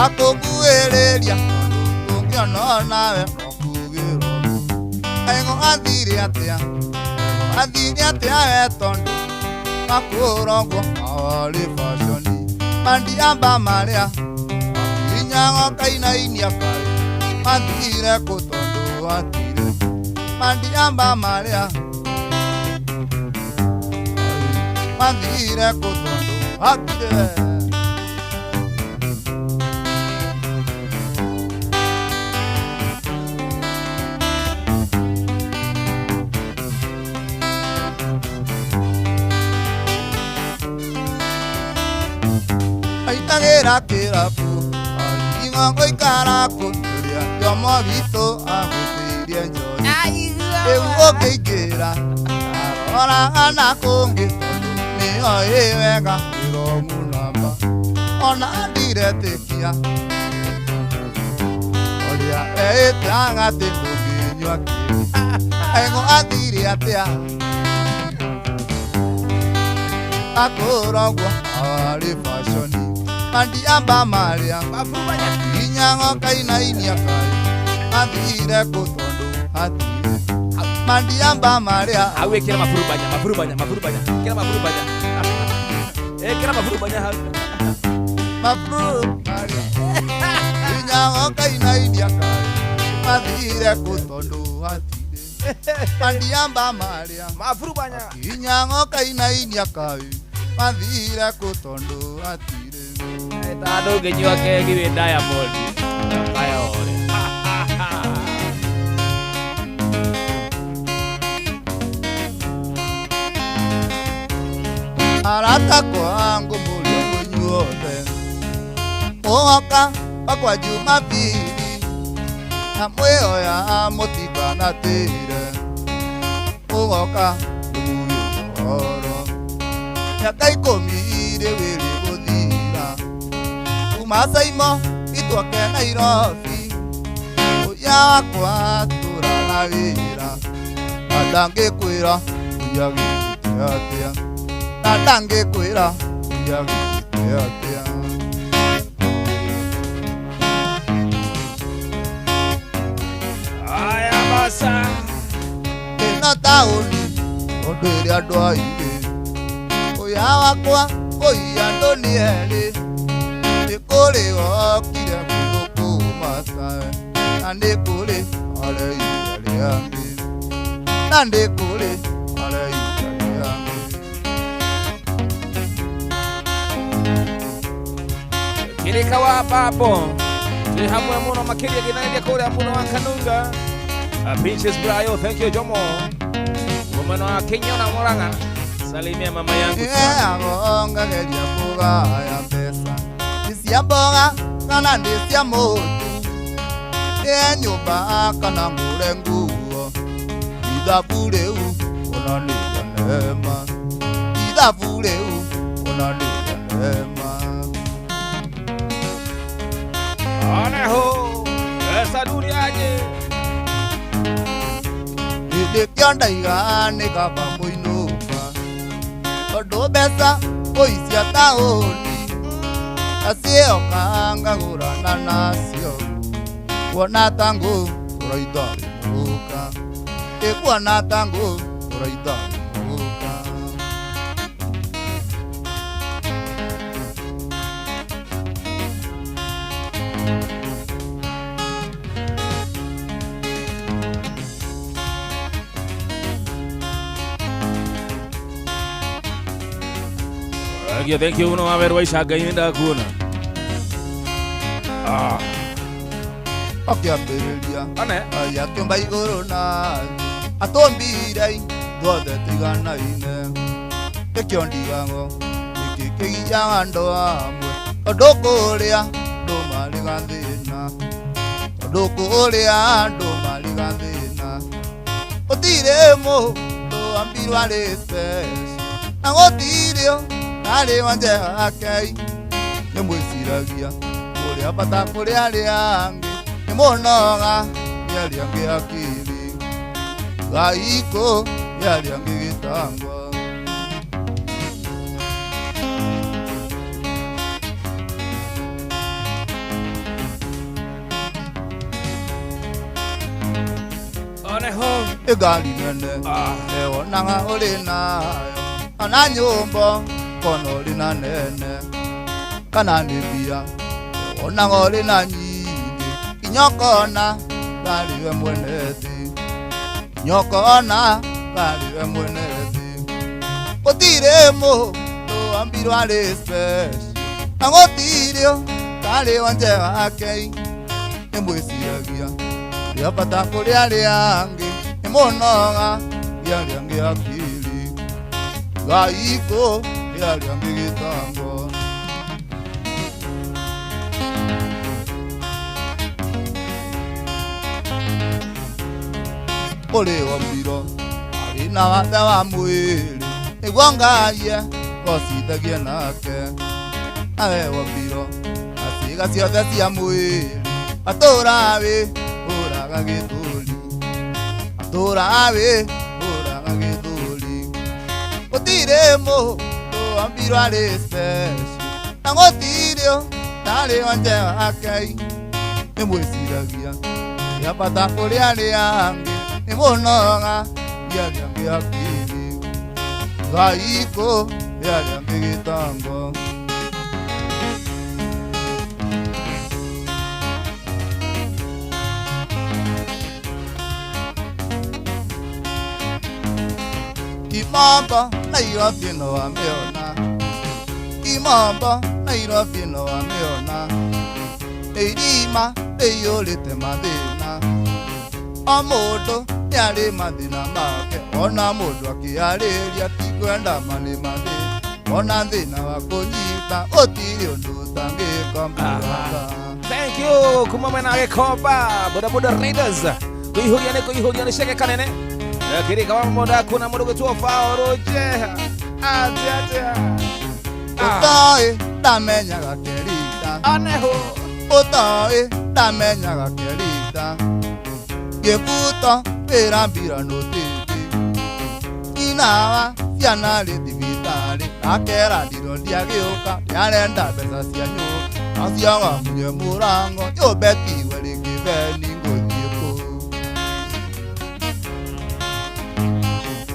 akũkuhĩrĩria ũndũ ũngĩona nawe no kugĩrwo aigo athire atĩa athire atĩa we tondũ makũrogwo mawarĩ baconi Mandiamba marĩa Inyango kainainia kai Mathire kũ tondũ hatirĩ Mandiamba marĩa Mathire kũ tondũ hatirĩ. Aitagĩra kĩrabu Ingo gũikara kũrĩa Jomo witũ agũtĩirie njohi Rĩu ũngĩingĩra Arora na kũngĩ tondũ nĩoĩ wega Wĩromu namba Ona ndiretĩkia Ũrĩa eĩtaga atĩ ndũngĩnyua kĩndũ Aigũ athire atĩa Akũrogwo arĩ fashioni Mandiamba marĩa Inyango kainainia kai Mathire kũ tondũ hatirĩ Mandiamba marĩa Hau ĩkĩra maburubanya maburubanya maburubanya ĩkĩra maburubanya ĩkĩra maburubanya hau Maburubanya Inyango kainainia kai Mathire kũ tondũ hatirĩ Mandiamba marĩa Maburubanya Inyango kainainia kai Mathire kũ tondũ hatirĩ. Ta ndũngĩnyua kegi wĩ Diamond Kayore. Arata kwangu mũrĩ mũinyuothe Mũgoka wakwa Jumapili Na mwĩhoya mũtikanatĩre Mũgoka ndĩmũhe ũhoro Mĩaka 10 rĩu ĩrĩ gũthira Kuma Saimo itwake Nairobi Ũya wakwa tũraga wĩra Na ndangĩkwĩra ũya gĩkĩte atĩa Na ndangĩkwĩra ũya gĩkĩte atĩa. Aya basa Ĩno taũni tondũ ĩrĩ andũ aingĩ Ũya wakwa kũiya andũ nĩ erĩ Nĩ kũrĩ wokire gũthũkũma Na nĩ kũrĩ areire arĩa angĩ Na nĩ kũrĩ areire arĩa angĩ. Kirika wa babo Tuli hamwe muno makĩria gĩthanĩria kũrĩa muno wa Kanunga. Princess Brayo, thank you Jomo. Woman wa Kenya na Murang'a. Salimia mama yangu sana. Agongageria kũgaya mbeca Nĩ cia mboga kana nĩ cia mũtu Nĩ nyũmba kana ngũre nguo Ithabu rĩu ona nĩ rĩa neema Ithabu rĩu ona nĩ rĩa neema. Oneho Saduri aje Hĩndĩ kĩo ndaiga nĩ kaba mũinũka Tondũ mbeca kũi cia taũni Nacioka ngagũrana nacio Kuona ta ngũtũra itarĩ mũka Ĩkuona ta ngũtũra itarĩ mũka. Thank you, thank you muno wawerwa icanga-inĩ ndakuona. Akĩambĩrĩria One Ai akĩũmba igũrũ na thĩ Atũmbire ithuothe tũiganaine Nĩkĩo ndigago nĩkĩ kĩgiaga andũ amwe Tondũ kũrĩa andũ marĩ gathĩna Tondũ kũrĩa andũ marĩ gathĩna Gũtirĩ mũndũ ambirwo arĩ special Na gũtirĩ arĩ wa njehakei Nĩ mwĩciragia kũrĩa bata kũrĩ arĩa angĩ Nĩ mũnoga nĩ arĩa angĩ akili Gaiko nĩ arĩa angĩ gĩtangwa. Oneho Ĩngari nene ewonaga ũrĩ nayo Ona nyũmba kona ũrĩ na nene Kana nĩ mbia wonaga ũrĩ na nyingĩ nginya ũkona tarĩ we mwene thĩ nginya ũkona tarĩ we mwene thĩ gũtirĩ mũndũ wambirwo arĩ special na gũtirĩ ũtarĩ wa nje wake nĩ mwĩciragia ũrĩa bata kũrĩ arĩa angĩ nĩ mũnoga nĩ arĩa angĩ akili gaiko nĩ arĩa angĩ gĩtango. Ũrĩ wombirwo arĩ na wathe wa mwĩrĩ nĩguo Ngai egocithagie nake nawe wombirwo na ciĩga ciothe cia mwĩrĩ atũra wĩ ũraga gĩthũri atũra wĩ ũraga gĩthũri gũtirĩ mũndũ wambirwo arĩ special na gũtirĩ ũtarĩ wa nje wake nĩ mwĩciragia ũrĩa bata kũrĩ arĩa angĩ nĩ mũnoga nĩ arĩa angĩ akili gaiko nĩ arĩa angĩ gĩtango. Kimamba Nairobi no wamĩona Kimamba Nairobi no wamĩona irima rĩiyũrĩte mathĩna o mũndũ nĩarĩ mathĩna make ona mũndũ akĩarĩria ti kwenda ma nĩ mathĩna ona thĩna wa kũnyita gũtirĩ ũndũ ũtangĩka mũrata. Thank you kuma mwena wa Gĩkomba bodaboda Raiders kũihũria nĩ kũihũria nĩ ceke kanene kirika wa mũndũ akuna mũndũ gwĩtwo Faũrũ Njeha atĩa atĩa Ũtoĩ ndamenyaga kĩrita oneho ũtoĩ ndamenyaga kĩrita gĩbuto wĩra mbira nũtĩtĩ inawa ciana rĩ thibitarĩ akera ndiro ndiagĩũka nĩarenda mbeca cia nyũmba aciaga munye mũrango nyũmba ĩtigwe rĩngĩ beni ngũthiĩ kũu.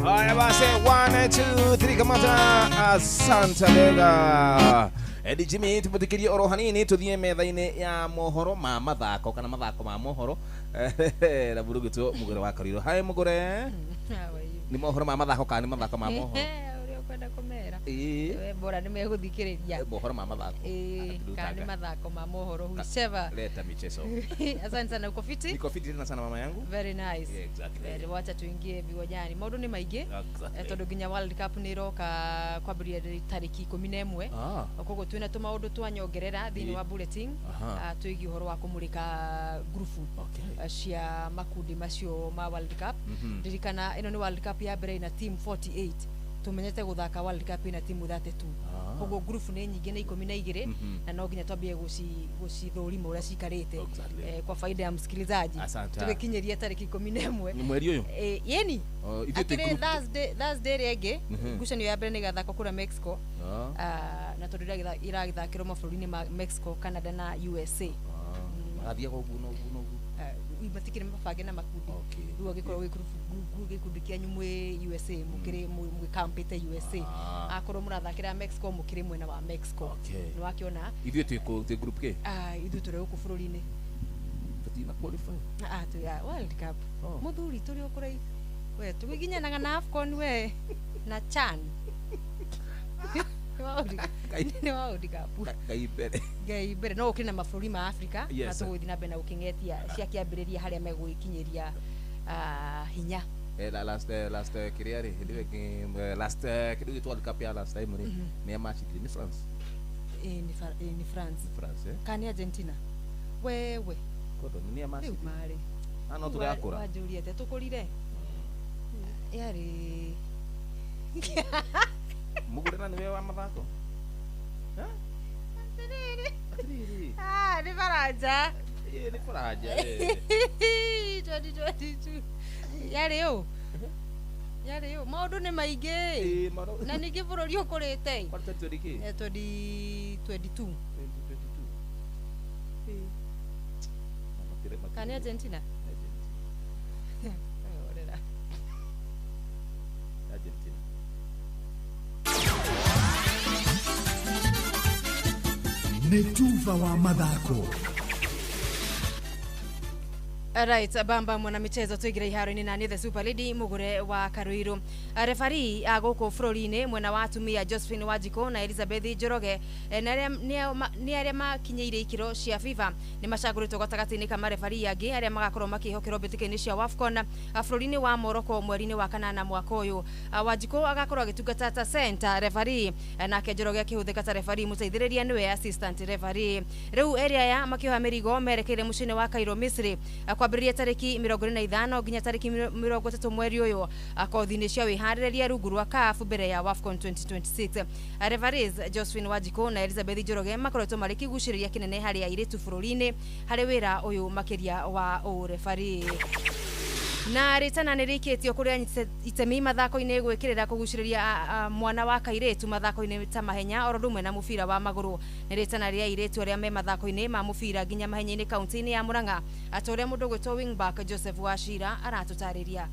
Haya basi, 1 2 3 kamata. Asante lega Eddie Jimmy, tumuthikĩrie oro hanini tuthie metha-inĩ ya mohoro ma mathako kana mathako ma mohoro na mũndũ ũgwĩtwo Mũgũre wa Kariro. Hi Mũgũre, nĩ mohoro ma mathako kana nĩ mathako ma mohoro? Ũrĩa ũkwenda kũmera Ĩĩ. we bora nĩ megũthikĩrĩria Mohoro ma mathako. Ĩĩ, kana nĩ mathako ma mohoro whichever. Leta michezo. Asante sana, uko fiti? Niko fiti tena sana mama yangu. Very nice. Yeah, exactly. Very, wacha tuingie viwanjani maũndũ nĩ maingĩ. Exactly. Tondũ nginya World Cup nĩ ĩroka kwambĩrĩria tarĩki 11. Koguo twĩna tũmaũndũ twa nyongerera thĩinĩ wa bulletin twĩgiĩ ũhoro wa kũmũrĩka ngurubu cia makundi macio ma World Cup. Ndirikana ĩno nĩ World Cup ya mbere ĩna team 48 tumenyete guthaka World Cup ina timu 32. Koguo ngurubu nĩ nyingĩ nĩ 12 na no nginya twambie gũcithũrima ũrĩa cikarĩte kwa faida ya msikilizaji. Tũgĩkinyĩria tarĩki 11 Nĩ mweri ũyũ? Yeni Oh, ithuĩ twĩ akĩrĩ group- Thursday ĩrĩa ĩngĩ ngucanio ya mbere nĩ ĩgathakwo kũrĩa Mexico. Na tondũ ĩragĩthakĩrwo mabũrũri-inĩ ma Mexico, Canada na USA. Magathiaga ũguo na ũguo na ũguo. Matikĩrĩ mabange na makundi rĩu angĩkorwo gĩkundi kĩanyu mwĩ USA mũkĩrĩ mwĩkampĩte USA akorwo mũrathakĩra Mexico mũkĩrĩ mwena wa Mexico nĩ wakĩona Ithuĩ twĩ kũ- twĩ group K? Ithuĩ tũrĩ gũkũ bũrũri-inĩ. Tũtina qualify. Twĩ a World Cup mũthuri tũrĩ o kũraihu we tũgĩginyanaga na AFCON we na CHAN. Nĩ wa World Cup. Ngai mbere. Ngai mbere no ũkĩrĩ na mabũrũri ma Africa na Yes. tũgũthiĩ na mbere na gũkĩng'etia ciakĩambĩrĩria harĩa megũgĩkinyĩria hinya. Last kĩrĩa rĩ hĩndĩ ĩyo ĩngĩ, last kĩndũ gĩtwo World Cup ya last time rĩ nĩ ya macindire nĩ France. Nĩ France. Nĩ France. Kana nĩ Argentina wewe Kondo nĩ ya rĩu macindire. marĩ No tũrakũra. Wanjũria atĩa tũkũrire yarĩ Mũgũre na nĩwe wa mathako. Atĩrĩrĩ. Nĩ Faranja. Ĩĩ, nĩ Faranja. 2022 yarĩ ũ yarĩ ũ maũndũ nĩ maingĩ na ningĩ bũrũri ũkũrĩte. Kwa 2020 kĩ? 2022 kana nĩ Argentina. Orera. Argentina. Nĩ tuba wa mathako. Right, bamba mwana michezo tuigire iharo-inĩ na nĩ the super lady mugure wa Karuiru. Refari a gũkũ bũrũri-inĩ mwena wa atumia Josephine Wanjikũ na Elizabeth Njoroge na arĩa nĩ arĩa makinyĩire ikĩro cia FIFA nĩ macagũrĩtwo gatagatĩ-inĩ ka marefari angĩ arĩa magakorwo makĩhokerwo mbĩtĩka-inĩ cia WAFCON bũrũri-inĩ wa Morocco mweri-inĩ wa kanana mwaka ũyũ. Wanjikũ agakorwo agĩtungata ta center referee, nake Njoroge akĩhũthĩka ta referee mũteithĩrĩria nĩwe assistant referee. Rĩu erĩ aya makĩoha mĩrigo merekeire mũciĩ-inĩ wa Cairo, Misri, kwambĩrĩria tarĩki 25 nginya tarĩki 30 mweri ũyũ, kothi-inĩ cia wĩharĩrĩria rungu rwa CAF mbere ya WAFCON 2026. Referees Josephine Wanjikũ na Elizabeth Njoroge makoretwo marĩ kĩgucĩrĩria kĩnene harĩ airĩtu bũrũri-inĩ harĩ wĩra ũyũ makĩria wa ũrefarii. Na rĩtana nĩ rĩikĩtio kũrĩ anyiti itemi mathako-inĩ gwĩkĩrĩra kũgucĩrĩria mwana wa kairĩtu mathako-inĩ ta mahenya oro ũndũ ũmwe na mũbira wa magũrũ. Nĩ rĩtana rĩa airĩtu arĩa me mathako-inĩ ma mũbira nginya mahenya-inĩ kaunti-inĩ ya Murang'a, ata ũrĩa mũndũ ũgwĩtwo wingback Joseph Wachira aratũtarĩria.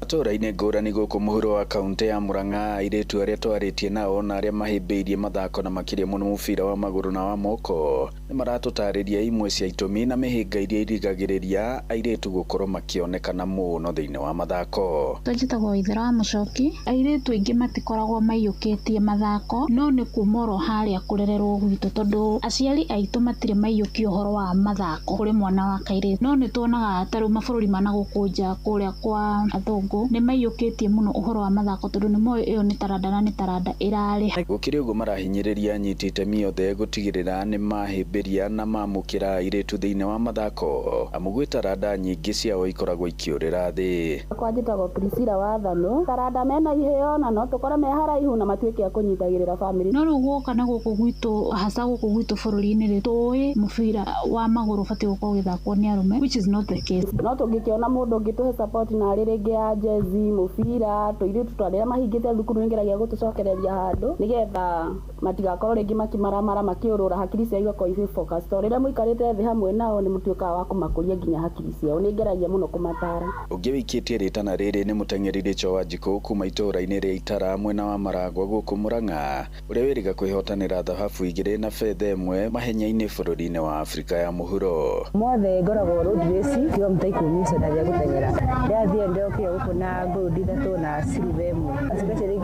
Matũũra-inĩ ngũrani gũkũ mũhuro wa kaunti ya Murang'a, airĩtu arĩa twarĩtie nao na arĩa mahĩmbĩirie mathako na makĩria mũno mũbira wa magũrũ na wa moko nĩ maratũtarĩria imwe cia itũmi na mĩhĩnga iria irigagĩrĩria airĩtu gũkorwo makĩonekana mũno thĩinĩ wa mathako. Twanjĩtagwo Ithera wa Mũcoki. Airĩtu aingĩ matikoragwo maiyũkĩtie mathako, no nĩ kuma oro harĩa kũrererwo gwitũ, tondũ aciari aitũ matirĩ maiyũkia ũhoro wa mathako kũrĩ mwana wa kairĩtu. No nĩ tuonaga ta rĩu mabũrũri ma nagũkũ nja kũrĩa kwa athũngũ nĩ maiyũkĩtie mũno ũhoro wa mathako, tondũ nĩ moĩ ĩyo nĩ taranda na nĩ taranda ĩrarĩha. Gũkĩrĩ ũguo marahinyĩrĩria anyiti itemi othe gũtigĩrĩra nĩ mahĩmbĩria na mamũkĩra airĩtu thĩinĩ wa mathako, amu gwĩ taranda nyingĩ ciao ikoragwo ikĩũrĩra thĩ. Kwa njĩtagwo Priscilla Wathano. Taranda mena iheo na no tũkore me haraihu na matuĩke a kũnyitagĩrĩra family. No rĩu guoka na gũkũ gwitũ, hasa gũkũ gwitũ bũrũri-inĩ rĩ, tũĩ mũbira wa magũrũ ũbatiĩ gũkorwo ũgĩthakwo nĩ arũme, which is not the case. No tũngĩkĩona mũndũ ũngĩtũhe support na arĩ rĩngĩ ya jezi mũbira, tũirĩtu twarĩa mahingĩte thukuru nĩngeragia gũtũcokereria handũ nĩgetha matigakorwo rĩngĩ makĩmaramara makĩũrũra, hakiri ciao igakorwo irĩ focus, tondũ rĩrĩa mũikarĩte thĩ hamwe nao nĩ mũtuĩkaga wa kũmakũria nginya hakiri ciao. Nĩngeragia mũno kũmatara. Ũngĩ wĩikĩtie rĩtana rĩrĩ nĩ mũteng'eri Rachel Wanjikũ kuma itũũra-inĩ rĩa Itara mwena wa Maragwa gũkũ Murang'a, ũrĩa wĩrĩga kwĩhotanĩra thahabu 2 na betha 1 mahenya-inĩ bũrũri-inĩ wa Afrika ya mũhuro. Mothe ngoragwo road race kilomita 10 cio ndathiĩ gũteng'era, ndathiĩ ndokire gũkũ na gold 3 na silver 1. Especially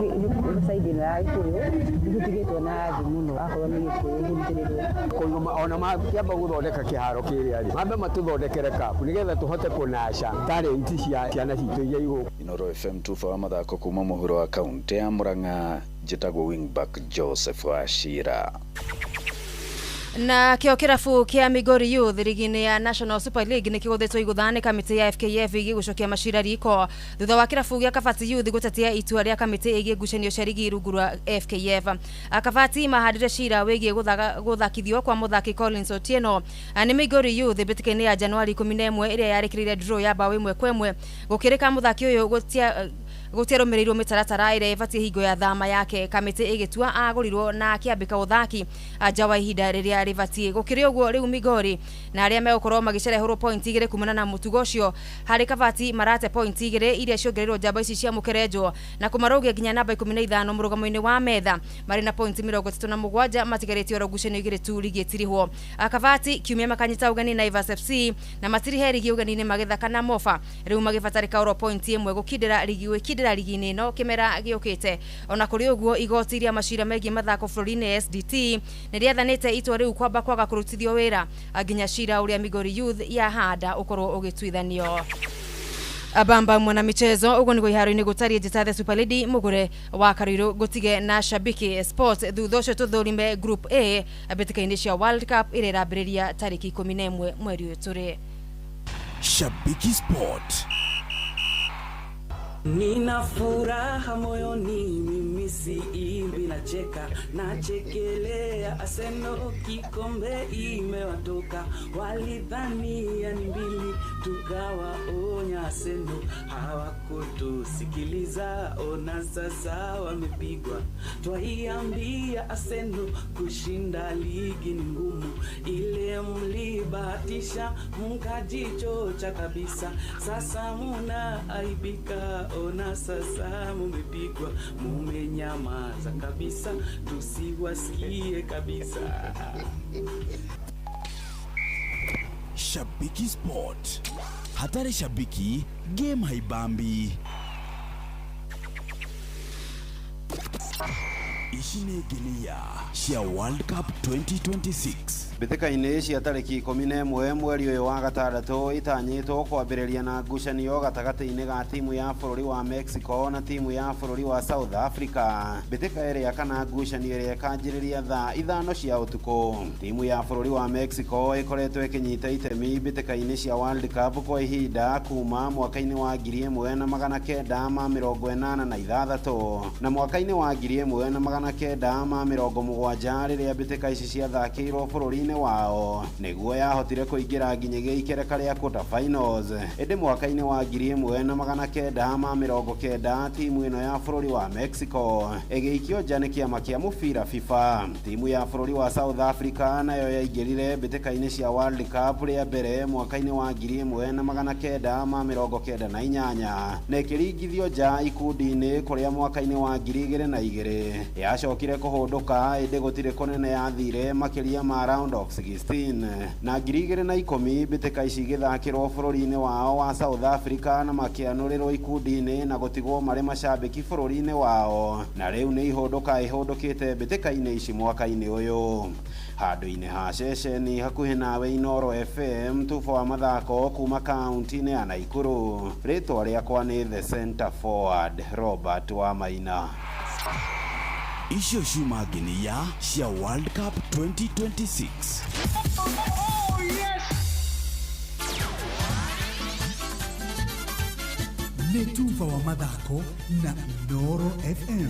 side ĩno ya Gĩkũyũ nĩtũtigĩtwo na thĩ mũno, akorwo nĩ Gĩkũyũ kũrutĩrĩrwo. Ona makĩamba gũthondeka kĩharo kĩrĩa rĩ, mambe matũthondekere cup nĩgetha tũhote kũnaca talent cia ciana citũ iria igũkũ. Inooro FM tuba wa mathako kuma mũhuro wa kaunti ya Murang'a, njĩtagwo wingback Joseph Wachira. Na kĩo kĩrabu kĩa Migori Youth rigi-inĩ ya National Super League nĩ kĩgũthĩtwo igũtha nĩ kamĩtĩ ya FKF ĩgiĩ gũcokia macira riko thutha wa kĩrabu gĩa Kabati Youth gũtetia itua rĩa kamĩtĩ ĩgiĩ ngucanio cia rigi rungu rwa FKF. Kabati mahandire cira wĩgiĩ gũthakithio kwa mũthaki Collins Otieno nĩ Migori Youth mbĩtĩka-inĩ ya Januari 11 ĩrĩa yarĩkĩrĩire draw ya bao 1-1 gũkĩrĩka mũthaki ũyũ gũtiarũmĩrĩirwo mĩtaratara ĩrĩa ĩbatiĩ hingo ya thama yake. Kamĩtĩ ĩgĩtua agũrirwo na akĩambĩka ũthaki nja wa ihinda rĩrĩa rĩbatiĩ. Gũkĩrĩ ũguo rĩu Migori na arĩa megũkorwo magĩcerehũrwo point 2 kumana na mũtugo ũcio harĩ Kabati marate point 2 iria ciongereirwo njamba ici cia mũkerenjwo na kũmarũgia nginya namba 15 mũrũgamo-inĩ wa metha marĩ na point 37 matigarĩtie oro ngucanio 2 tu rigi ĩtirihwo. Kabati kiumia makanyita ũgeni Naivas FC na matirihe rigi ũgeni-inĩ magĩthaka na Mofa, rĩu magĩbatarĩka oro point 1 gũkindĩra rigi gwĩkindĩra rigi-inĩ no kĩmera gĩũkĩte. Ona kũrĩ ũguo igoti rĩa macira megiĩ mathako bũrũri-inĩ SDT nĩ rĩathanĩte itua rĩu kwamba kwaga kũrutithio wĩra nginya cira ũrĩa Migori Youth yahanda ũkorwo ũgĩtuithanio. Abamba mwana michezo ũguo nĩguo iharo-inĩ gũtariĩ njĩta the Super Lady mũgũre wa Karuiru gũtige na Shabiki Sports. Thutha ũcio tũthũrime Group A mbĩtĩka-inĩ cia World Cup ĩrĩa ĩrambĩrĩria tarĩki 11 mweri ũyũ tũrĩ. Shabiki Sport. Nina furaha moyoni, mimi siimbi, nacheka, nachekelea Arsenal kikombe imewatoka, walidhania ni mbili, tukawaonya Arsenal, hawakutusikiliza, ona sasa wamepigwa, twaiambia Arsenal kushinda ligi ni ngumu, ile mlibahatisha mkajichocha kabisa, sasa muna aibika. Ona sasa mumepigwa, mumenyamaza kabisa, tusiwasikie kabisa. Shabiki Sport. Hatari shabiki, game haibambi. Ici nĩ nginia cia World Cup 2026. Mbĩtĩka-inĩ cia tarĩki 11 mweri ũyũ wa gatandatũ itanyĩtwo kwambĩrĩria na ngucanio gatagatĩ-inĩ ga timu ya bũrũri wa Mexico na timu ya bũrũri wa South Africa. Mbĩtĩka ĩrĩa kana ngucanio ĩrĩa ĩkanjĩrĩria thaa 5 cia ũtukũ. Timu ya bũrũri wa Mexico ĩkoretwo ĩkĩnyita itemi mbĩtĩka-inĩ cia World Cup kwa ihinda kuma mwaka-inĩ wa 1986 na mwaka-inĩ wa 1970 rĩrĩa mbĩtĩka ici ciathakĩirwo bũrũri-inĩ wao nĩguo yahotire kũingĩra nginyagia ikereka rĩa quarter finals. Ĩndĩ mwaka-inĩ wa 1990 timu ĩno ya bũrũri wa Mexico ĩgĩikio nja nĩ kĩama kĩa mũbira FIFA. Timu ya bũrũri wa South Africa nayo yaingĩrire mbĩtĩka-inĩ cia World Cup rĩa mbere mwaka-inĩ wa 1998 na ĩkĩringithio nja ikundi-inĩ kũrĩa mwaka-inĩ wa 2002 yacokire kũhũndũka, ĩndĩ gũtirĩ kũnene yathire makĩria ma round of 16. Na 2010 mbĩtĩka ici igĩthakĩrwo bũrũri-inĩ wao wa South Africa na makĩanũrĩrwo ikundi-inĩ na gũtigwo marĩ macambĩki bũrũri-inĩ wao, na rĩu nĩ ihũndũka ihũndũkĩte mbĩtĩka-inĩ ici mwaka-inĩ ũyũ. Handũ-inĩ ha ceceni hakuhĩ nawe Inooro FM, tubo wa mathako kuma kaunti-inĩ ya Naikuru. Rĩtwa rĩakwa nĩ The Center Forward Robert Wamaina. Icio ciuma nginia cia World Cup 2026. Oh, yes! Nĩ tuba wa mathako na Inooro FM.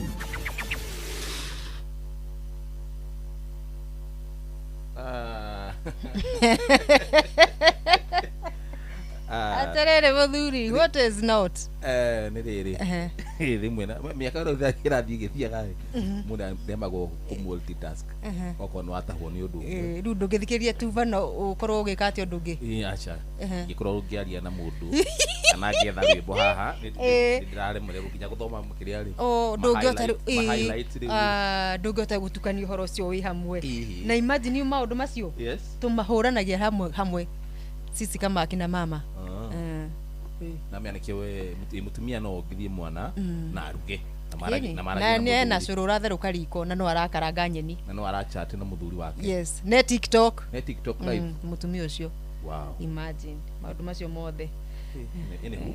Aterere muthuri, what is not? Nĩ rĩrĩ rĩmwe na mĩaka ĩrĩa ĩrathiĩ ĩgĩthiaga rĩ, mũndũ ndemagwo kũ multitask okorwo nĩ watahwo nĩ ũndũ ũmwe. Rĩu ndũngĩthikĩrĩria tuba no ũkorwo ũgĩka atĩa ũndũ ũngĩ? Ĩĩ aca, ingĩkorwo ngĩaria na mũndũ kana ngĩetha rwĩmbo haha nĩndĩraremererwo nginya gũthoma kĩrĩa rĩ, ndũngĩhota gũtukania ũhoro ũcio wĩ hamwe. Na imagine maũndũ macio tũmahũranagia hamwe sisi kama akina mama. Na mĩanake we mũtumia no ongithie mwana na aruge na marage na cũrũ ũratherũka riko na no arakaranga nyeni na no arachat na mũthuri wake. Yes, ne TikTok, ne TikTok live mũtumia ũcio. Wow, imagine maũndũ macio mothe. Ithuĩ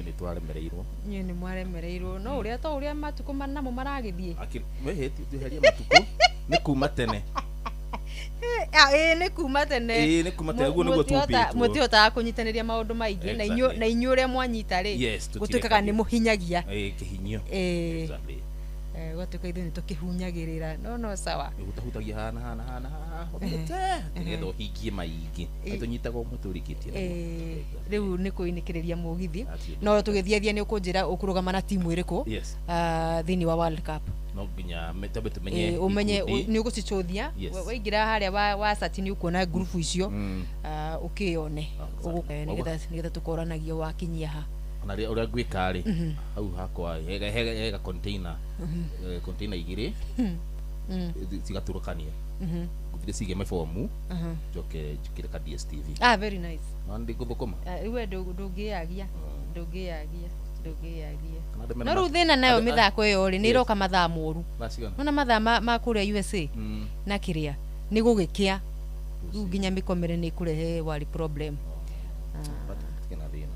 nĩ twaremereirwo. Inyuĩ nĩ mwaremereirwo no ũrĩa to ũrĩa matukũ namo maragĩthiĩ. Tweherie matukũ nĩ kuma tene. Nĩ kuma tene. Nĩ kuma tene ũguo nĩguo tũmbĩtwo. Mũtihotaga kũnyitanĩria maũndũ maingĩ na inyuĩ ũrĩa mwanyita rĩ gũtuĩkaga nĩ mũhinyagia. Kĩhinyio. Gwatuĩka ithuĩ nĩ tũkĩhunyagĩrĩra no sawa. Ũhutahutagia hana hana hana haha nĩgetha ũhingie maingĩ. Tũnyitaga ũmwe tũrĩkĩtie. Rĩu nĩ kũinĩkĩrĩria mũgithi no tũgĩthiathia nĩ ũkũnjĩra ũkũrũgama na timu ĩrĩkũ thĩinĩ wa World Cup. No nginya tambe tumenye umenye nĩ ũgũcichũthia waingĩra harĩa wa sati nĩ ũkuona ngurubu icio ũkĩyone nĩgetha tũkoranagia wakinyia ha. Ona ũrĩa ngwĩka rĩ hau hakwa hega container container igĩrĩ cigatũrũkania ngũthire cige mabomu njoke njĩkĩre ka DSTV. Ah, very nice. No ndĩgũthũkũma we ndũngĩyagia ndũngĩyagia no rĩu thĩna nayo mĩthako ĩyo rĩ nĩ ĩroka mathaa moru. Nona mathaa ma kũrĩa USA na kĩrĩa nĩ gũgĩkĩa rĩu nginya mĩkomere nĩ ĩkũrehe wari problem.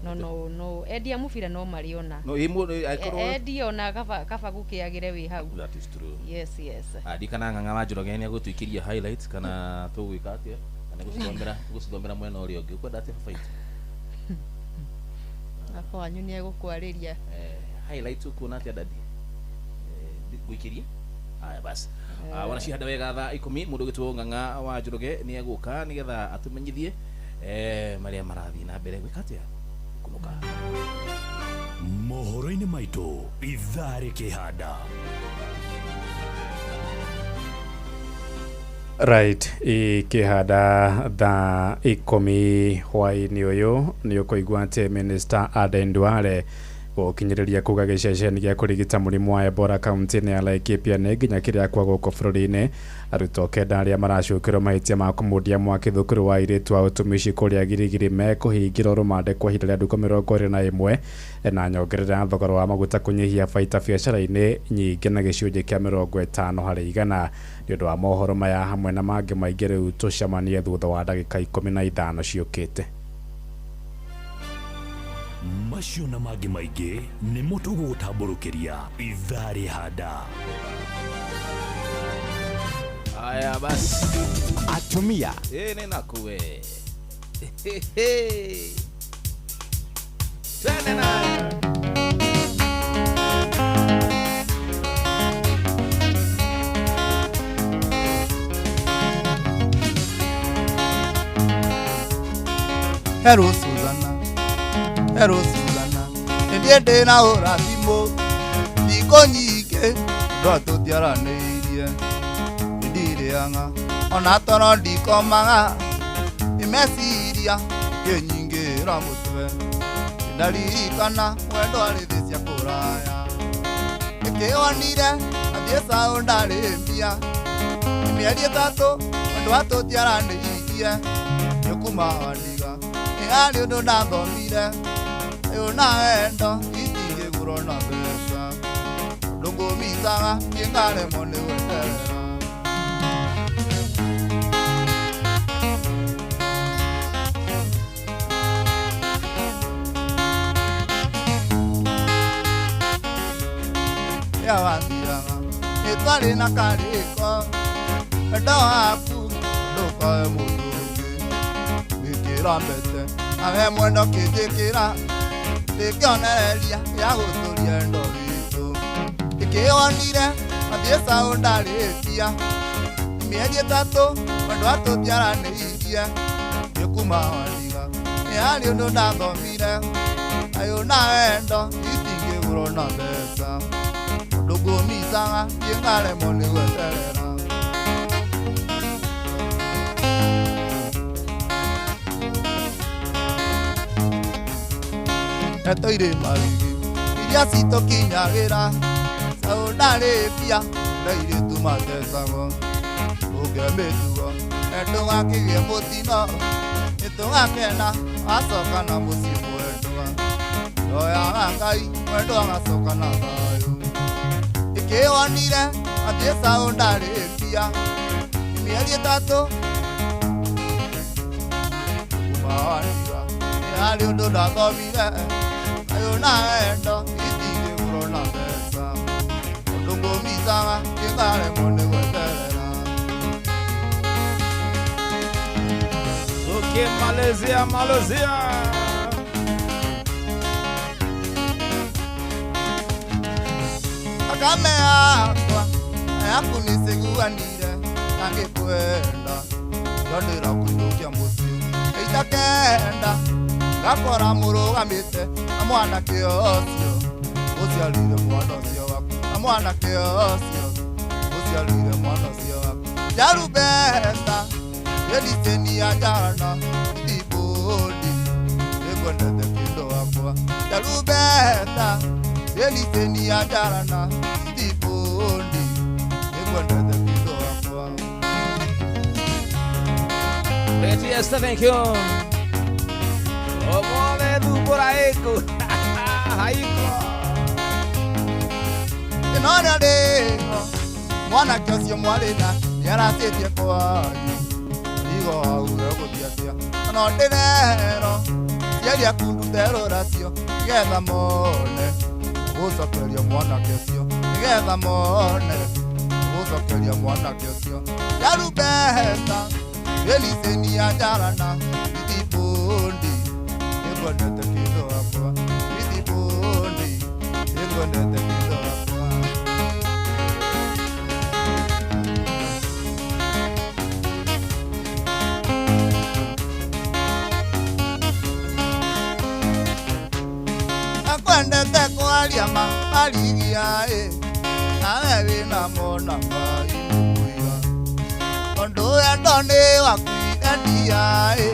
No endia mũbira no marĩona no endia ona kaba gũkĩagĩre wĩ hau. That is true. Yes, yes. Ndikana ng'ang'a wa Njoroge nĩ agũtũikĩria highlights kana tũgwĩka atĩa kana gũcithomera mwena ũrĩa ũngĩ ũkwenda atĩa baba itũ? Baba wanyu nĩ egũkwarĩria highlights ũkuona atĩa dadi? Ngũikĩrie? Aya basi. Wanacihanda wega thaa 10 mũndũ ũgĩtwo Ng'ang'a wa Njoroge nĩ egũka nĩgetha atũmenyithie marĩa marathiĩ na mbere gwĩka atĩa kũnũka. Mohoro-inĩ maitũ ithaa rĩkĩhanda. Right, ikihanda thaa 10 hwaĩ-inĩ ũyũ nĩ ũkũigua atĩ Minister Aden Duale Gũkinyĩrĩria kuga gĩceceni gĩa kũrigita mũrimũ wa Ebola kaunti-inĩ ya Laikipia nĩ nginya kĩrĩa kwa gũkũ bũrũri-inĩ. Arutwo 9 arĩa maracukĩrwo mahĩtia ma kũmundia mwaki thukuru wa airĩtu a ũtumishi kũrĩa Girigiri mekũhingĩrwo rũmande kwa ihinda rĩa ndukũ 21 na nyongerera ya thogora wa maguta kũnyihia baita biacara-inĩ nyingĩ na gĩcunjĩ kĩa 50 harĩ igana. Nĩ ũndũ wa mohoro maya hamwe na mangĩ maingĩ rĩu tũcemanie thutha wa ndagĩka 15 ciũkĩte. Macio na mangĩ maingĩ nĩmo tũgũgũtambũrũkĩria ithaa rĩhanda. Haya basi. Atumia. Nena kuwe. Twende naye. Hello Susanna, hello Susanna, nĩndĩĩ ndĩna ũrathimo thikũ nyingĩ ndwa tũtiaranĩirie nĩndirĩaga ona toro ndikomaga nĩmeciria kĩnyingĩra mũtwe nĩndaririkana mwendo arĩ thĩ cia kũraya nĩkĩonire athiĩ caũ ndarĩ mbia nĩ mĩeri 3 mwendwa tũtiaranĩirie nĩkuma wandiga nĩ harĩ ũndũ ndathomire ũyũ na wendo itingĩgũrwo na mbeca ũndũ ngũmicaga niĩ ngaremwo nĩ gweterera. Wathiaga nĩ twarĩ na karĩko wendo waku ndũkae mũndũ ũngĩ wĩkĩra mbete nawe mwendo kĩnjĩkĩra ndĩkĩonereria gĩa gũtũria endo witũ ĩkĩonire athiĩ caũ ndarĩ mbia mĩeri 3 mwendo atũtiaranĩirie nĩkuma wandiga nĩ harĩ ũndũ ndathomire ayũ na wendo itingĩgũrwo na mbeca ũndũ ngũmicaga niĩ ngaremwo nĩ gweterera. Eto irĩ marigi iria citũkinyagĩra caũ ndarĩ mbia na airĩtu matecagwo ũnge mĩtugo ndũgakĩgĩe mũtino nĩtũgakena wacoka na mũciĩ mwendwa ndoyaga Ngai mwendwa agacoka na thayũ ĩkĩonire athiĩ caũ ndarĩ mbia mĩeri 3 kuma wandiga nĩ harĩ ũndũ ndathomire ayũ na wendo itingĩgũrwo na mbeca ũndũ ngũmicaga niĩ ngaremwo nĩ gweterera. Tukimalizia malizia akame yakwa yaku nĩciguanire angĩkwenda ndondĩra kũinũkia mũciĩ ĩita 9 ngakora mũrũgamĩte na mwanake ũcio ũciarire mwana ũcio waku na mwanake ũcio ũciarire mwana ũcio waku Jarubeta yeliceni ya njana ithibũndi nĩngwendete kĩndũ wakwa Jarubeta yeliceni ya njana ithibũndi nĩngwendete kĩndũ wakwa. Betty Esther, thank you. Omothe thumbũra ĩkũ haiko ĩno nĩrĩho mwanake ũcio mwarĩ na nĩaracĩtie kwanyu rigo hau egũthiĩ atĩa no ndĩrerwo ciari aku ndute rũracio nĩgetha mone gũcokeria mwanake ũcio nĩgetha mone gũcokeria mwanake ũcio Jarubeta yeliceni ya njarana ithibũndi nĩngwendete kĩndũ wakwa ithibũndi nĩngwendete kĩndũ wakwa. Akwendete kwaria ma marigia ĩ nawe wĩna mona Ngai nĩkũiga tondũ wendo nĩ waku endia ĩ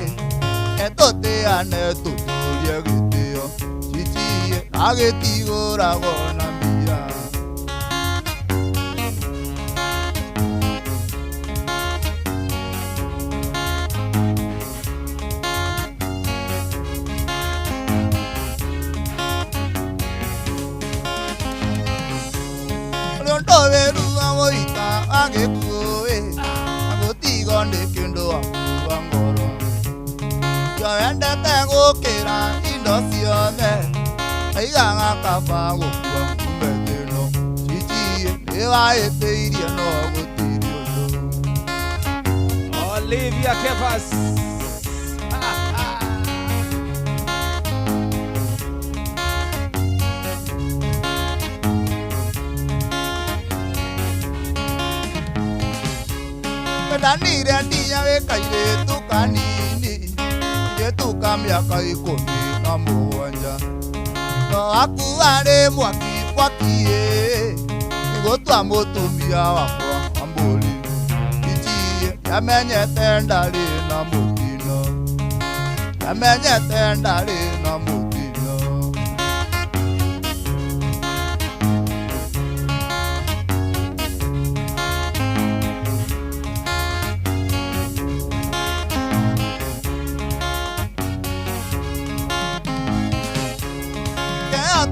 etũtĩane tũtũrie gĩtĩo chichie na Agĩtigũragwo na mbia. Rũndo wĩruga woita agĩkuĩ agũtigo nĩ kĩndũ akua ngoro. Wendete gũkĩra indo ciothe aigaga kaba gũkua kumbe thĩno cicie nĩwaĩtĩirie no gũtirĩ ũndũ. Olivia Kefas. Ndanire ndia wĩ kairĩtu kanini kairĩtu ka mĩaka 17 no akuarĩ mwaki mwakiĩ nĩgũtua mũtumia wakwa ambũri ichie ndiamenyete ndarĩ na mũtino ndiamenyete ndarĩ na mũtino.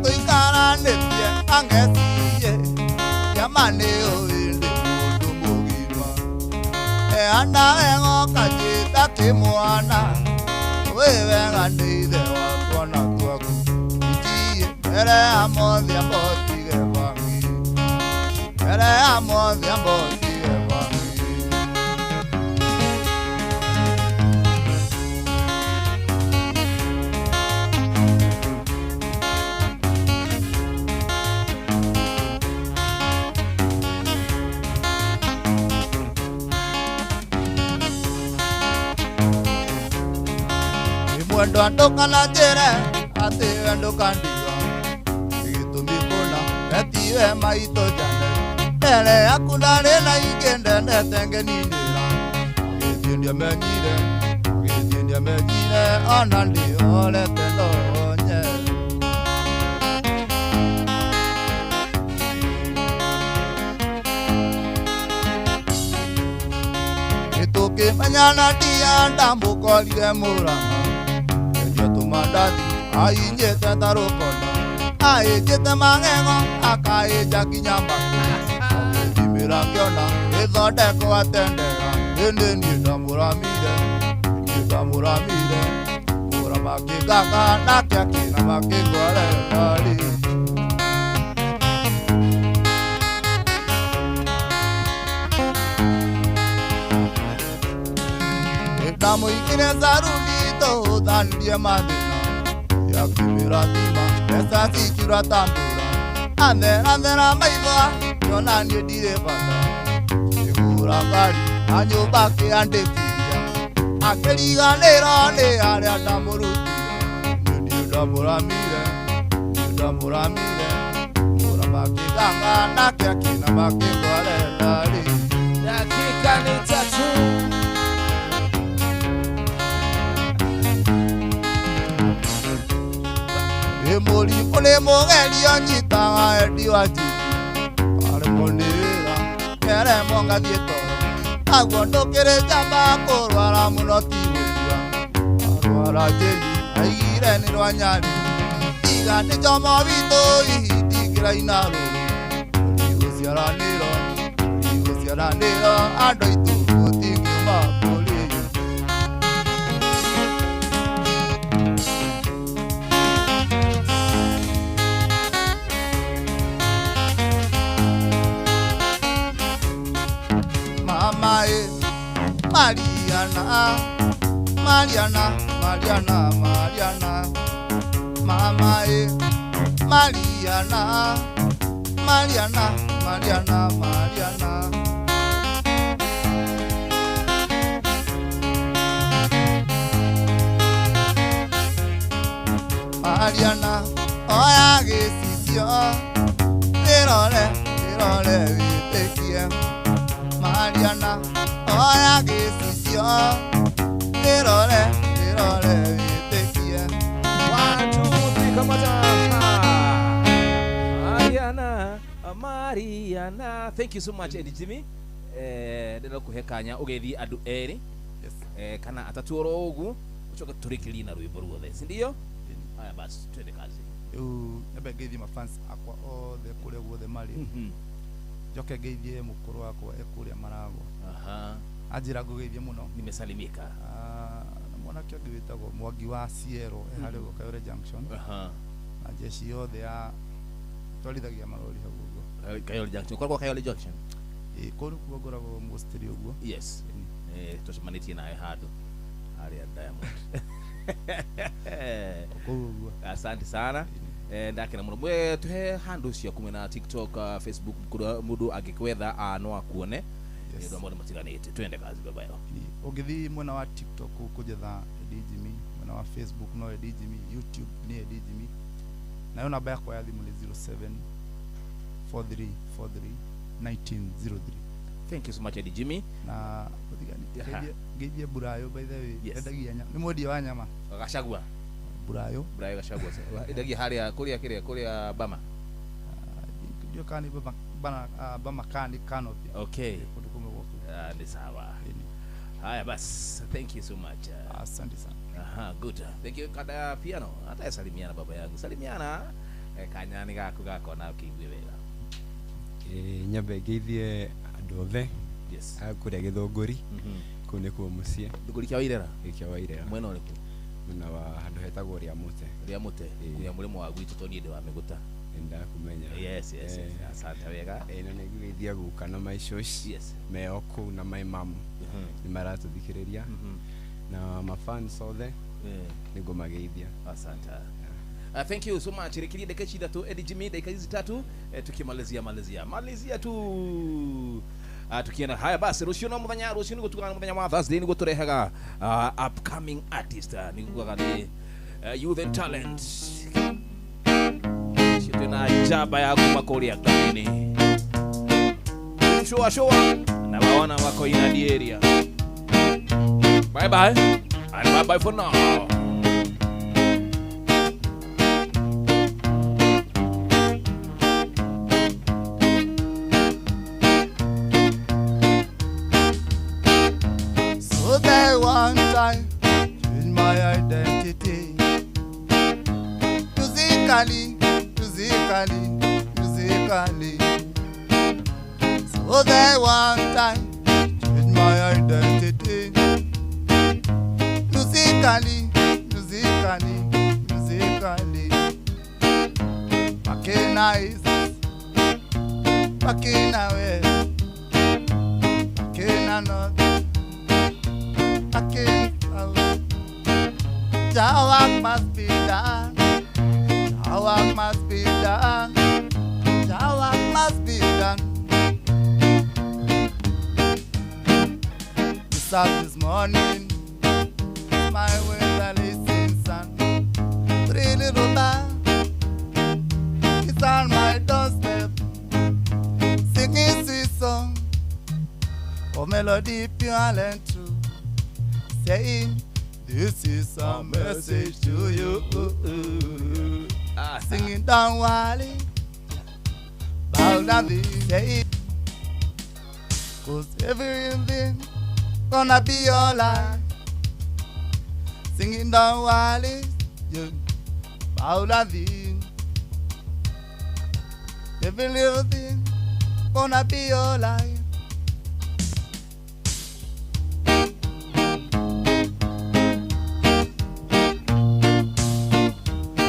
Tuikaranĩtie angeciĩ kĩama nĩ ũĩ ndĩ mũndũ mũgima eana wega ũkanjĩta kĩmwana ũĩ wega nĩ ithe wa twana twaku ichie mbere ya mothe amba ũtige bangi mbere ya mothe amba ũtige bangi. Mwendwa ndũkananjĩre atĩ we ndũkandiga gĩtũmi kũna etiwe maitũ njane mbere yaku ndarĩ na ingĩ ndendete ngeninĩra agĩthiĩ ndiamenyire agĩthiĩ ndiamenyire ona ndĩorete ndonye. Nĩtũkĩmenyana ndia ndamũkorire Mũrang'a tũmandathi ainyĩte ta rũkondo aĩnjĩte magego akaĩnja nginya matũ agĩthimĩra ngĩona gĩthondeko atendera ĩndĩ niĩ ndamũramire niĩ ndamũramire mũrama kĩngaka nake akĩrama kĩngorera-rĩ. Ndamũigire saruni tũhũthanirie mathĩna yakĩmĩra thima mbeca cikiura ta mbura atherathera maitho ngĩona niĩ ndirĩ bata kĩgũra ngari na nyũmba akĩandĩkithia akĩriganĩrwo nĩ arĩa ndamũrutire niĩ niĩ ndamũramire niĩ ndamũramire mũrama kĩganga nake akĩnama kĩngorera-rĩ. Dakika ni 3. Mũrimũ nĩ mũgerio nyitaga endi wa njiki aremwo nĩ wĩra ngeremwo ngathiĩ toro naguo ndũkĩrĩ njamba kũrwara mũno ti gũkua arwara njĩni aigire nĩ rwa nyarĩ tiga nĩ njomo witũ hihi ndingĩraina rũrũ rũtigũciaranĩro rũtigũciaranĩro andũ aitũ gũtingiuma kũrĩ. Mama e Mariana Mariana Mariana Mariana Mama e Mariana Mariana Mariana Mariana. Mariana oya gĩcicio wĩrore wĩrore wĩtĩkie Mariana oya gĩcicio wĩrore wĩrore wĩtĩkie. 1, 2, 3, kamata. Mariana. Thank you so much Eddie Jimmy. Ndĩrenda kũhe kanya ũgeithie andũ erĩ kana atatu oro ũguo ũcoke tũrĩkĩrie na rwĩmbo ruothe, si ndio? Haya basi twende kazi. Rĩu nyambe ngeithie mafans akwa othe kũrĩa guothe marĩ. Njoke ngeithie mũkũrũ wakwa e kũrĩa Maragwa. Aha. Anjĩra ngũgeithie mũno. Nimesalimika. Na mwanake ũngĩ wĩtagwo Mwangi wa Ciero e harĩa ũguo Kayore Junction. Aha. Na jeshi yothe ya twarithagia marori hau ũguo. Kayole Junction. Koragwo Kayole Junction. Ĩĩ kũu nĩkuo ngoragwo mostly ũguo. Yes. Tũcemanĩtie nawe handũ harĩa Diamond. Kũu ũguo. Asante sana. Ndakena mũno. Mwe tuhe handũ ciaku mwena TikTok, Facebook kũrĩa mũndũ angĩkwetha no akuone. Nĩ ũndũ wa maũndũ matiganĩte. Twende kazi baba yao. Ũngĩthiĩ mwena wa TikTok ũkũnjetha Eddie Jimmy, mwena wa Facebook no Eddie Jimmy, YouTube nĩ Eddie Jimmy. Nayo namba yakwa ya thimũ nĩ 0743431903. Thank you so much Eddie Jimmy. Na ngeithie Burayo by the way. Endagia nyama. Nĩ mwendia wa nyama. Gachagua. Burayo. Burayo Gachagua. Endagia harĩa kũrĩa kĩrĩa kũrĩa Bama. Ndio kani bama Bama kani Canopy. Okay. Kũndũ kũmwe gwaku. Ni sawa. Haya bas, thank you so much. Asante sana. Aha, good. Thank you kada piano. Hata salimiana baba yangu. Salimiana. Kanya ni gaku gakona ukiigue wega. Nyambe ngeithie andũ othe. Yes. Kũrĩa Gĩthũngũri. Kũu nĩkuo mũciĩ. Gĩthũngũri kĩa Wairera? Kĩa Wairera. Mwena ũrĩkũ? Mwena wa handũ hetagwo Rĩamũte. Rĩamũte. Kũrĩa mũrĩmo wa gwitũ tondũ niĩ ndĩ wa Mĩgũta. Ndakumenya. Yes, yes, yes. Asante wega. Na nĩngũgeithia guka na my shosh. Yes. Meo kũu na my mom. Nĩ maratũthikĩrĩria. Na mafans othe. Nĩngũmageithia. Asante. Thank you so much. Rekiria dakika ithatũ Eddie Jimmy, dakika hizi tatu tukimalizia malizia tu tukienda. Haya basi rũciũ no mũthenya, rũciũ nĩguo tugaga mũthenya wa Thursday nĩguo tũrehaga upcoming artist, nĩguo nĩ youth and talent. Twina jaba ya kuma kũrĩa Ngai-inĩ. Shua shua na waona wako in the area. Bye bye and bye bye for now. So that one time change my identity musically, musically, musically. So that one time change my identity musically, musically, musically. Makena is Makena west, Makena north, Makena south. Jah work must be done. Jah work must be done. Jah work must be done. This up this morning, my with a listen sun. Three little birds is on my doorstep, singing sweet song, oh melody pure and true, saying, this is a message to you. Singing down Wally, bow down the day. 'Cause everything gonna be alright. Singing down Wally, yeah, bow down the. Every little thing gonna be alright.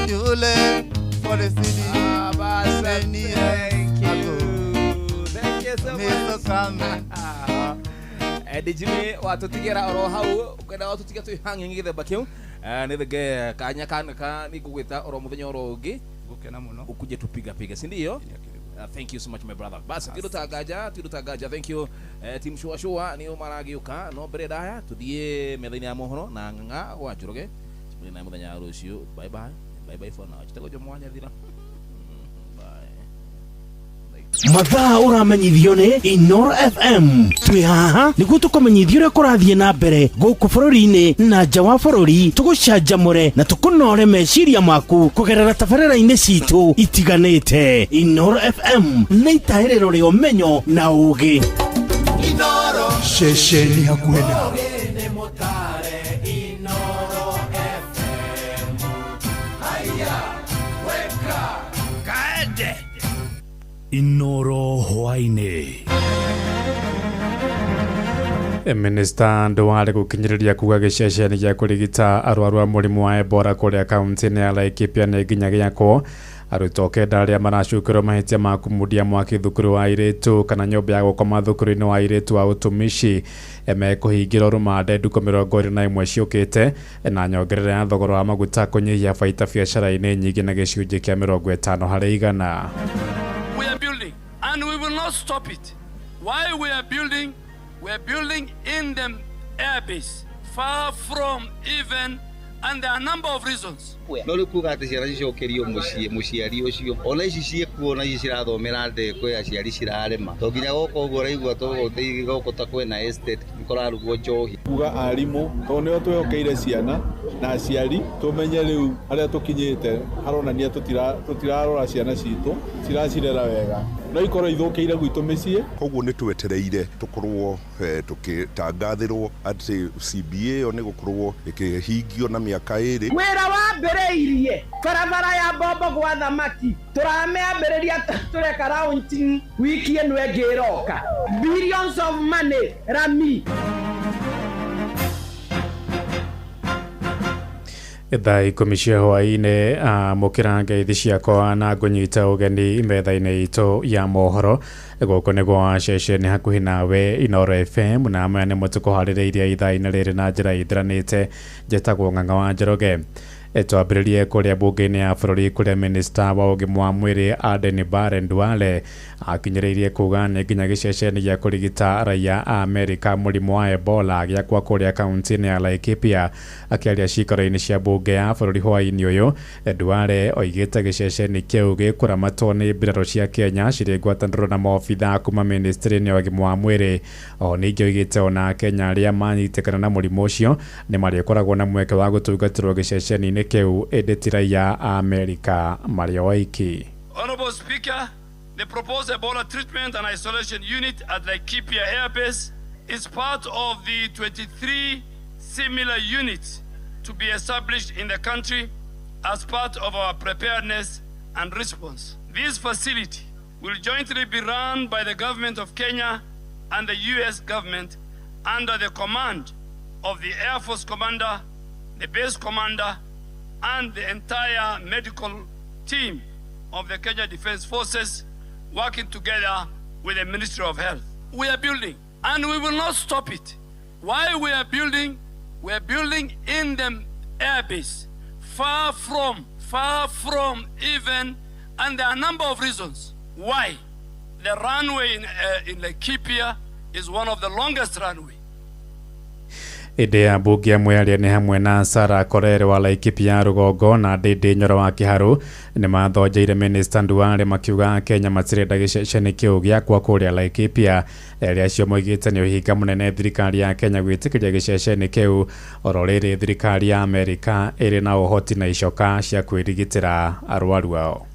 You left for the city. Many years ago. Thank you so much. Eddie Jimmy watutigera oro hau kwenda watutige twi hanging githemba kiu ni thenge kanya kana ka ni ngugwita oro muthenya oro ungi ngukena muno ukuje tupiga piga, si ndio? Thank you so much my brother. Basi tirutagaja thank you team shua shua ni maragiuka no mbere ndaya tuthie methaini ya mohoro na ng'ang'a wa Njoroge na muthenya wa rucio. Bye bye. Bye bye for now. Chitego jo mwanya thira. Bye. Like Mathaa ũramenyithio nĩ Inoro FM. Twĩ haha nĩguo tũkũmenyithia ũrĩa kũrathiĩ na mbere gũkũ bũrũri-inĩ na nja wa bũrũri, tũgũcanjamũre na tũkũnore meciria maku kũgerera tabarĩra-inĩ citũ itiganĩte. Inoro FM nĩ itahĩrĩro rĩa ũmenyo na ũgĩ. Ceceni hakuhĩ nawe. Inoro hwaĩ-inĩ. Minista Duale gũkinyĩrĩria kuga gĩceceni gĩa kũrigita arwaru a mũrimũ wa Ebola kũrĩa kaunti-inĩ ya Laikipia nĩ nginya gĩakwo. Arutwo 9 arĩa maracukĩrwo mahĩtia ma kũmundia mwaki thukuru wa airĩtu kana nyũmba ya gũkoma thukuru-inĩ wa airĩtu wa ũtumishi mekũhingĩrwo rũmande ndukũ 21 ciũkĩte, na nyongerera ya thogora wa maguta kũnyihia baita biacara-inĩ nyingĩ na gĩcunjĩ kĩa 50 harĩ igana. We are building and we will not stop it. Why we are building? We are building in the airbase, far from even, and there are a number of reasons. No rĩu kuga atĩ ciana cicokerio mũciĩ mũciari ũcio ona ici ciĩkuo na ici cirathomera ndeko aciari cirarĩma to nginya gũka ũguo ũraigua tũgũteithia gũkũ ta kwĩna estate nĩkũrarugwo njohi. Kuga arimũ tondũ nĩo twĩhokeire ciana na aciari tũmenye rĩu harĩa tũkinyĩte haronania tũtirarora ciana citũ ciracirera wega no ikorwo ithũkĩire gwitũ mĩciĩ. Koguo nĩ twetereire tũkorwo tũkĩtangathĩrwo atĩ CBA ĩyo nĩ gũkorwo ĩkĩhingio na mĩaka 2. Wĩra wambĩrĩirie barabara ya mbombo gwa thamaki tũramĩambĩrĩria tũreka launching wiki ĩno ĩngĩ ĩroka. Billions of money rami. Thaa 10 cia hwaĩ-inĩ amũkĩra ngeithi ciakwa na ngũnyita ũgeni metha-inĩ itũ ya mohoro. Gũkũ nĩ gwa ceceni hakuhĩ nawe Inoro FM, na maya nĩmo tũkũharĩrĩirie ithaa-inĩ rĩrĩ na njĩra ĩthiranĩte. Njĩtagwo Ng'ang'a wa Njoroge. Twambĩrĩrie kũrĩa mbunge-inĩ ya bũrũri kũrĩa minista wa ũgima wa mwĩrĩ Aden Barre Duale akinyĩrĩirie kuga nĩ nginya gĩceceni gĩa kũrigita raia a Amerika mũrimũ wa Ebola gĩakwa kũrĩa kaunti-inĩ ya Laikipia. Akĩaria ciikaro-inĩ cia mbunge ya bũrũri hwaĩ-inĩ ũyũ, Duale oigĩte gĩceceni kĩu gĩkũramatwo nĩ mbirarũ cia Kenya cirĩ ngwatanĩro na maobithaa kuma ministry-inĩ ya ũgima wa mwĩrĩ. O ningĩ oigĩte ona Kenya arĩa manyitĩkana na mũrimũ ũcio nĩ marĩkoragwo na mweke wa gũtungatĩrwo gĩceceni-inĩ kĩu, ĩndĩ ti raia a Amerika marĩ o aiki. Honorable Speaker, the proposed Ebola treatment and isolation unit at Laikipia Air Base is part of the 23 similar units to be established in the country as part of our preparedness and response. This facility will jointly be run by the government of Kenya and the US government under the command of the Air Force Commander, the base commander, and the entire medical team of the Kenya Defense Forces, working together with the Ministry of Health. We are building, and we will not stop it. Why we are building? We are building in the airbase, far from even, and there are a number of reasons why. The runway in Laikipia is one of the longest runway. Ĩndĩ ya mbunge amwe arĩa nĩ hamwe na Sarah Korere wa Laikipia rũgongo na Ndĩndĩ Nyoro wa Kĩharũ nĩ mathonjeire minista Duale makiuga Kenya matirenda gĩceceni kĩu gĩakwa kũrĩa Laikipia. Erĩ acio moigĩte nĩ ũhinga mũnene thirikari ya Kenya gwĩtĩkĩria gĩceceni kĩu oro rĩrĩ thirikari ya Amerika ĩrĩ na ũhoti na icoka cia kwĩrigitĩra arwaru ao.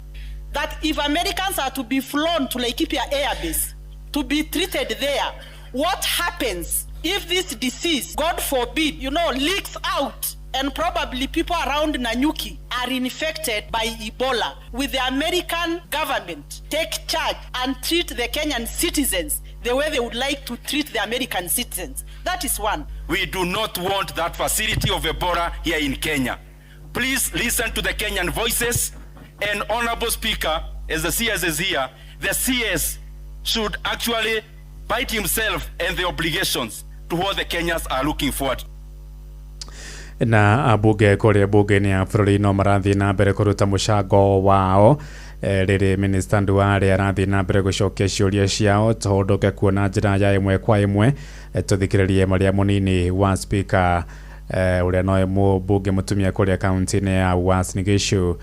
That if Americans are to be flown to Laikipia Air Base to be treated there, what happens if this disease, God forbid, leaks out and probably people around Nanyuki are infected by Ebola? Will the American government take charge and treat the Kenyan citizens the way they would like to treat the American citizens? That is one. We do not want that facility of Ebola here in Kenya. Please listen to the Kenyan voices. And Honorable Speaker, as the CS is here, the CS should actually bite himself and the obligations to what the Kenyans are looking forward. Na abunge kũrĩa bunge-inĩ ya bũrũri no marathiĩ na mbere kũruta mũcango wao rĩrĩ minista Duale arathiĩ na mbere gũcokia ciũria ciao tũhũndũke kuona njĩra ya ĩmwe kwa ĩmwe. Tũthikĩrĩrie maria mũnini wa speaker ũrĩa nowe mũmbunge mũtumia kũrĩa kaunti-inĩ ya Uasin Gishu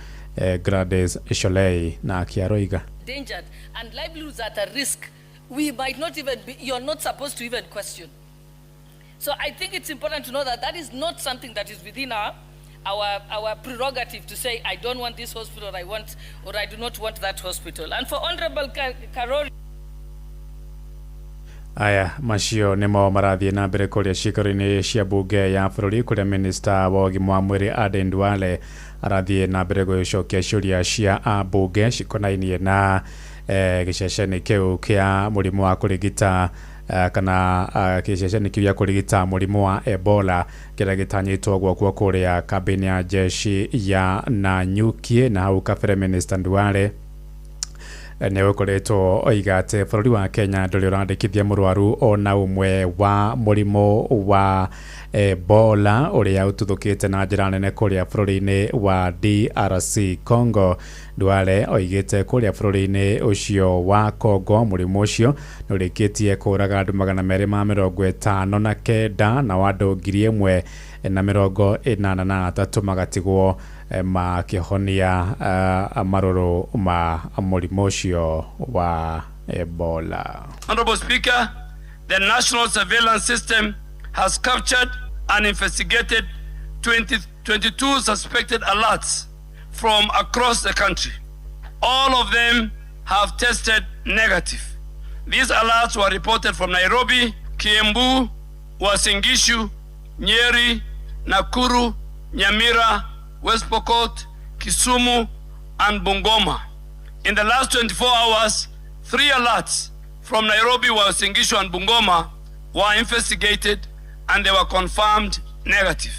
Gladys Sholei na akĩaroiga endangered and livelihoods at a risk, we might not even be, you're not supposed to even question. So I think it's important to know that that is not something that is within our prerogative to say, I don't want this hospital, I want, or I do not want that hospital. And for Honorable Karori, Aya macio nĩmo marathiĩ na mbere kũrĩa ciikaro-inĩ cia bunge ya bũrũri, kũrĩa minista wa ũgima wa mwĩrĩ Aden Duale arathiĩ na mbere gũcokia ciũria cia ambunge cikonainie na gĩceceni kĩu kĩa mũrimũ wa kũrigita kana gĩceceni kĩu gĩa kũrigita mũrimũ wa Ebola kĩrĩa gĩtanyĩtwo gwakwo kũrĩa kambĩ-inĩ ya jeshi ya Nanyuki. Na hau kabere minista Duale nĩ ũkoretwo oiga atĩ bũrũri wa Kenya ndũrĩ ũrandĩkithia mũrwaru ona ũmwe wa mũrimũ wa Ebola ũrĩa ũtuthũkĩte na njĩra nene kũrĩa bũrũri-inĩ wa DRC Congo. Duale oigĩte kũrĩa bũrũri-inĩ ũcio wa Congo mũrimũ ũcio nĩ ũrĩkĩtie kũraga andũ 259 na andũ 1,083 magatigwo makĩhonia marũrũ ma mũrimũ ũcio wa Ebola. Honorable Speaker, the National Surveillance System has captured and investigated 22 suspected alerts from across the country. All of them have tested negative. These alerts were reported from Nairobi, Kiambu, Uasin Gishu, Nyeri, Nakuru, Nyamira, West Pokot, Kisumu, and Bungoma. In the last 24 hours, 3 alerts from Nairobi, Uasin Gishu, and Bungoma were investigated and they were confirmed negative.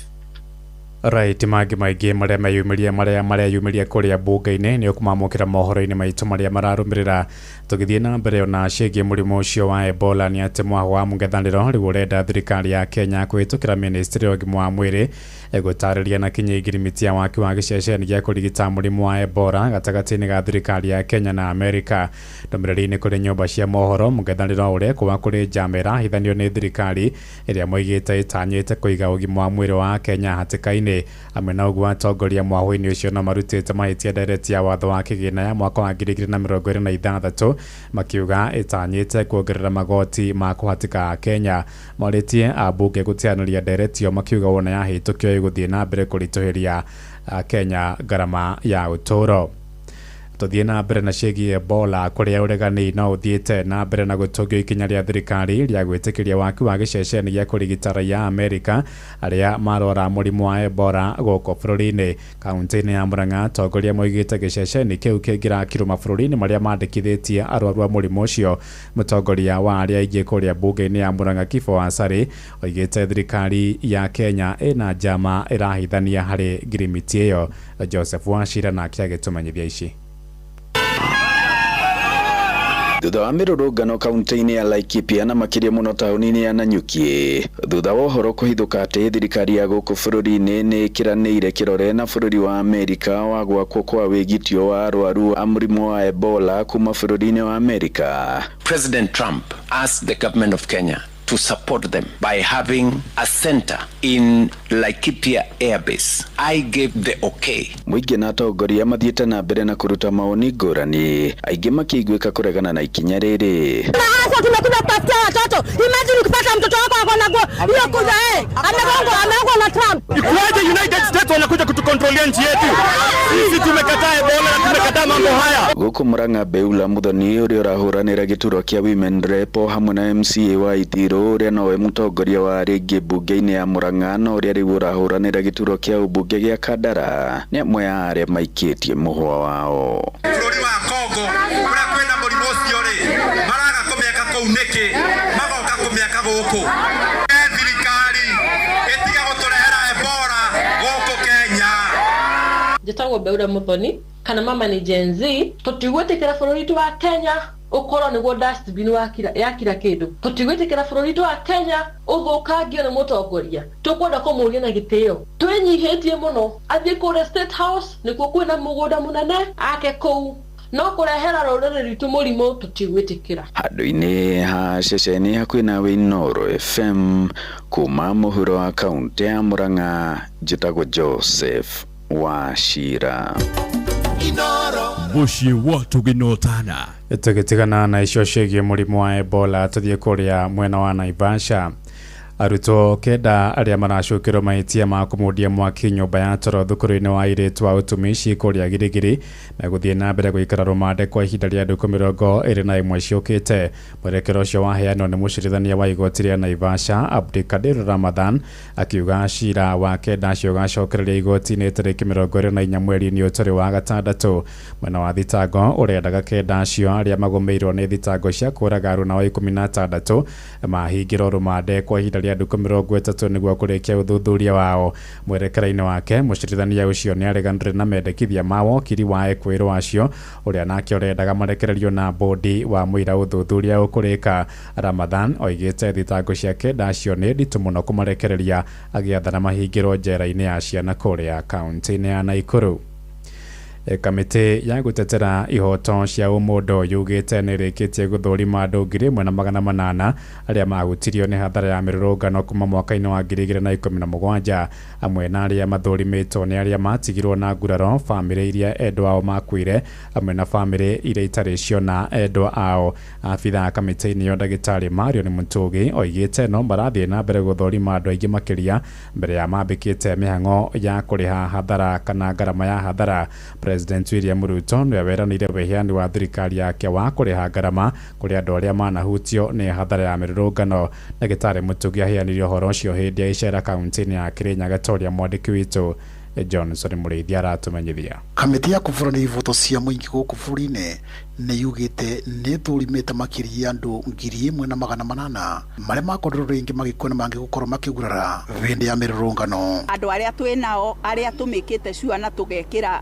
Right, mangĩ maingĩ marĩa meyumĩria marĩa mareyumĩria kũrĩa bunge-inĩ nĩ ũkũmamũkĩra mohoro-inĩ maitũ marĩa mararũmĩrĩra. Tũgĩthiĩ na mbere ona ciĩgiĩ mũrimũ ũcio wa Ebola nĩ atĩ mwaho wa mũng'ethanĩro rĩu ũrenda thirikari ya Kenya kũhĩtũkĩra ministry ya ũgima wa mwĩrĩ ĩgũtarĩria na kinyi ngirimiti ya waki wa gĩceceni gĩa kũrigita mũrimũ wa Ebola gatagatĩ-inĩ ga thirikari ya Kenya na Amerika. Ndũmĩrĩri-inĩ kũrĩ nyũmba cia mohoro, mũng'ethanĩro ũrekwo kũrĩ njama ĩrahithanio nĩ thirikari ĩrĩa moigĩte ĩtanyĩte kũiga ũgima wa mwĩrĩ wa Kenya hatĩka-inĩ. Amwe na ũguo atongoria mwaho-inĩ ũcio no marutĩte mahĩtia ndereti ya watho wa kĩgĩna ya mwaka wa 2026 makiuga ĩtanyĩte kuongerera magoti ma kũhatĩka Kenya. Morĩtie ambunge gũteanĩria ndereti ĩyo makiuga wona yahĩtũkio ĩgũthiĩ na mbere kũritũhĩria Kenya ngarama ya ũtũũro. Tũthiĩ na mbere na ciĩgiĩ Ebola kũrĩa ũregani no ũthiĩte na mbere na gũtũngio ikinya rĩa thirikari rĩa gwĩtĩkĩria waki wa gĩceceni gĩa kũrigita raia a Amerika arĩa marwara mũrimũ wa Ebola gũkũ bũrũri-inĩ. Kaunti-inĩ ya Murang'a atongoria moigĩte gĩceceni kĩu kĩngĩrakirwo mabũrũri-inĩ marĩa mandĩkithĩtie arwaru a mũrimũ ũcio. Mũtongoria wa arĩa aingĩ kũrĩa bunge-inĩ ya Murang'a Kifo Wasari oigĩte thirikari ya Kenya ĩna njama ĩrahithania harĩ ngirimiti ĩyo. Joseph Wachira nake agĩtũmenyithia ici. Thutha wa mĩrũrũngano kaunti-inĩ ya Laikipia na makĩria mũno taũni-inĩ ya Nanyuki, thutha wa ũhoro kũhithũka atĩ thirikari ya gũkũ bũrũri-inĩ nĩ ĩkĩranĩire kĩrore na bũrũri wa Amerika wa gwakwo kwa wĩgitio wa arwaru a mũrimũ wa Ebola kuma bũrũri-inĩ wa Amerika. President Trump asked the government of Kenya to support them by having a center in Laikipia Air Base. I gave the okay. Mũingĩ na atongoria mathiĩte na mbere na kũruta mawoni ngũrani, aingĩ makĩiguĩka kũregana na ikinya rĩrĩ. Hasa tumekuja kutafutia watoto. Imagine ukipata mtoto wako ako na hiyo kuza amegongwa na Trump. Ikuaje United States wanakuja kutukontrolia nchi yetu? Sisi tumekataa Ebola na tumekataa mambo haya. Gũkũ Murang'a Beula Muthoni ũrĩa ũrahũranĩra gĩturwa kĩa Women Rep hamwe na MCA wa Ithiru ũrĩa nowe mũtongoria wa rĩngĩ mbunge-inĩ ya Murang'a na ũrĩa rĩu ũrahũranĩra gĩturwa kĩa ũmbunge gĩa Kandara nĩ amwe a arĩa maikĩtie mũhwa wao. Bũrũri wa Congo kũrĩa kwĩna mũrimũ ũcio rĩ, maraga kũmĩaka kũu nĩkĩ, magoka kũmĩaka gũkũ. Thirikari ĩtige gũtũrehera Ebola gũkũ Kenya. Njĩtagwo Beula Muthoni kana mama ni Gen Z. Tũtigwĩtĩkĩra bũrũri witũ wa Kenya ukorwo niguo dustbin ya kila kindu. Tutigwitikira bururi wa Kenya uthukangio ni mutongoria. Tukwenda kumuria na gitio, twinyihitie muno athie kuria State House nikuo kwina mugunda munene ake kuu, no kurehera ruriri rwitu murimu tutigwitikira. Handu-inĩ ha ceceni hakuhĩ nawe Inooro FM kuma mũhuro wa kaunti ya Murang'a, njĩtagwo Joseph Wachira. Mũciĩ wa tũgĩnotana. Tũgĩtigana na icio ciĩgiĩ mũrimũ wa Ebola, tũthiĩ kũrĩa mwena wa Naivasha. Arutwo 9 arĩa maracukĩrwo mahĩtia ma kũmundia mwaki nyũmba ya toro thukuru-inĩ wa airĩtu wa ũtumishi kũrĩa Girigiri megũthiĩ na mbere gũikara rũmande kwa ihinda rĩa ndukũ 21 ciũkĩte. Mwerekero ũcio waheanwo nĩ mũcirithania wa igoti rĩa Naivasha Abdikadir Ramadhan, akiuga cira wa 9 acio ũgacokereria igoti-inĩ tarĩki 24 mweri-inĩ ũyũ wa gatandatũ. Mwena wa thitango ũrendaga 9 acio arĩa magũmĩirwo nĩ thitango cia kũraga aruna wa 16 mahingĩrwo rũmande kwa ihinda rĩa ndukũ 30 nĩguo kũrĩkia ũthuthuria wao. Mwerekera-inĩ wake mũcirithania ũcio nĩareganire na mendekithia ma wokiri wa ekwĩrwo acio ũrĩa nake ũrendaga marekererio na bodi wa mũira ũthuthuria ũkũrĩka. Ramadhan oigĩte thitango cia 9 acio nĩ nditũ mũno kũmarekereria, agĩathana mahingĩrwo njera-inĩ ya ciana kũrĩa kaunti-inĩ ya Nakuru. Kamĩtĩ ya gũtetera ihoto cia ũmũndũ yugĩte nĩ ĩrĩkĩtie gũthũrima andũ 1800 arĩa mahutirio nĩ hathara ya mĩrũrũngano kuma mwaka-inĩ wa 2017, amwe na arĩa mathũrimĩtwo nĩ arĩa matigirwo na nguraro, bamĩrĩ iria endwa ao makuire, amwe na bamĩrĩ iria itarĩ ciona endwa ao. Abithaa kamĩtĩ-inĩ ĩyo ndagĩtarĩ Marion Mũtũgĩ oigĩte no marathiĩ na mbere gũthũrima andũ aingĩ makĩria mbere ya mambĩkĩte mĩhang'o ya kũrĩha hathara kana ngarama ya hathara. President William Ruto nĩwe weranĩire wĩheani wa thirikari yake wa kũrĩha ngarama kũrĩ andũ arĩa manahutio nĩ hathara ya mĩrũrũngano. Ndagĩtarĩ Mũtugi aheanire ũhoro ũcio hĩndĩ ya icera kaunti-inĩ ya Kirinyaga ta ũrĩa mwandĩki witũ Johnson Mũrĩithi aratũmenyithia. Kamĩtĩ ya kũbũrana ivoto cia mũingĩ gũkũ bũrũri-inĩ nĩ yugĩte nĩ ĩthũrimĩte makĩria ya andũ 1800 marĩa makorirwo rĩngĩ magĩkua na mangĩ gũkorwo makĩgurara hĩndĩ ya mĩrũrũngano. Andũ arĩa twĩ nao arĩa tũmĩkĩte sure na tũgekĩra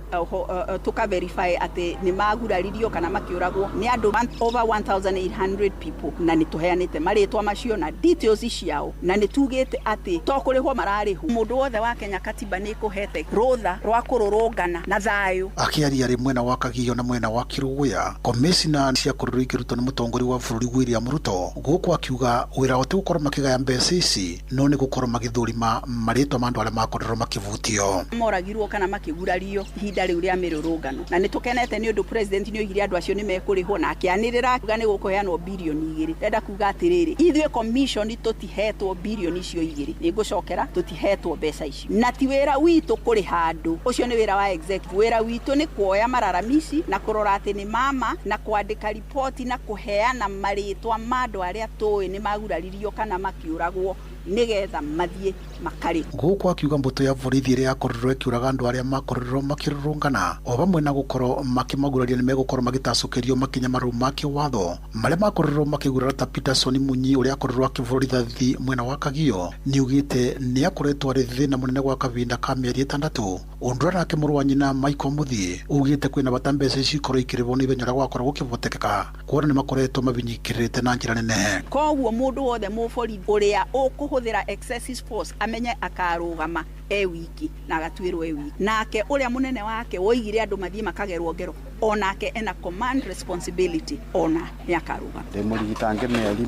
tũka verify atĩ nĩ maguraririo kana makĩũragwo nĩ andũ over 1800 people, na nĩ tũheanĩte marĩtwa macio na details ciao, na nĩ tugĩte atĩ to kũrĩhwo mararĩhwo. Mũndũ wothe wa Kenya katiba nĩ ĩkũhete rũtha rwa kũrũrũngana na thayũ. Akĩaria arĩ mwena wa Kagio na mwena wa Kiruguya, komishina ciakorirwo ikĩrutwo nĩ mũtongoria wa bũrũri William Ruto gũkũ akiuga wĩra wao ti gũkorwo makĩgaya mbeca ici no nĩ gũkorwo magĩthũrima marĩtwa ma andũ arĩa makorirwo makĩvutio. Moragirwo kana makĩgurario ihinda rĩu rĩa mĩrũrũngano, na nĩ tũkenete nĩ ũndũ president nĩ oigire andũ acio nĩ mekũrĩhwo na akĩanĩrĩra akiuga nĩ gũkũheanwo birioni 2. Ndenda kuga atĩrĩrĩ, ithuĩ commission tũtihetwo birioni icio 2, nĩ ngũcokera tũtihetwo mbeca icio, na ti wĩra witũ kũrĩha andũ, ũcio nĩ wĩra wa executive. Wĩra witũ nĩ kuoya mararamici na kũrora atĩ nĩ mama na kwandĩka ripoti na kũheana marĩtwa ma andũ arĩa tũĩ nĩ maguraririo kana makĩũragwo nĩgetha mathiĩ makarĩ. Gũkũ akiuga mbũtũ ya borithi ĩrĩa yakorirwo ĩkĩũraga andũ arĩa makorirwo makĩrũrũngana o vamwe na gũkorwo makĩmaguraria nĩ megũkorwo magĩtacũkĩrio makinya marũmu ma kĩwatho marĩa makorirwo makĩgurara ta Peterson Munyi ũrĩa akorirwo akĩbũrwo rithathi mwena wa Kagio nĩugĩte nĩ akoretwo arĩ thĩna mũnene gwa kahinda ka mĩeri 6. Ũndũ ũrĩa nake mũrũ wa nyina Michael Muthie ugĩte kwĩna bata mbeca ici ikorwo ikĩrĩhwo nĩ ihenya ũrĩa gwakorwo gũkĩvotekeka kuona nĩ makoretwo mabinyikĩrĩte na njĩra nene. Koguo mũndũ wothe mũborithi ũrĩa ũkũhũthĩra excessive force amenye akarũgama e wiki na agatuĩrwo e wiki. Nake ũrĩa mũnene wake woigire andũ mathiĩ makagerwo ngero, onake ena command responsibility, ona nĩ akarũgama. Ndĩ mũrigitange mĩeri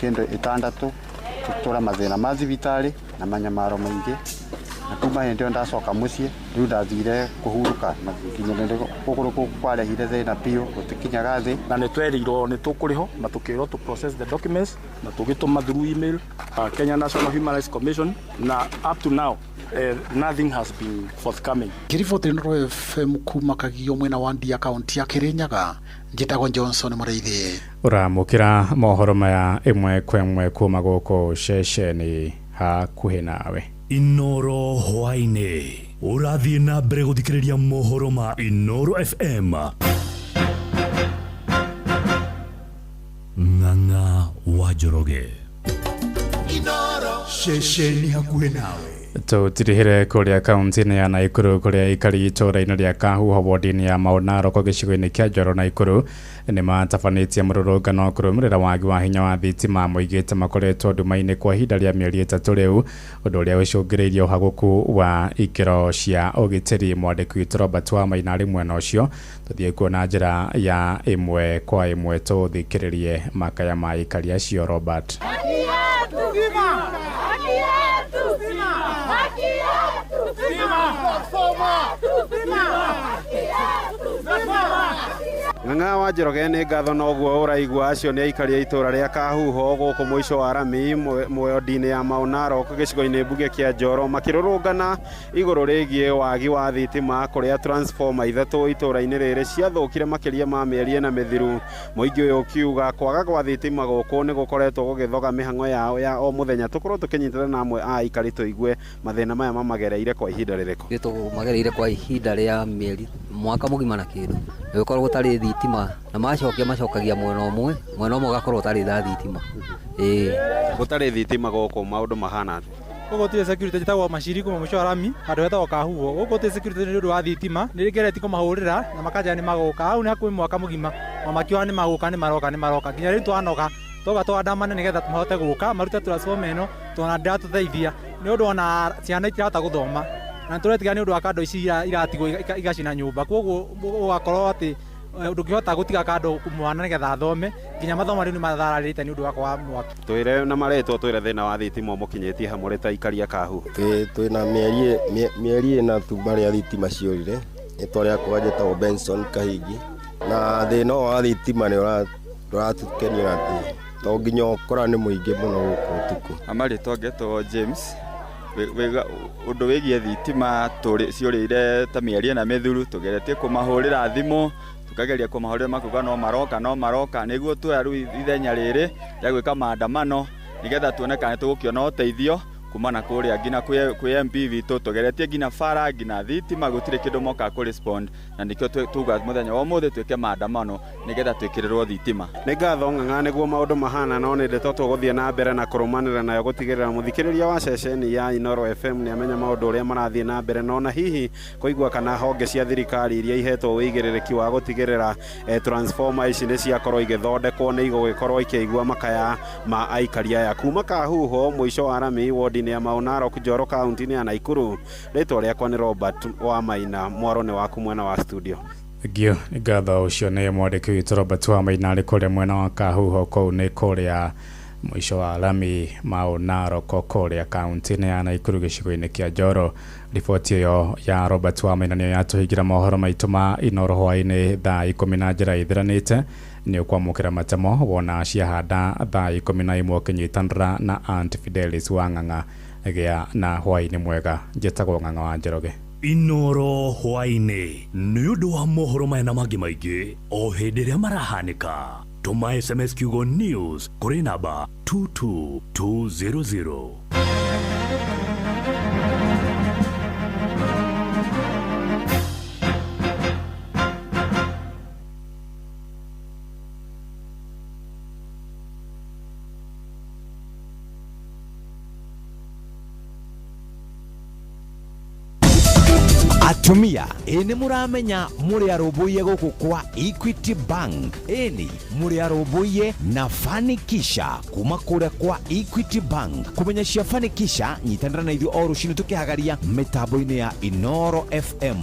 kĩndũ 6 tũtũra mathĩna ma thibitarĩ na manyamaro maingĩ, na kuma hĩndĩ ĩyo ndacoka mũciĩ rĩu ndathire kũhurũka na nginya kũgũrũ kũu kwarehire thĩna biũ gũtikinyaga thĩ. Na nĩ twerirwo nĩ tũkũrĩhwo na tũkĩrwo tũ process the documents na tũgĩtũma through email Kenya National Human Rights Commission, na up to now nothing has been forthcoming. Ngĩriboti Inooro FM kuma Kagio mwena wa Ndia kaunti ya Kirinyaga, njĩtagwo Johnson Mũrĩithi. Ũramũkĩra mohoro maya ĩmwe kwa ĩmwe kuma gũkũ ceceni hakuhĩ nawe. Inooro hwaĩ-inĩ ũrathiĩ na mbere gũthikĩrĩria mohoro ma Inooro FM. Ng'ang'a wa Njoroge. Inooro ceceni hakuhĩ nawe. Tũtirihĩre kũrĩa kaunti-inĩ ya Nakuru kũrĩa aikari itũũra-inĩ rĩa Kahuho ward-inĩ ya Mau Narok gĩcigo-inĩ kĩa Njoro Nakuru nĩ matabanĩtie mũrũrũngano kũrũmĩrĩra wagi wa hinya wa thitima moigĩte makoretwo nduma-inĩ kwa ihinda rĩa mĩeri 3 rĩu, ũndũ ũrĩa ũcũngĩrĩirie ũhagũku wa ikĩro cia ũgitĩri. Mwandĩki witũ Robert Wamaina arĩ mwena ũcio, tũthiĩ kuo na njĩra ya ĩmwe kwa ĩmwe tũthikĩrĩrie makaya ma aikari acio. Robert. Ng'ang'a wa Njoroge, nĩ ngatho. Noguo ũraigua, acio nĩ aikari a itũra rĩa Kahuho gũkũ mũico wa rami mwodi-inĩ ya Mau Narok, gĩcigo-inĩ mbunge kĩa Njoro, makĩrũrũngana igũrũ rĩgiĩ wagi wa thitima, kũrĩa transformer 3 itũra-inĩ rĩrĩ ciathũkire makĩria ma mĩeri 4 mĩthiru. Mũingĩ ũyũ ũkiuga kwaga gwa thitima gũkũ nĩ gũkoretwo gũgĩthoga mĩhang'o yao ya o mũthenya. Tũkorwo tũkĩnyitana na amwe a aikari tũigue mathĩna maya mamagereire kwa ihinda rĩrĩkũ. Magereire kwa ihinda rĩa mĩeri mwaka mũgima na kĩndũ, gũkorwo gũtarĩ thitima, na macokia macokagia mwena ũmwe, mwena ũmwe ũgakorwo ũtarĩ na thitima, ĩĩ. Gũtarĩ thitima gũkũ, maũndũ mahana atĩa? Gũkũ gũtirĩ security. Njĩtagwo Maciri kuma mũico wa rami, handũ hetagwo Kahuho. Gũkũ gũtirĩ security nĩ ũndũ wa thitima. Nĩ ngeretie kũmahũrĩra na makanjĩra nĩ magũka. Hau nĩ hakuhĩ mwaka mũgima, ma makiuga nĩ magũka, nĩ maroka, nĩ maroka, nginya rĩu twanoga, toka twandamane nĩgetha mahote gũka marute transformer ĩno, tondũ ndĩratũteithia, nĩ ũndũ ona ciana itirahota gũthoma, na nĩtũretiga nĩ ũndũ wa kando ici iratigwo igacina nyũmba. Koguo ũgakorwo atĩ ndũngĩhota gũtiga kando mwana nĩgetha athome, nginya mathomo rĩu nĩ mathararĩte nĩ ũndũ wa kwaga mwaki. Twĩre na marĩtwa, twĩre thĩna wa thitima ũmũkinyĩtie hamwe ta aikari a Kahuho. Twĩna mĩeri 4 tu marĩa thitima ciũrire. Rĩtwa rĩakwa njĩtagwo Benson Kahingi, na thĩna ũyũ wa thitima nĩ ndũratũkenia, na to nginya ũkora nĩ mũingĩ mũno gũkũ ũtukũ. Amarĩtwa ngetwo James. Ũndũ wĩgiĩ thitima ciũrĩire ta mĩeri 4 mĩthuru. Tũgeretie kũmahũrĩra thimũ, tũkageria kũmahũrĩra, makuga no maroka, no maroka. Nĩguo tuoya rĩu ithenya rĩrĩ rĩa gwĩka maandamano, nĩgetha tuone kana nĩtũgũkĩona ũteithio kuma na kũrĩa nginya kwĩ MP witũ. Tũgeretie nginya bara, nginya thitima, gũtirĩ kĩndũ mokaga kũ respond, na nĩkĩo tuga mũthenya wa ũmũthĩ twĩke maandamano nĩgetha twĩkĩrĩrwo thitima. Nĩ ngatho Ng'ang'a, nĩguo maũndũ mahana, no nĩ ndeto tũgũthiĩ na mbere na kũrũmanĩra nayo, gũtigĩrĩra mũthikĩrĩria wa ceceni ya Inooro FM nĩ amenya maũndũ ũrĩa marathiĩ na mbere, no na hihi kũigua kana honge cia thirikari iria ihetwo wĩigĩrĩrĩki wa gũtigĩrĩra transformer ici nĩ ciakorwo igĩthondekwo nĩ igũgĩkorwo ikĩigua makaya ma aikari aya. Kuma Kahuho, mũico wa rami, wodi-inĩ ya Mau Narok, Njoro, kaunti-inĩ ya Nakuru, rĩtwa rĩakwa nĩ Robert wa Maina. Mwaro nĩ waku mwena wa studio. Thengio, nĩ ngatho. Ũcio nĩ mwandĩki witũ Robert wa Maina, arĩ kũrĩa mwena wa Kahuho, kũu nĩ kũrĩa mũico wa rami Mau Narok, kũrĩa kaunti-inĩ ya Nakuru, gĩcigo-inĩ kĩa Njoro. Riboti ĩyo ya Robert wa Maina nĩyo yatũhingĩra mohoro maitũ ma Inooro hwaĩ-inĩ thaa 10 na njĩra ĩthiranĩte. Nĩ ũkwamũkĩra matemo wona ciahanda thaa 11 ũkĩnyitanĩra na Aunt Fidelis wa Ng'ang'a. Gĩa na hwaĩ-inĩ mwega. Njĩtagwo Ng'ang'a wa Njoroge. Inooro hwaĩ-inĩ, nĩ ũndũ wa mohoro maya na mangĩ maingĩ o hĩndĩ ĩrĩa marahanĩka, tũma SMS kiugo news kũrĩ namba 22200. Atumia, ĩ nĩ mũramenya mũrĩ arũmbũiye gũkũ kwa Equity Bank? Ĩni, mũrĩ arũmbũiye na Fanikisha kuma kũrĩa kwa Equity Bank. Kũmenya cia Fanikisha, nyitanĩra na ithuĩ o rũcinĩ tũkĩhagaria mĩtambo-inĩ ya Inooro FM.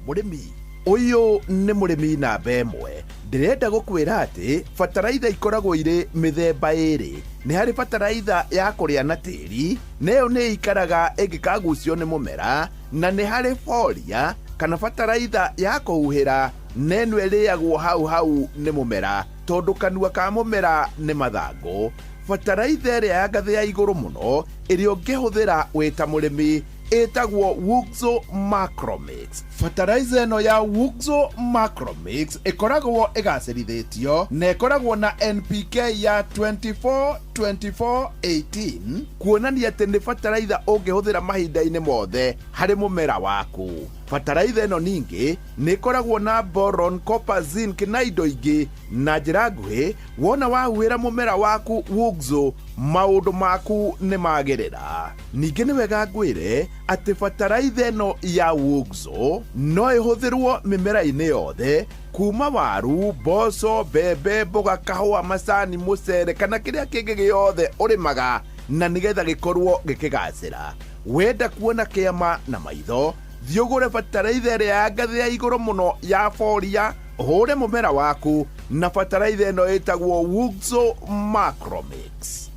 Mũrĩmi ũyũ nĩ mũrĩmi namba 1. Ndĩrenda gũkwĩra atĩ bataraitha ikoragwo irĩ mĩthemba ĩrĩ. Nĩ harĩ bataraitha ya kũrĩa na tĩri, nayo nĩ ikaraga ĩngĩkagucio nĩ mũmera, na nĩ harĩ foria kana bataraitha ya kũhuhĩra, na ĩno ĩrĩagwo hau hau nĩ mũmera, tondũ kanua ka mũmera nĩ mathangũ. Bataraitha ĩrĩa ya ngathĩ ya igũrũ mũno ĩrĩa ũngĩhũthĩra wĩ ta mũrĩmi ĩtagwo Wuxo Macromix. Fertilizer ĩno ya Wuxo Macromix ĩkoragwo ĩgacĩrithĩtio na ĩkoragwo na NPK ya 24 24 18, kuonania atĩ nĩ bataraitha ũngĩhũthĩra mahinda-inĩ mothe harĩ mũmera waku. Bataraitha ĩno ningĩ nĩ ĩkoragwo na boron, copper, zinc na indo ingĩ. Na njĩra nguhĩ, wona wahuhĩra mũmera waku Wuxo, maũndũ maku nĩ magĩrĩra. Ningĩ nĩ wega ngwĩre atĩ bataraitha ĩno ya Wuxo no ĩhũthĩrwo mĩmera-inĩ yothe, kuma waru, mboco, mbembe, mboga, kahũa, macani, mũcere kana kĩrĩa kĩngĩ gĩothe ũrĩmaga, na nĩgetha gĩkorwo gĩkĩgacĩra. Wenda kuona kĩama na maitho, thiĩ ũgũre bataraitha ĩrĩa ya ngathĩ ya igũrũ mũno ya foria, ũhũre mũmera waku na bataraitha ĩno ĩtagwo Wuxo Macromix.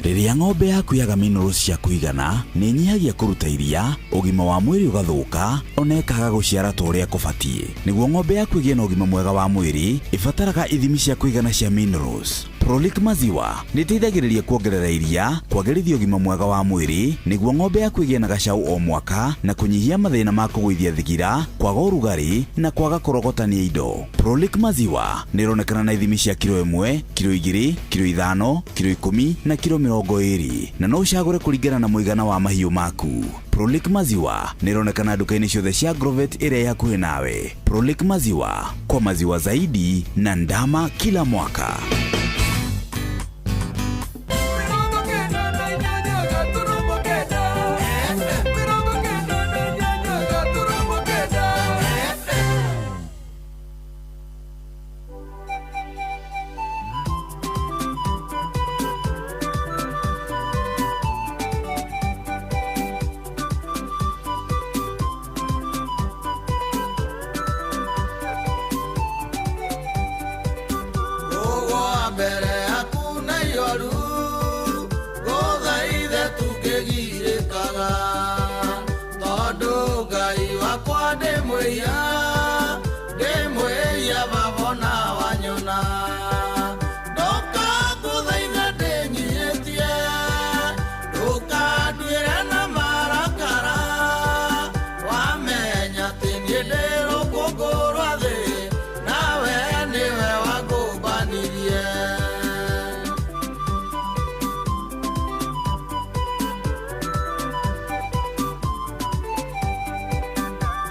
Rĩrĩa ng'ombe yaku yaga minerals cia kũigana, nĩ ĩnyihagia kũruta iria, ũgima wa mwĩrĩ ũgathũka, ona ĩkaga gũciara ta ũrĩa kũbatiĩ. Nĩguo ng'ombe yaku ĩgĩe na ũgima mwega wa mwĩrĩ, ĩbataraga ithimi cia kũigana cia minerals. Prolic Maziwa nĩ ĩteithagĩrĩria kuongerera iria, kwagĩrithia ũgima mwega wa mwĩrĩ, nĩguo ng'ombe yaku ĩgĩe na gacau o mwaka, na kũnyihia mathĩna ma kũgũithia thigira, kwaga ũrugarĩ, na kwaga kũrogotania indo. Prolic Maziwa nĩ ĩronekana na ithimi cia kiro 1, kiro 2, kiro 5, kiro 10 na kiro 20, na no ũcagũre kũringana na mũigana wa mahiũ maku. Prolic Maziwa nĩ ĩronekana nduka-inĩ ciothe cia Agrovet ĩrĩa ĩ hakuhĩ nawe. Prolic Maziwa, kwa maziwa zaidi na ndama kila mwaka. Mbere yaku na ihoru ngũthaithe tũngĩgirĩkaga tondũ Ngai wakwa ndĩ mwĩhia baba ona wanyona ndoka ngũthaithe ndĩnyihĩtie ndũkanduĩre na marakara wamenya atĩ niĩ ndĩ rũkũngũ rwa thĩ nawe nĩwe wangũmbanirie.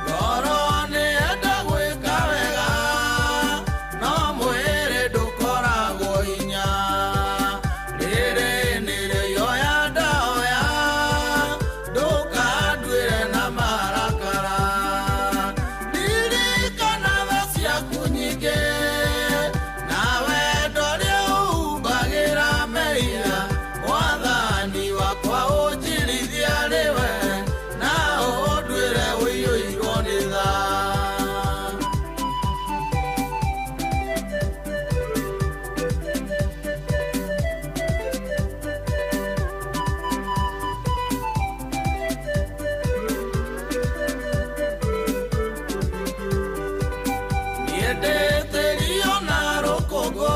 Ngoro nĩyenda gwĩka wega no mwĩrĩ ndũkoragwo hinya rĩrĩ nĩrĩo ihoya ndahoya ndũkanduĩre na marakara ririkana tha ciaku nyingĩ na wendo ũrĩa ũhumbagĩra mehia mwathani wakwa ũnjirithie arĩ we na ũnduĩre ũiyũirwo nĩ tha. Niĩ ndĩtĩrio na rũkũngũ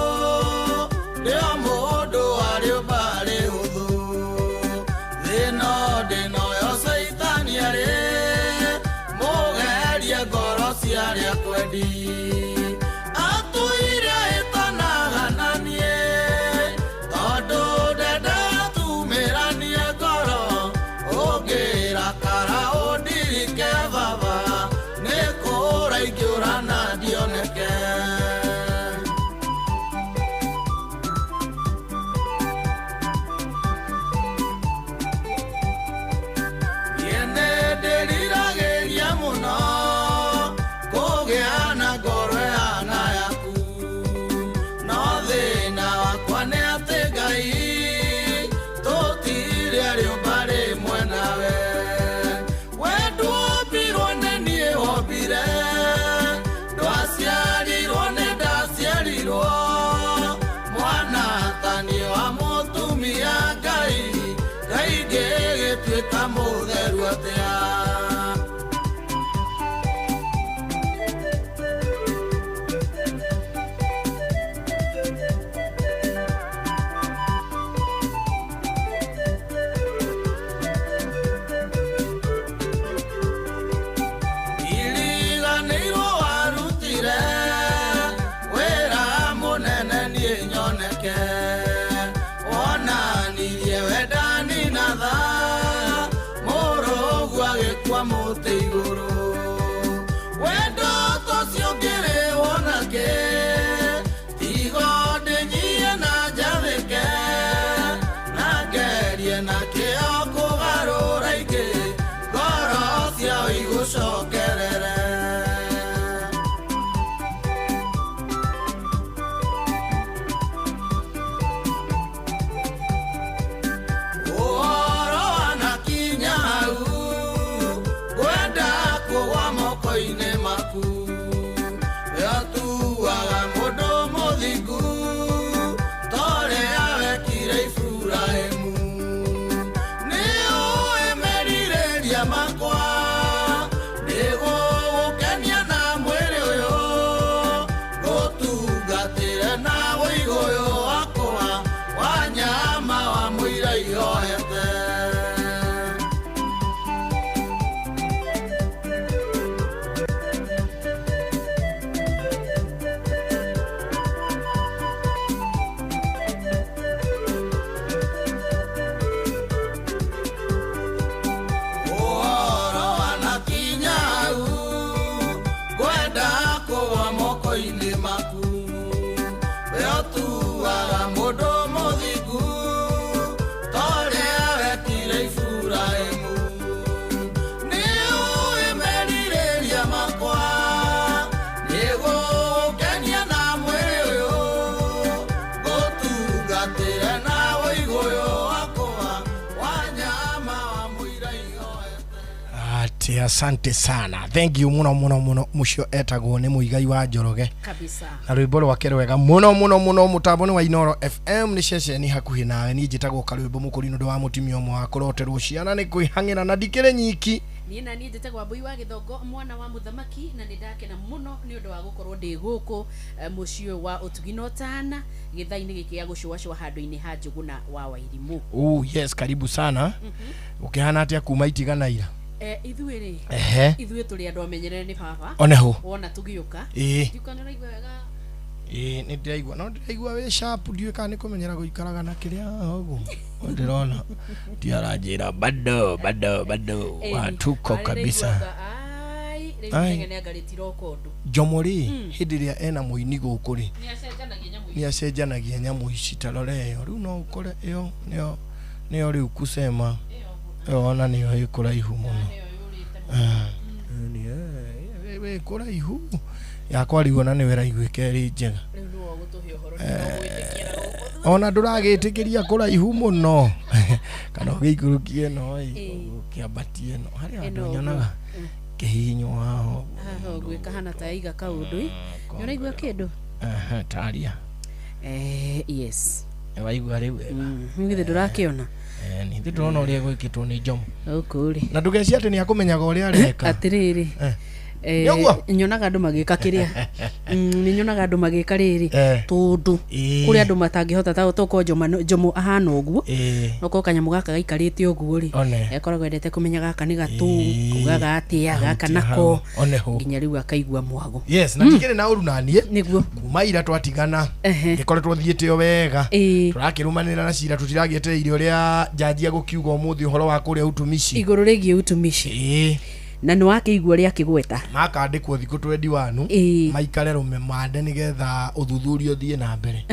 ndĩ o mũndũ wa rĩũmba rĩhũthũ thĩno ndĩnoyo caitani arĩ mũgerie ngoro cia arĩa kwendi atũire ĩtanaga na niĩ tondũ ndendaga tumĩranie ngoro ũngĩrakara ũndirike baba nĩ kũũra ingĩũra na ndioneke. Niĩ nĩndĩriragĩria mũno kũgĩa na ngoro ĩhana yaku no thĩna wakwa nĩ atĩ Ngai tũtirĩ rĩũmba rĩmwe nawe we ndwombirwo nĩ niĩ wombire ndwaciarirwo nĩ ndaciarirwo mwana ta niĩ wa mũtumia Ngai Ngai ngĩgĩtuĩka mũtheru atĩa. Iriganĩirwo warutire wĩra mũnene niĩ nyoneke wonanirie wendani na tha mũrũgu agĩkua mũtĩ igũrũ wendo tocio ngĩrĩhwo nakĩ tigo ndĩnyie na njathĩke na ngerie na kĩo kũgarũra ingĩ ngoro ciao igũcokerere. Ũhoro wanakinya hau ngwenda kũgwa moko-inĩ maku we ũtuaga mũndũ mũthingu ta ũrĩa wekire Iburahĩmu. makwa nĩgũgũkenia na mwĩrĩ ũyũ ngũtungatĩre na wĩigũyũ wakwa wa nyama wa mũira ihoete. Ũhoro wanakinya hau ngwenda kũgwa moko-inĩ maku we ũtuaga mũndũ mũthingu ta ũrĩa wekire Iburahĩmu. Nĩũĩ merirĩria makwa nĩgũgũkenia na mwĩrĩ ũyũ ngũtungatĩre na wĩigũyũ wakwa wa nyama wa mũira ihoete. Ati asante sana, thank you muno muno muno. Mucio etagwo nĩ Mũigai wa Njoroge kabisa na rwĩmbo rwake rwega muno muno muno. Mũtambo nĩ wa Inoro FM, nĩ ceceni hakuhĩ nawe. Niĩ njĩtagwo Karwĩmbo Mũkũrinũ, ndũ wa mũtumia ũmwe wa kũroterwo ciana nĩ kwĩhang'ĩra na ndikĩrĩ nyiki. Niĩ na niĩ njĩtagwo Wambui wa Gĩthongo, mwana wa mũthamaki, na nĩ ndakena mũno nĩ ũndũ wa gũkorwo ndĩ gũkũ mũciĩ wa ũtugi na ũtana gĩthaa-inĩ gĩkĩ gĩa gũcũacũa handũ-inĩ ha Njũgũna wa Wairimũ. Oh yes, karibu sana. Ũkĩhana atĩa kuma itigana ira? Ithuĩ rĩ, Ehe. ithuĩ tũrĩ andũ amenyerere nĩ baba. Oneho. Wona tũgĩũka. Ĩĩ. Ndiũka nĩ ũraigua wega. Ĩĩ, nĩ ndĩraigua, no ndĩraigua wĩ sharp, ndiũĩ kana nĩ kũmenyera gũikaraga na kĩrĩa haha ũguo. Ndĩrona ndiaranjĩra bado bado bado Ĩni. watuko Arĩ kabisa. ndaiguaga, ai rĩu Ai. tene nĩangarĩtire ũkũndũ. Njomo rĩ, hĩndĩ ĩrĩa ena mũini gũkũ rĩ, Nĩ acenjanagia nyamũ ici. nĩ acenjanagia nyamũ ici. Ta rora ĩyo rĩu, no ũkore ĩyo nĩyo nĩyo rĩu kusema ĩyo ona nĩyo ĩ kũraihu mũno. Ah, nĩ ĩ kũraihu yakwa rĩu ona nĩwe ĩraiguĩka ĩrĩ njega. Rĩu nĩwe ũgũtũhe ũhoro. Ona ndũragĩtĩkĩria kũraihu mũno kana ũgĩikũrũkie no ĩ ũkĩambatie no harĩa andũ Ĩno ũguo. nyonaga kĩhihinyo haha ũguo. Haha ũguo ĩkahana ta yaiga kaũndũ ĩ. Nĩ ũraigua kĩndũ? Aha, taria. Yes. Waigua rĩu wega? Githĩ ndũrakĩona? Nĩ ithuĩ ndĩrona ũrĩa gwĩkĩtwo nĩ Njomo. Gũkũ rĩ, na ndũgeci atĩ nĩ akũmenyaga ũrĩa areka. Atĩrĩrĩ, Nĩũguo? nyonaga andũ magĩka kĩrĩa, nĩ nyonaga andũ magĩka rĩrĩ tũndũ kũrĩ andũ matangĩhota ta tokorwo Njomo ahana ũguo, okorwo kanyamũ gaka gaikarĩte ũguo rĩ, One. ekoragwo endete kũmenya gaka nĩ gatũ kugaga atĩa gaka nako Oneho. nginya rĩu akaigua mwago. Yes, na ndikĩrĩ na ũru naniĩ nĩguo kuma ira twatigana gĩkoretwo thiĩte o wega, tũrakĩrũmanĩra na cira, tũtiragĩetereire ũrĩa njanji agũkiuga ũmũthĩ ũhoro wa kũrĩa utumishi. Igũrũ rĩgiĩ utumishi, na nĩ wakĩigua ũrĩa akĩgweta. Makandĩkwo thikũ 21 maikare rũme mande nĩgetha ũthuthuria ũthiĩ na mbere.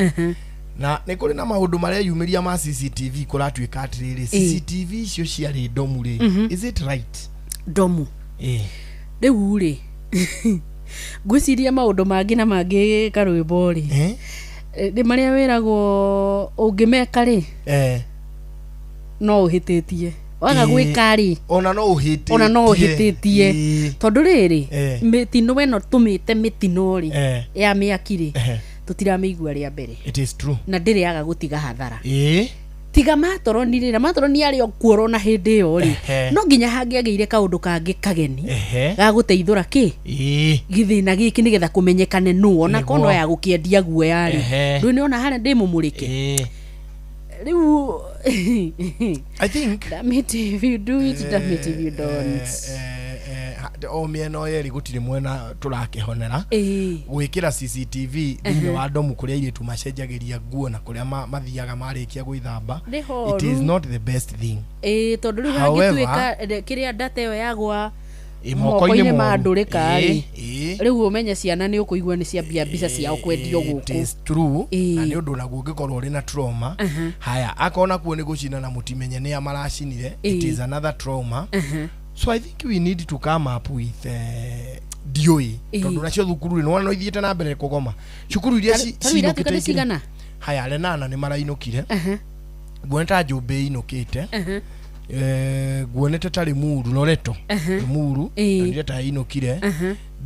Na nĩ kũrĩ na maũndũ mareyumĩria ma CCTV, kũratuĩka atĩrĩrĩ, CCTV icio ciarĩ ndomu rĩ, is it right? Ndomu rĩu rĩ, ngwĩciria maũndũ mangĩ na mangĩ karwĩmbo rĩ, nĩ marĩa wĩragwo ũngĩmeka rĩ, no ũhĩtĩtie waga gwĩka rĩ, ona no ũhĩtĩtie. Ona no ũhĩtĩtie, tondũ rĩrĩ, mĩtino ĩno tũmĩte mĩtino rĩ, ya mĩaki rĩ, tũtiramĩigua rĩa mbere. It is true. Na ndĩrĩ yaga gũtiga hathara. Tiga matoroni rĩ, na matoroni arĩ o kuo na hĩndĩ ĩyo rĩ, no nginya hangĩagĩire kaũndũ kangĩ kageni ga gũteithũra kĩ gĩthĩna gĩkĩ nĩgetha kũmenyekane nũ ona Nĩguo. kono ya gũkĩendia guoya rĩ, ndũĩ nĩona harĩa ndĩ mũmũrĩke rĩu. I think damn it if you do it, damn it if you don't. O mĩena o yerĩ gũtirĩ mwena tũrakĩhonera. Gwĩkĩra CCTV thĩinĩ wa ndomu kũrĩa airĩtu macenjagĩria nguo na kũrĩa mathiaga marĩkia gwĩthamba, Nĩ it is horu. not the best thing. Ĩĩ, tondũ rĩu However, hangĩtuĩka kĩrĩa ndata ĩyo yagwa Ĩ, moko-inĩ moko-inĩ ma moru. ndũrĩka rĩ, rĩu ũmenye ciana nĩ ũkũigua nĩ ciambia mbica ciao kwendio It gũkũ. is true, na nĩ ũndũ naguo ũngĩkorwo ũrĩ na trauma. Haya, akorwo nakuo nĩ gũcina na mũtimenye nĩa maracinire, it is another trauma. So I think we need to come up with ndiũĩ, tondũ nacio thukuru rĩ, nĩwona no ithiĩte na mbere kũgoma cukuru iria Ta rĩu iratuĩka cinũkĩte nĩ cigana? Haya, Lenana nĩ marainũkire, nguonete ta Njũmbĩ inũkĩte, nguonete ta Limuru, Loreto Limuru ndonire ta inũkire.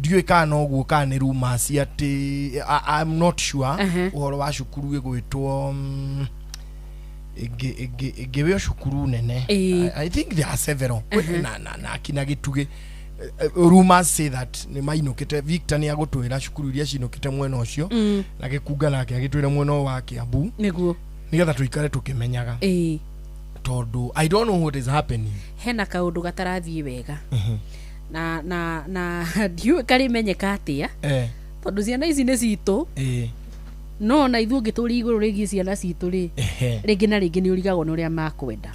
Ndiũĩ kana noguo kana nĩ rumors atĩ I'm not sure. Ũhoro wa cukuru ĩgwĩtwo Ĩngĩ wĩ cukuru nene. Ĩĩ. I think there are several. Na akina Gĩtugĩ, rumors say that nĩ mainũkĩte. Victor nĩ agũtwĩra cukuru iria cinũkĩte mwena ũcio, na Gĩkunga nake agĩtwĩra mwena ũyũ wa Kiambu, nĩgetha tũikare tũkĩmenyaga, tondũ I don't know what is happening. Hena kaũndũ gatarathiĩ wega na ndiũĩ karĩmenyeka atĩa, tondũ ciana ici nĩ citũ, no na ithuĩ ũngĩtũria igũrũ rĩgiĩ ciana citũ rĩ, rĩngĩ na rĩngĩ nĩ ũrigagwo nĩ ũrĩa makwenda.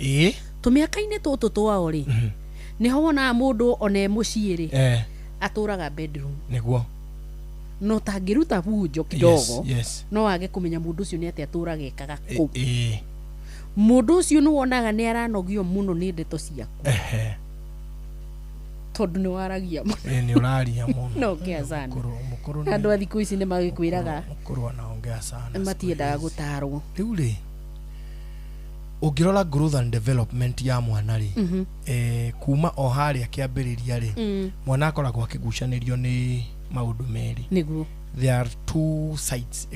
Tũmĩaka-inĩ tũtũ twao rĩ, nĩho wonaga mũndũ ona e mũciĩ rĩ, atũraga bedroom, no tangĩruta bunjo kidogo, no age kũmenya mũndũ ũcio nĩ atĩa atũraga ekaga kũu. Mũndũ ũcio nĩ wonaga nĩ aranogio mũno nĩ ndeto ciaku, tondũ nĩ waragia mũno. Nĩ ũraria mũno. No ongea sana. Mũkũrũ. Andũ a thikũ ici nĩ magĩkwĩraga. Mũkũrũ anaongea sana. Matiendaga gũtarwo. Rĩu rĩ, ũngĩrora growth and development ya mwana rĩ, kuma o harĩa kĩambĩrĩria rĩ, mwana akoragwo akĩgucanĩrio nĩ maũndũ merĩ. There are two sides.